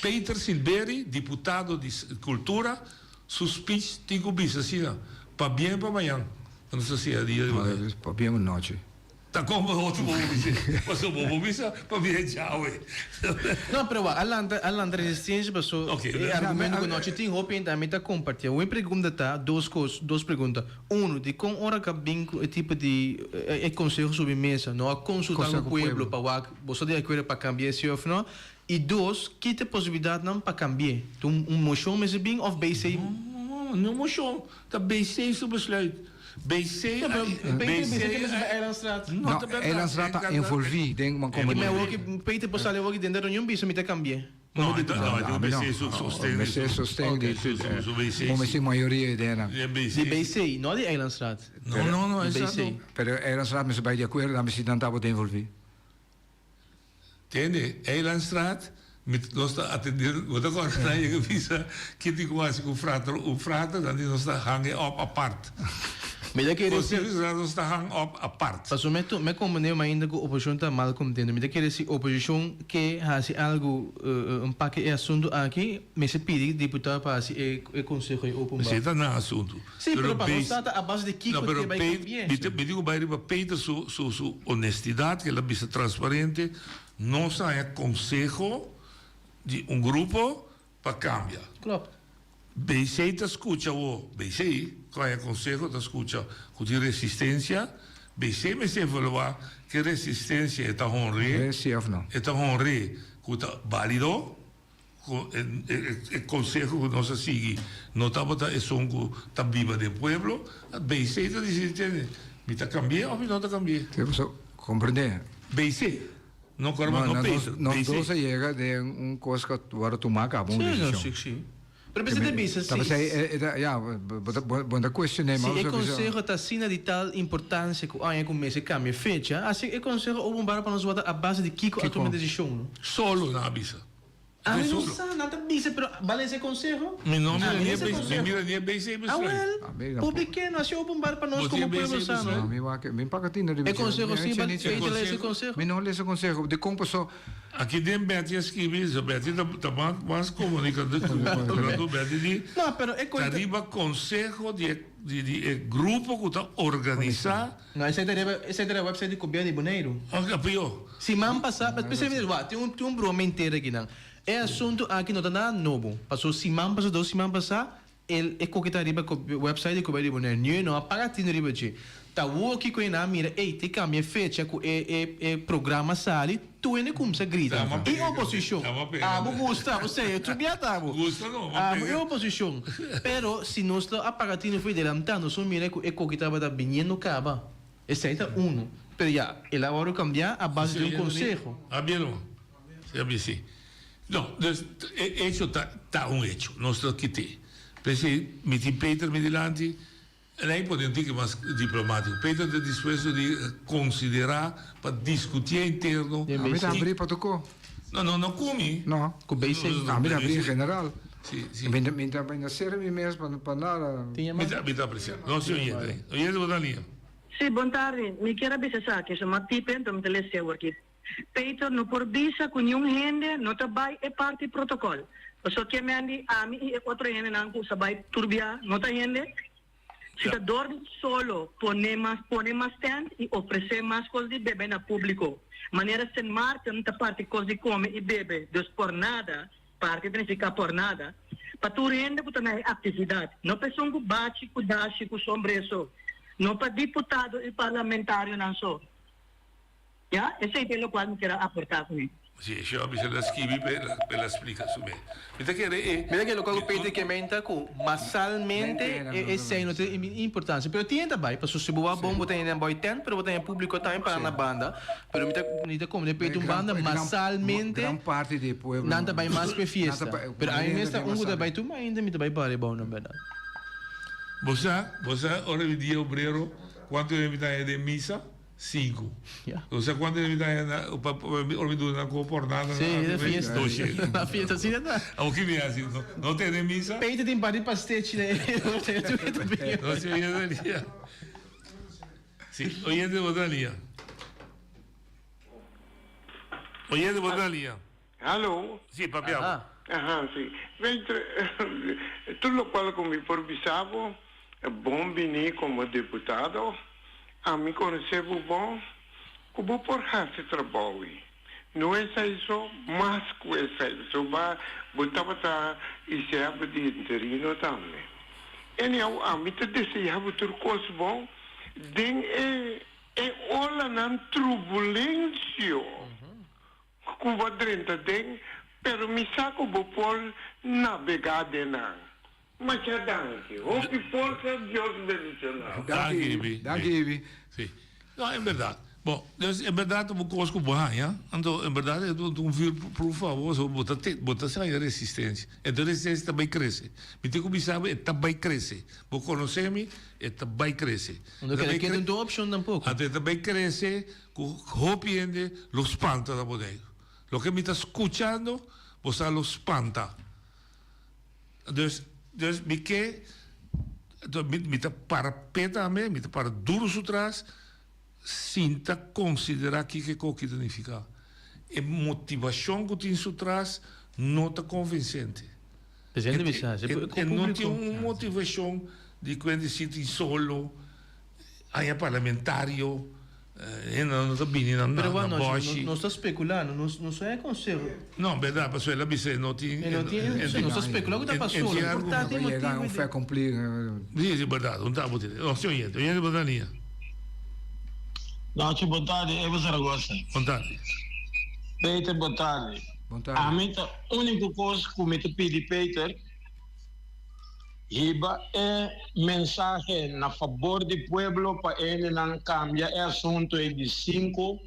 Peter Silberi, diputado di Kultura, su speech tin ku bisa asina, Pa bien pa mañan. Nos ta siña Dia di Boneiru. Pa bien un nochi. Ta kon bo otro bo bisa? Pasobra bo por bisa pa bien djawe. No, pero wak, a lanta, a lanta resistencia paso e argumento ku nochi tin hopi hende ami ta komparti. Awor mi pregunta ta dos kos, dos pregunta. Uno, dikon ora ka bin ku e tipo di e konseho subi mesa no a konsulta ku pueblo pa wak bo sta di akuerdo pa kambia esei òf no? I dos, ki ta e posibilidatnan pa kambi'é? Ta un moshon mester bin òf BC? No, no moshon, ta BC su besluit. BC No, pero Peter bisa ke mester bai Eilandsraad. No, Eilandsraad ta envolví den un kombenio. Mi awor ki Peter por sali awor ki den de reunion bisa mi ta kambi'é. No, no, no, BC su sosten. BC sosten di su mester mayoria di den. Di BC, no di Eilandsraad. No, no, no, exacto. Pero Eilandsraad mester bai di akuerdo, dan mester nan tabata envolví. Tende, Eilandstraat, mi nos ta atendé, bo ta kòrda nan yega bisa ki tin ku hasi ku frater, un frater, nan di nos ta hang e òp apart. Mi ta kere si. Konseho Insular nos ta hang òp apart. Pasobra mi tu, mi komprendé mainda ku oposishon ta mal kontento. Mi ta kere si oposishon ke hasi algu un pake e asuntu aki, mester pidi diputado pa hasi e e konseho ei openbaar. Esei ta nan asuntu. Sí, pero pa nos ta a base di kiko No, pero te bai Peit, kambié. mi ta, mi di ku bai riba Peter su, su, su honestidat, ku el a bisa transparente, nos a haña konseho di un grupo pa kambia. Klopt. BC ta skucha awor, BC ku haña konseho ta skucha ku tin resistensia, BC mester evaluá ke resistensia e ta honr'é, Sí òf no. e ta honr'é ku ta bálido. E konseho ku nos a sigui no tabata esun ku ta biba den pueblo. BC ta disidí tende, mi ta kambi'é òf mi no ta kambi'é. Sí, pasobra komprendé. BC, no kòrda no Peter, BC. Nos dos a yega den un kos ku a wòrdu tumá kaba un desishon. Sí, sí. Pero mester ta bisa si. Ta pasá e ta, ya, bo ta, bo ta kuestion'é, Si e konseho ta asina di tal importansia ku aña ku mester kambia fecha, hasi e konseho openbaar pa nos wòrdu a base di kiko a tuma e desishon, no? Solo nan a bisa. Ami no sa, nan ta bisa, pero bal ese conseho? Mi no mira ni e BC, mi mira ni e BC besluit. Awel, publike no, haci openbaar pa nos como pueblo sa no. Mi wak, mi paka tin riba E conseho si, bal Peter lesa e conseho? Mi no lesa e conseho, dikon paso. Aki den Betty a skibi, so Betty ta ta mas comunicador ku Betty di No, pero e ta riba conseho di e di e grupo ku ta organisa. No, esei ta riba, esei ta riba website di Gobierno di Boneiru. Ok, pio. Siman pasá, especialmente, wak, tin un, tin un broma entero akinan. E asuntu aki no ta nada nobo. Paso siman pasá, dos siman pasá, el, e koke ta riba website di Gobierno di Boneiru. Niun no a paga tinu riba dje. Ta awoki ku e nan a mira, ey, te kambia e fecha ku e, e, e programa sali, tur hende kumsa grita. I oposishon. Abo gusta, abo seyo, tur bia ta abo. Abo i oposishon. Pero si nos lo a paga tinu for delantá, nos lo mira ku e koki tabata biniendo kaba. Esei ta unu. Pero ya, el a wòrdu kambiá a base di un konseho. A bien no? A bien si. No, dus e hecho ta ta un hecho. Nos ta kit'é. P'esei mi tin Peter mi dilanti. En ei pone un tiki mas diplomatico. Peter ta dispuesto di considera pa discutié interno. Ami ta abrí pa tocó. No, no, no cu mi. No. Cu BC. Ami ta abrí en general. Si, si. Mi ta mi ta cera mi mes pa pa nada. Mi ta mi ta aprecia. No, si oyente. Oyente bo ta lia. Si, bon tardi. Mi kier a bisa esaki, su ma tipe, enton mi ta lese awor aki. Peter no por bisa ku niun hende no ta bai e parti protokòl. Pasobra ke men di ami i e otro hendenan ku sa bai tur bia no ta hende? Si ta dor di solo pone mas pone mas tent i ofresé mas kos di bebe na públiko. Manera Sint Maarten ta parti kos di kome i bebe, dus por nada, parti ta nifiká por nada, pa tur hende ku ta na e aktividat, no pa esun ku bachi, ku dashi, ku sombré so, no pa diputado i parlamentarionan so. Ya, esei ta e lokual mi kier a aportá ku mi. Si, e shor a bisa el a skibi pa el a splika su mes. Mi ta kere e. Mi ta kere lokual ku Peter ke menta ku masalmente esei no tin importansia. Pero tin hende ta bai, pasobra si bo wak bon bo ta hende nan bai tent, pero bo ta hende públiko tambe para na banda. Pero mi ta mi ta komprende Peter un banda masalmente nan ta bai mas pa e fiesta. Pero ami mes ta un ku ta bai tur mainta mi ta bai para e bou nan bèrdat. Bo sa, bo sa ora di dia obrero kuantu hende mi ta haña den misa? Sinku. Osea kuantu hende mi ta haña na pa ora mi duna nan komo pornada na na fiesta. Doshen. Na fiesta asina ta. Awor ki mi hasi? No tene misa? Peter tin par di pastechi na e No si oyente lia. Si oyente bo ta lia. Oyente bo ta lia. Hallo. Si papia bo. Aha si. Peter tur lokual ku mi por bisa bo. Bon bini komo deputado. Ami konosé bo bon ku bo por hasi trabou i no esei so, mas ku esei. So ba bo tabata isea bo di interino tambe. Anyhow, ami ta deseá bo tur kos bon den e e olanan trubulensio ku bo a drenta den, pero mi sa ku bo por nabegá den nan. Masha danki. Hopi forsa Dios bendiciona bo. Danki Ibi. Danki Ibi. Si. No, en berdad. Bon, dus en berdad ta bo cos cu bo haña, anto en berdad e ta un vuurproef pa bo, so bo ta te, bo ta haña resistencia. Enton resistencia ta bay crece. Mi tin cu bisa bo e ta bay crece. Bo conoce mi, e ta bay crece. No keda keda un opcion tampoco. Anto e ta bay crece cu hopi hende lo spanta na Boneiru. Loke mi ta scuchando, bo sa lo spanta. Dus, dus mi ke, mi, mi ta para p'e tambe, mi ta para duro su tras, sin ta konsiderá kiko e koki ta nifiká. E motivashon ku tin su tras no ta konvinsente. Presidente bisa, E, e no tin un motivashon di kuenta si tin solo, aña parlamentario. Hende no ta bini na Pero bueno, boshi. Nos ta speculando, nos no sa e conseho. No, berdad, pasobra el a bisa e no tin. E no tin, nos ta specula cu ta pasó. Lo importante e motibo Yega un fait accompli. Si, si, berdad, un ta botin. No, si oyente, oyente bo ta nia. Nochi, bon tardi, Evo Zaragoza. Bon tardi. Peter, bon tardi. Ami ta úniko kos ku mi ta pidi Peter, hiba e mensahe na fabor di pueblo pa hendenan kambia e asuntu ei di sinku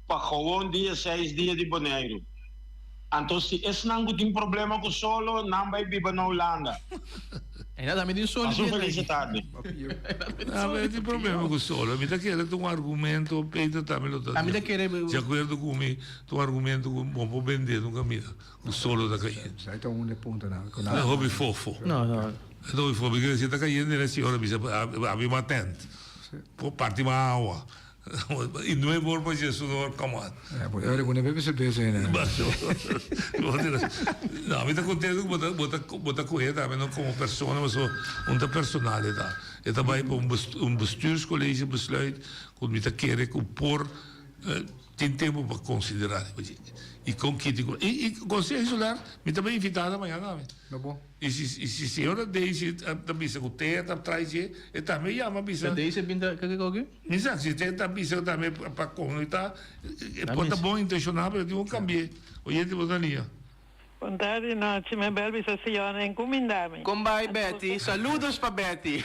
pa gewoon dia seis dia di Boneiru. Anto si esnan ku tin problema ku solo, nan bai biba na Hulanda. Pasa un felice tardi. Ami tin problema ku solo. Mi ta kere ta un argumento, Peter tambe lo ta di akuerdo ku mi, ta un argumento ku bo por bende nunka mira ku solo ta kayendo. Esei ta un di e puntonan. Ta hopi fofo. Ta hopi fofo. Mi kere si ta kayendo den e si ora bisa abi mas tent. Parti mas awa. I nueve or pa djes un or, come on. Ja, bo ora bo no bebe cerveza ei, ne? No, mi ta contento cu bo ta, bo ta, bo ta coge tambe no como persona, pasobra un ta personal e ta. E ta bai pa un un bestuurscollege besluit cu mi ta kere cu por tin tempo pa considera riba dje. I con kiti cu, i, i Conseho Insular mi ta bai invita nan mañana tambe. No bo. I si, i si señora Daisy ta bisa cu te ta trae dje, e tambe yama bisa. Daisy a bin ta kiko aki? Mi sa, si te ta bisa tambe pa con e ta, e por ta bon intencioná, pero tin cu cambi'é. Oyente bo ta nia. Bon tardi nochi, mi a bel bisa señora encumindá mi. Con bai Betty? Saludos pa Betty.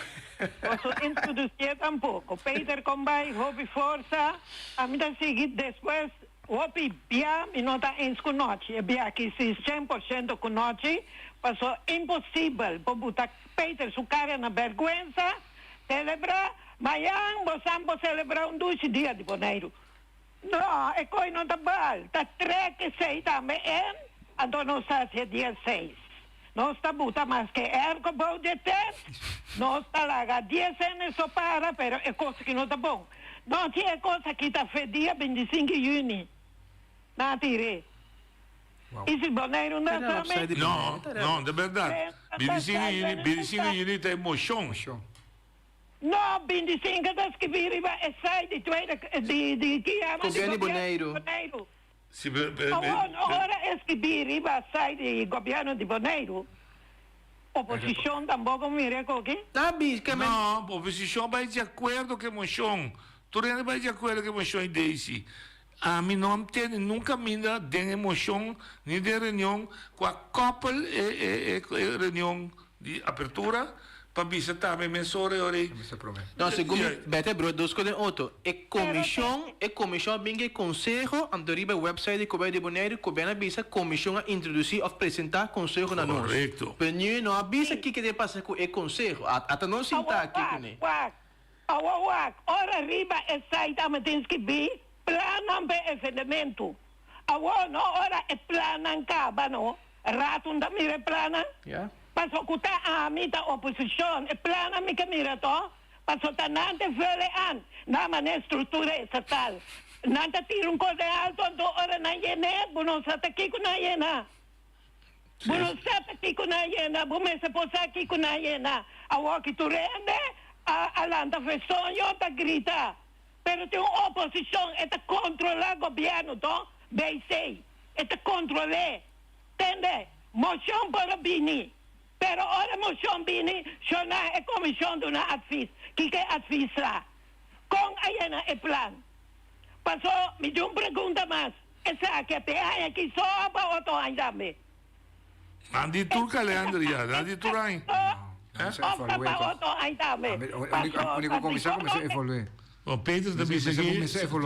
Boso introducié tampoco. Peter con bai, hopi forsa. Ami ta sigui despues Hopi bia mi no ta eens ku nochi, e bia aki si 100% ku nochi, paso imposibel bo buta Peter su kara na berguensa, selebra, mayan bo san bo selebra un dushi dia di Boneiru. No, e koi no ta bal, ta trek esei tambe en, anto nos ta hacia dia seis. Nos ta buta maske airco bou di e tent, nos ta laga dies hende so para, pero e cos aki no ta bon. Nochi e cos aki ta fe dia 25 juni na tire. Y si Boneiru no ta me. No, no, de berdad. 25 juni, 25 juni ta e mocion. No, 25 ta skibi riba e site di tweede, di, di, ki yama? Gobierno di Boneiru. Si, be, be, Awor, no ora e skibí riba site di gobièrnu di Boneiru, oposishon tampoco mira e koki? Ta bis ke men. No, oposishon bai di akuerdo ku e moshon. Tur hende bai di akuerdo ku e moshon i Daisy. Ami no a tende nunka minda den e moshon ni den reunion ku a koppel e e e reunion Di apertura pa bisa tambe mesora e ora ei. No, segun mi bete bro dos cos den otro. E comision, e comision a bin cu e conseho, anto riba e website di Gobierno di Boneiru, Gobierno a bisa comision a introduci of presenta conseho na nos. Correcto. Pero niun no a bisa kico ta pasa cu e conseho. Ata nos sinta aki Awo cu ne. wak, wak. Awo wak. Ora riba e site a meten skibi plannan p'e evenemento. Awo no ora e plannan caba no. Rato n'ta mira e plannan. Paso ku ta ami ta oposishon, e plannan mi ke mira to, paso ta nan te vul e an, nan manera struktura estatal. Nan ta tira un kos den alto, anto ora nan yen'é, bo no sa ta kiko nan yena. Bo no sa ta kiko nan yena, bo mester por sa kiko nan yena. Awor ki tur hende a a lanta fesoño ta grita, pero tin un oposishon, e ta kontrolá gobièrnu to, BC, e ta kontrol'é. Tende, mocion por a bini, pero ora mocion bini, shona e comision duna advis. Kiko e advis la? Con a yena e plan? Paso, mi tin un pregunta mas, esaki a te aña aki so of pa otro aña tambe? Nan di tur kalender ya, nan di tur aña. Of ta pa otro aña tambe? Paso, Único comenzó a evoluir. Bon, Peter ta bisa ki,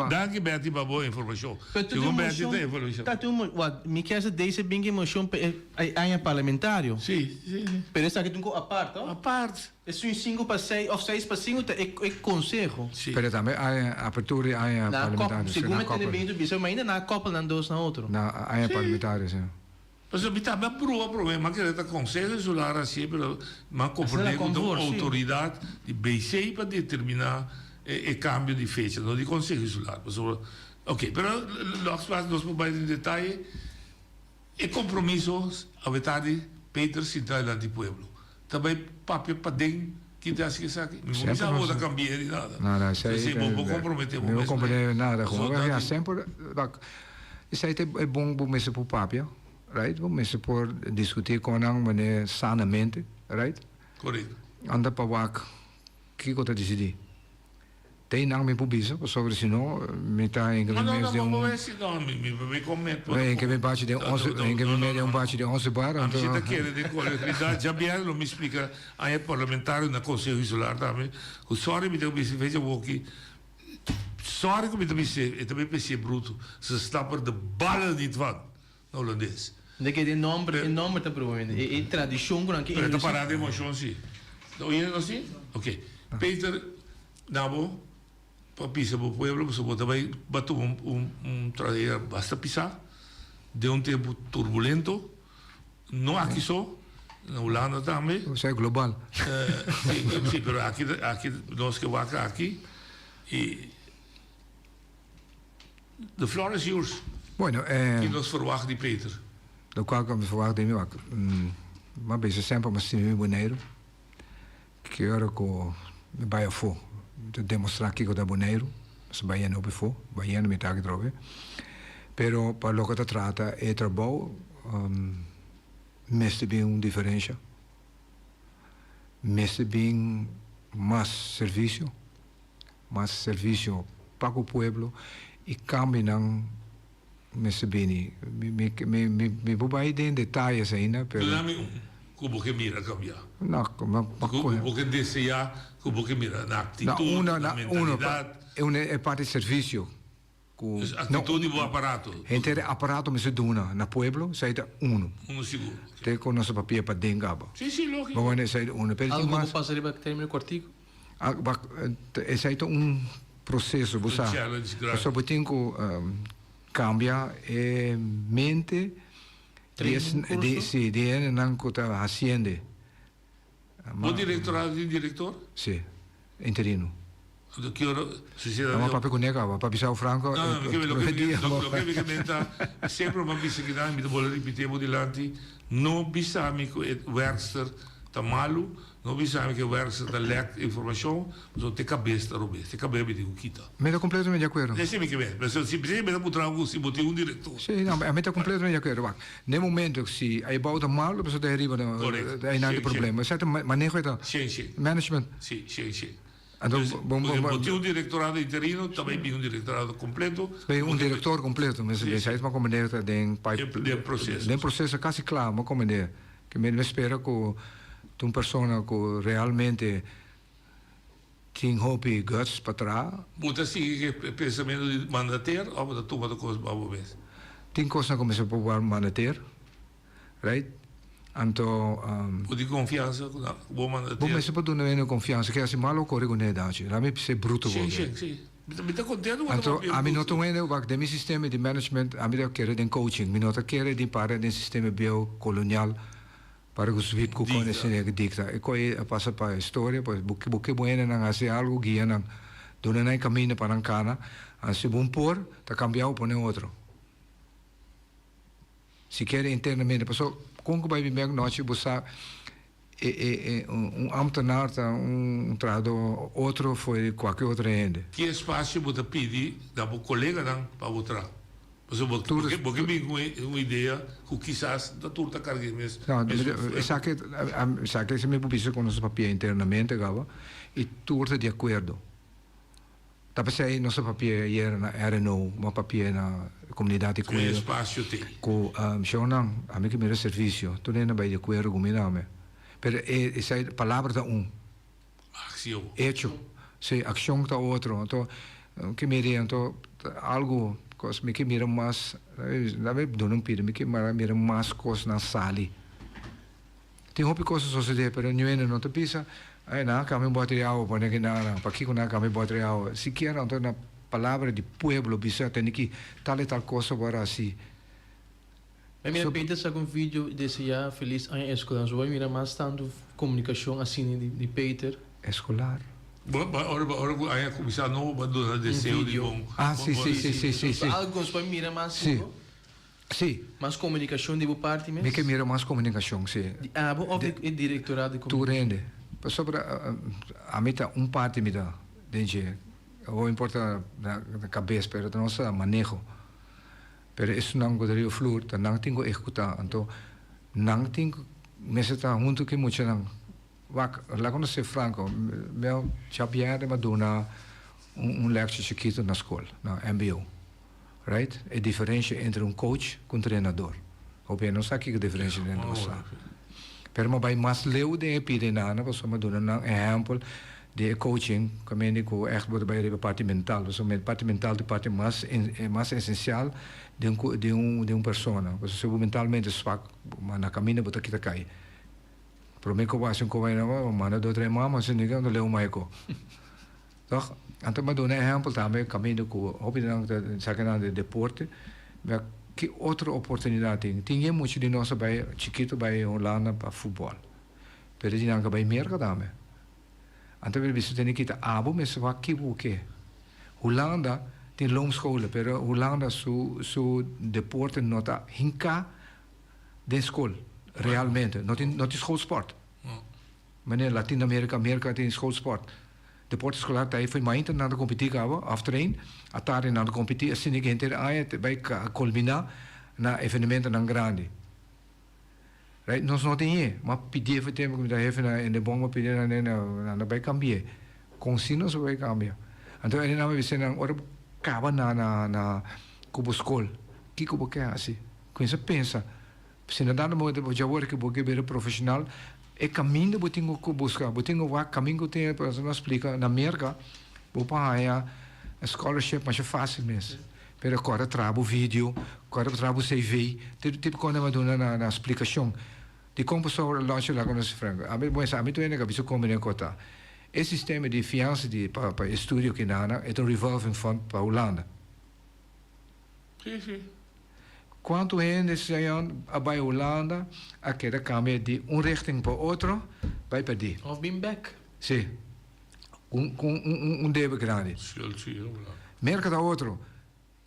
danki Betty pa bo informashon. Segun Betty ta evolushon. Ta tin un, wat, mi kier sa deze bin ki moshon pa e aña parlamentario. Si, si, si. Pero esaki ta un ko apart, to? Apart. Esun sinku pa seis of seis pa sinku ta e e konseho. Si. Pero tambe aña apertura di aña parlamentario. Segun mi tende bin tu bisa, ma ainda nan a koppel nan dos na otro. Na aña parlamentario, si. Pasobra mi tambe a proba prome, m'a kere ta Conseho Insular hacié, pero m'a comprende cu ta un autoridad di BC pa determina e cambio di fecha, no di Conseho Insular. Pasobra, ok, pero lòks pas nos por bai den detaye. E compromiso awe tardi Peter sinta dilanti pueblo ta bai papia paden ki ta haci esaki. Mi no bisa bo ta cambia ni nada. Nada, esei bo bo compromete bo Mi mes. bo compromete nada. Semper, Esei ta e bon bo mester por papia, right? Bo mester por discuti con nan manera sanamente, right? Correcto. Anda pa wak kico ta dicidi. Te einan mi por bisa, pasobra si no mi ta hinka mi mes den un. No, mi mi mi comment. Mi hinka mi bachi den onse, mi hinka mi mes den un bachi di onse bar, Ami anto. si ta kere den kolegidat, djabièrnè lo mi splika a e parlamentario na Konseho Insular tambe, ku sòri mi ta bisa fecha awoki, sòri ku mi ta bis'é, e ta bin p'esei brutu, ze snappen de ballen niet van, na Holandes. De ke den nomber, e nomber ta probablemente, e e tradishon ku nan ke Pero e ta pará den emocion si. Ta oyendo nos si? Ok. Peter, na bo pa bisa bo pueblo pasobra bo ta bai ba tuma un un un tarea basta pisá den un tempu turbulento, no aki so, na Hulanda tambe. Osea global. Si, si, pero aki aki nos ke wak aki i. The floor is yours. Bueno, eh. Ki nos verwacht di Peter? Lokual ku mi verwacht di mi wak, mi a bisa semper mi stima mi Boneiru. Ki ora ku mi bai afó, mi ta demostrá kiko ta Boneiru. Mi sa bai yendo hopi afó, bai yendo mi ta aki atrobe. Pero pa loke ta trata e trabou, mester bin un diferensha. Mester bin mas servisio. Mas servisio pa ku pueblo i kambionan mester bini. Mi mi mi por bai den detayes ainda pero. Lami un ku bo ke mira kambia. No, ma ma Ku bo ke deseá ku bo ke mira na aktitut, na mentalidat. Una e parti servisio ku. Dus aktitut di bo aparato. Henter e aparato mester duna na pueblo esei ta unu. Unu sigur. Te ku nos a papia paden kaba. Si si logiko. Bo wende esei ta unu. Pero tin Algo mas. ku pasa riba termino kortiku. Esei ta un proseso, bo sa. Un challenge grandi. Pasobra bo tin ku kambia e mente di es, di, si, di hendenan ku ta hasiende. Bo direktorado tin direktor? Si, interino. Anto ki ora sucede? Nan a papia ku nega, a papia Sao Franco. No, no, loke mi loke mi ke menta, semper mi a bisa kinan, mi ta bolbe ripiti bo dilanti, no bisa mi ku e werkster ta malu, No bisa mi ke werkster ta lek informashon, pasobra te kabes ta robes, te kabes mi tin ku kita. Mi ta kompletamente di akuerdo. Esei mi ke ber. Pasobra si mi ta puntra bo si bo tin un direktor. Si, no, mi ta kompletamente di akuerdo. Wak, na e momento si e bou ta malu, pasobra ta ariba Korekto. ta einan di problema. Esei ta maneho e ta. Shen, shen. Management. Si, shen, shen. Anto, Dus, bo, bo, bo tin un direktorado interino, ta bai bin un direktorado kompleto. Bin un direktor kompleto. Mi sa esei komende ta den pipe. Den proseso. Den proseso kasi kla, mi komende. Ke mi mi spera ku ta un persona ku realmente tin hopi guts pa traha. Bo ta sigui ku e pensamentu di manda ter òf bo ta tuma tur kos pa bo mes? Tin kosnan ku mester por wòrdu manda ter, right? Anto. Bo tin konfiansa ku bo manda ter? Bo mester por duna hende konfiansa, ke hasi malo kore ku ne dachi. Laat mi ser bruto ku bo. Si, si, si. Mi ta contento cu Anto, ami no ta un hende wak den mi sistema di management, ami ta kere den coaching. Mi no ta kere di para den sistema bieu colonial para cu sweep cu con esei dicta. E coy a pasa pa historia, pues bo bo ke bo hendenan haci algo, guia nan, duna nan e caminda pa nan cana. Anto si bo por, ta cambia bo pone otro. Si kere internamente, pasobra con cu bay bin bek nochi bo sa e e e un ambtenaar ta un trahador otro for di cualke otro hende. Ki espacio bo ta pidi na bo coleganan pa bo traha? Pasobra bo bo bo ke bin cu un idea cu kisas ta tur ta carga e mes No, esaki esaki si mi por bisa cu nos papia internamente caba y tur ta di acuerdo. Ta p'esei nos a papia ayer na RNO, bo a papia na comunidad di Cuido. Espacio te. Cu shownan, ami ke mira servicio, tur hende a bai di acuerdo cu mi name. Pero e esei palabra ta un. Accion. Hecho. Si, accion ta otro. Anto, ke mira anto algo cos mi ke mira mas, dame duna un pida, mi ke mira mas cosnan sali. Tin hopi kos a sosodé, pero niun hende no ta bisa, Ay, nan a kambia un bòter di awa pone aki nan, nan. Pakiko nan a kambia e bòter di awa? Sikiera anto na palabra di pueblo bisa tene ki tal i tal kos a wòrdu hasi. Mi mira Peter saka un video deseá felis aña eskolar. So bo a mira mas tantu komunikashon asina di Peter. Eskolar. Bo bo ora bo ora ku aña kuminsá nobo bo a duna deseo di bon. Ah, si, si, si, si, si, si. Algu bo a mira mas. Si. Sí. Mas komunikashon di bo parti mes? Mi ke mira mas komunikashon, sí. Di abo òf di e direktorado di komunikashon? Tur hende. Pasobra ami ta un parti mi ta den dje. Awor importa na kabes pero ta nos maneho. Pero esunnan ku ta riba flur ta nan tin ku ehekutá. Anto nan tin ku mester ta huntu ku e muchanan. Wak, laga nos ser franko, mi a djabièrnè mi a duna. un un lecture chiquito na school, na mbo. Right? E diferencia entre un coach cu un trenador. Hopi hende no sa kico diferencia den dos ta. Pero mi a bay mas leu den e pida enana pasobra mi a duna nan ehempel di e coaching caminda cu echt bo ta bay riba e parti mental. Pasobra e parti mental ta e parti mas mas esencial di un di un di un persona. Pasobra si bo mentalmente swak na caminda bo ta kita cay. Prome cu bo haci un coba bo manda dos tres mama si no ta leu mai cu. Toch? Anto mi a duna ehempel tambe caminda cu hopi di nan ta esaki nan di deporte, mi ki otro oportunidad tin? Tin yen mucha di nos a bay chikito bay Hulanda pa futbol, pero di nan ka bay Merca tambe. Anto mi a bisa tene kita abo mester wak ki bo ke. Hulanda tin loonscholen, pero Hulanda su su deporte no ta hinca den scol realmente, no tin no tin schoolsport. Manera Latino America, Merca tin schoolsport. Deporte escolar ta ei fo'i mainta nan ta competi caba of train, atardi nan ta competi asina cu henter aña ta bay culmina na evenementonan grandi. Right? Nos no tin e, m'a pidié fo'i tempo cu mi ta hefe na Indebon m'a pidi nan nan ta bay cambi'e. Con si nos a bay cambia? Anto e nan a bisa nan ora bo caba na na na cu bo scol kico bo ke haci? Cuminsa pensa. Si na dado momento bo dja wor cu bo ke bira profesional, e caminda bo tin cu busca, bo tin cu wak caminda cu tin, por esemplo, splica na Merca bo por haya scholarship masha facil mes, pero corda traha bo video, corda traha bo CV, tur tipo cos nan a duna na splicacion dicon bo so launch laga nos franco. Ami bo mester ami tur hende a bisa con mi den cota. E sistema di fiansa di pa estudio kinana e ta un revolving fund pa Hulanda. Sí, sí. Cuanto hende señor a bay Hulanda a keda cambia di un richting pa otro bay perdí. Of bin bek. Sí. Cu cu un un debe grandi. Schuld, sí, hola. Merca ta otro.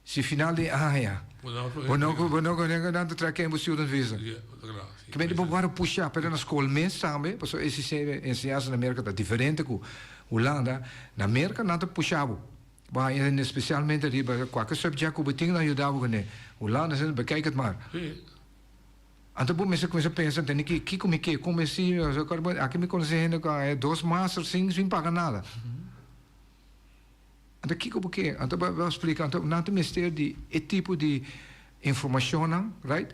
Si final di aña Bo no bo no bo no nan ta trae ken bo student visa. Ja, ta kla, sí. Kimente bo wòrdu pusha pero na skol mes tambe pasobra e sistema di enseñansa na Merca ta diferente ku Hulanda. Na Merca nan ta pusha bo. Bo haña hende spesialmente riba kualke subject ku bo tin nan yuda bo kuné. Hulanda esei bekijk het maar. Anto bo mester kuminsá pensa tende ki kiko mi ke, kon mi si, aki mi konosé hende ku a haña dos master sin sin paga nada. Anto kiko bo ke? Anto bo a splika anto nan ta mester di e tipo di informashonnan right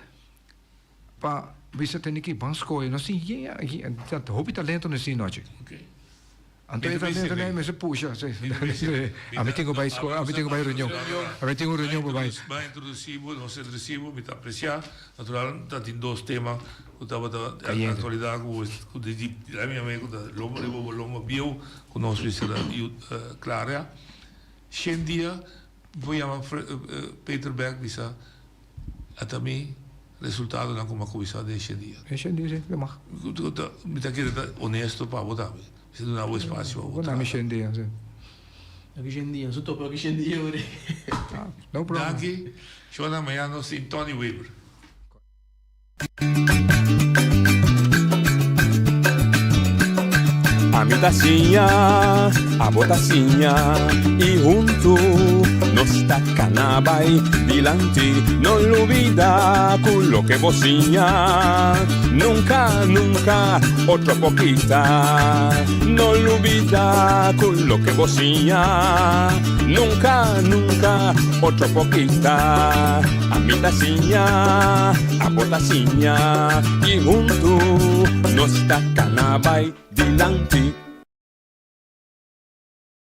pa bisa tende ki ban skohe nos tin yen hopi talento nos tin nochi. Anto e ta dentro nei mester pusha. Ami tin ku bai skol, ami tin ku bai reunion. Ami tin un reunion pa bai. Ban introduci bo, nos introduci bo, mi ta aprecia. Natural ta tin dos tema ku tabata aktualidad ku ku di di mi amigo ku ta lomba riba bo lomba bieu ku nos mester a klarea. Shen dia mi por yama Peter bek bisa Ata mi resultadonan ku mi a kuminsá den eshe dia. Eshe dia, si, lo mag. Mi ta kere ta honesto pa bo tambe. Mi ta duna bo espasio pa bo traha. Bo na mi shen dia, si. Aki shen dia, su topa aki shen dia ori. No problem. Danki, Shona, mañana nos tin Tony Weber. Ami ta siña, abo ta siña y huntu nos ta cana bay dilanti. No lubida cu loke bo siña nunca, nunca otro por kita. No lubida cu loke bo siña nunca, nunca otro por kita. Ami ta siña, abo ta siña y huntu nos ta cana bay dilanti.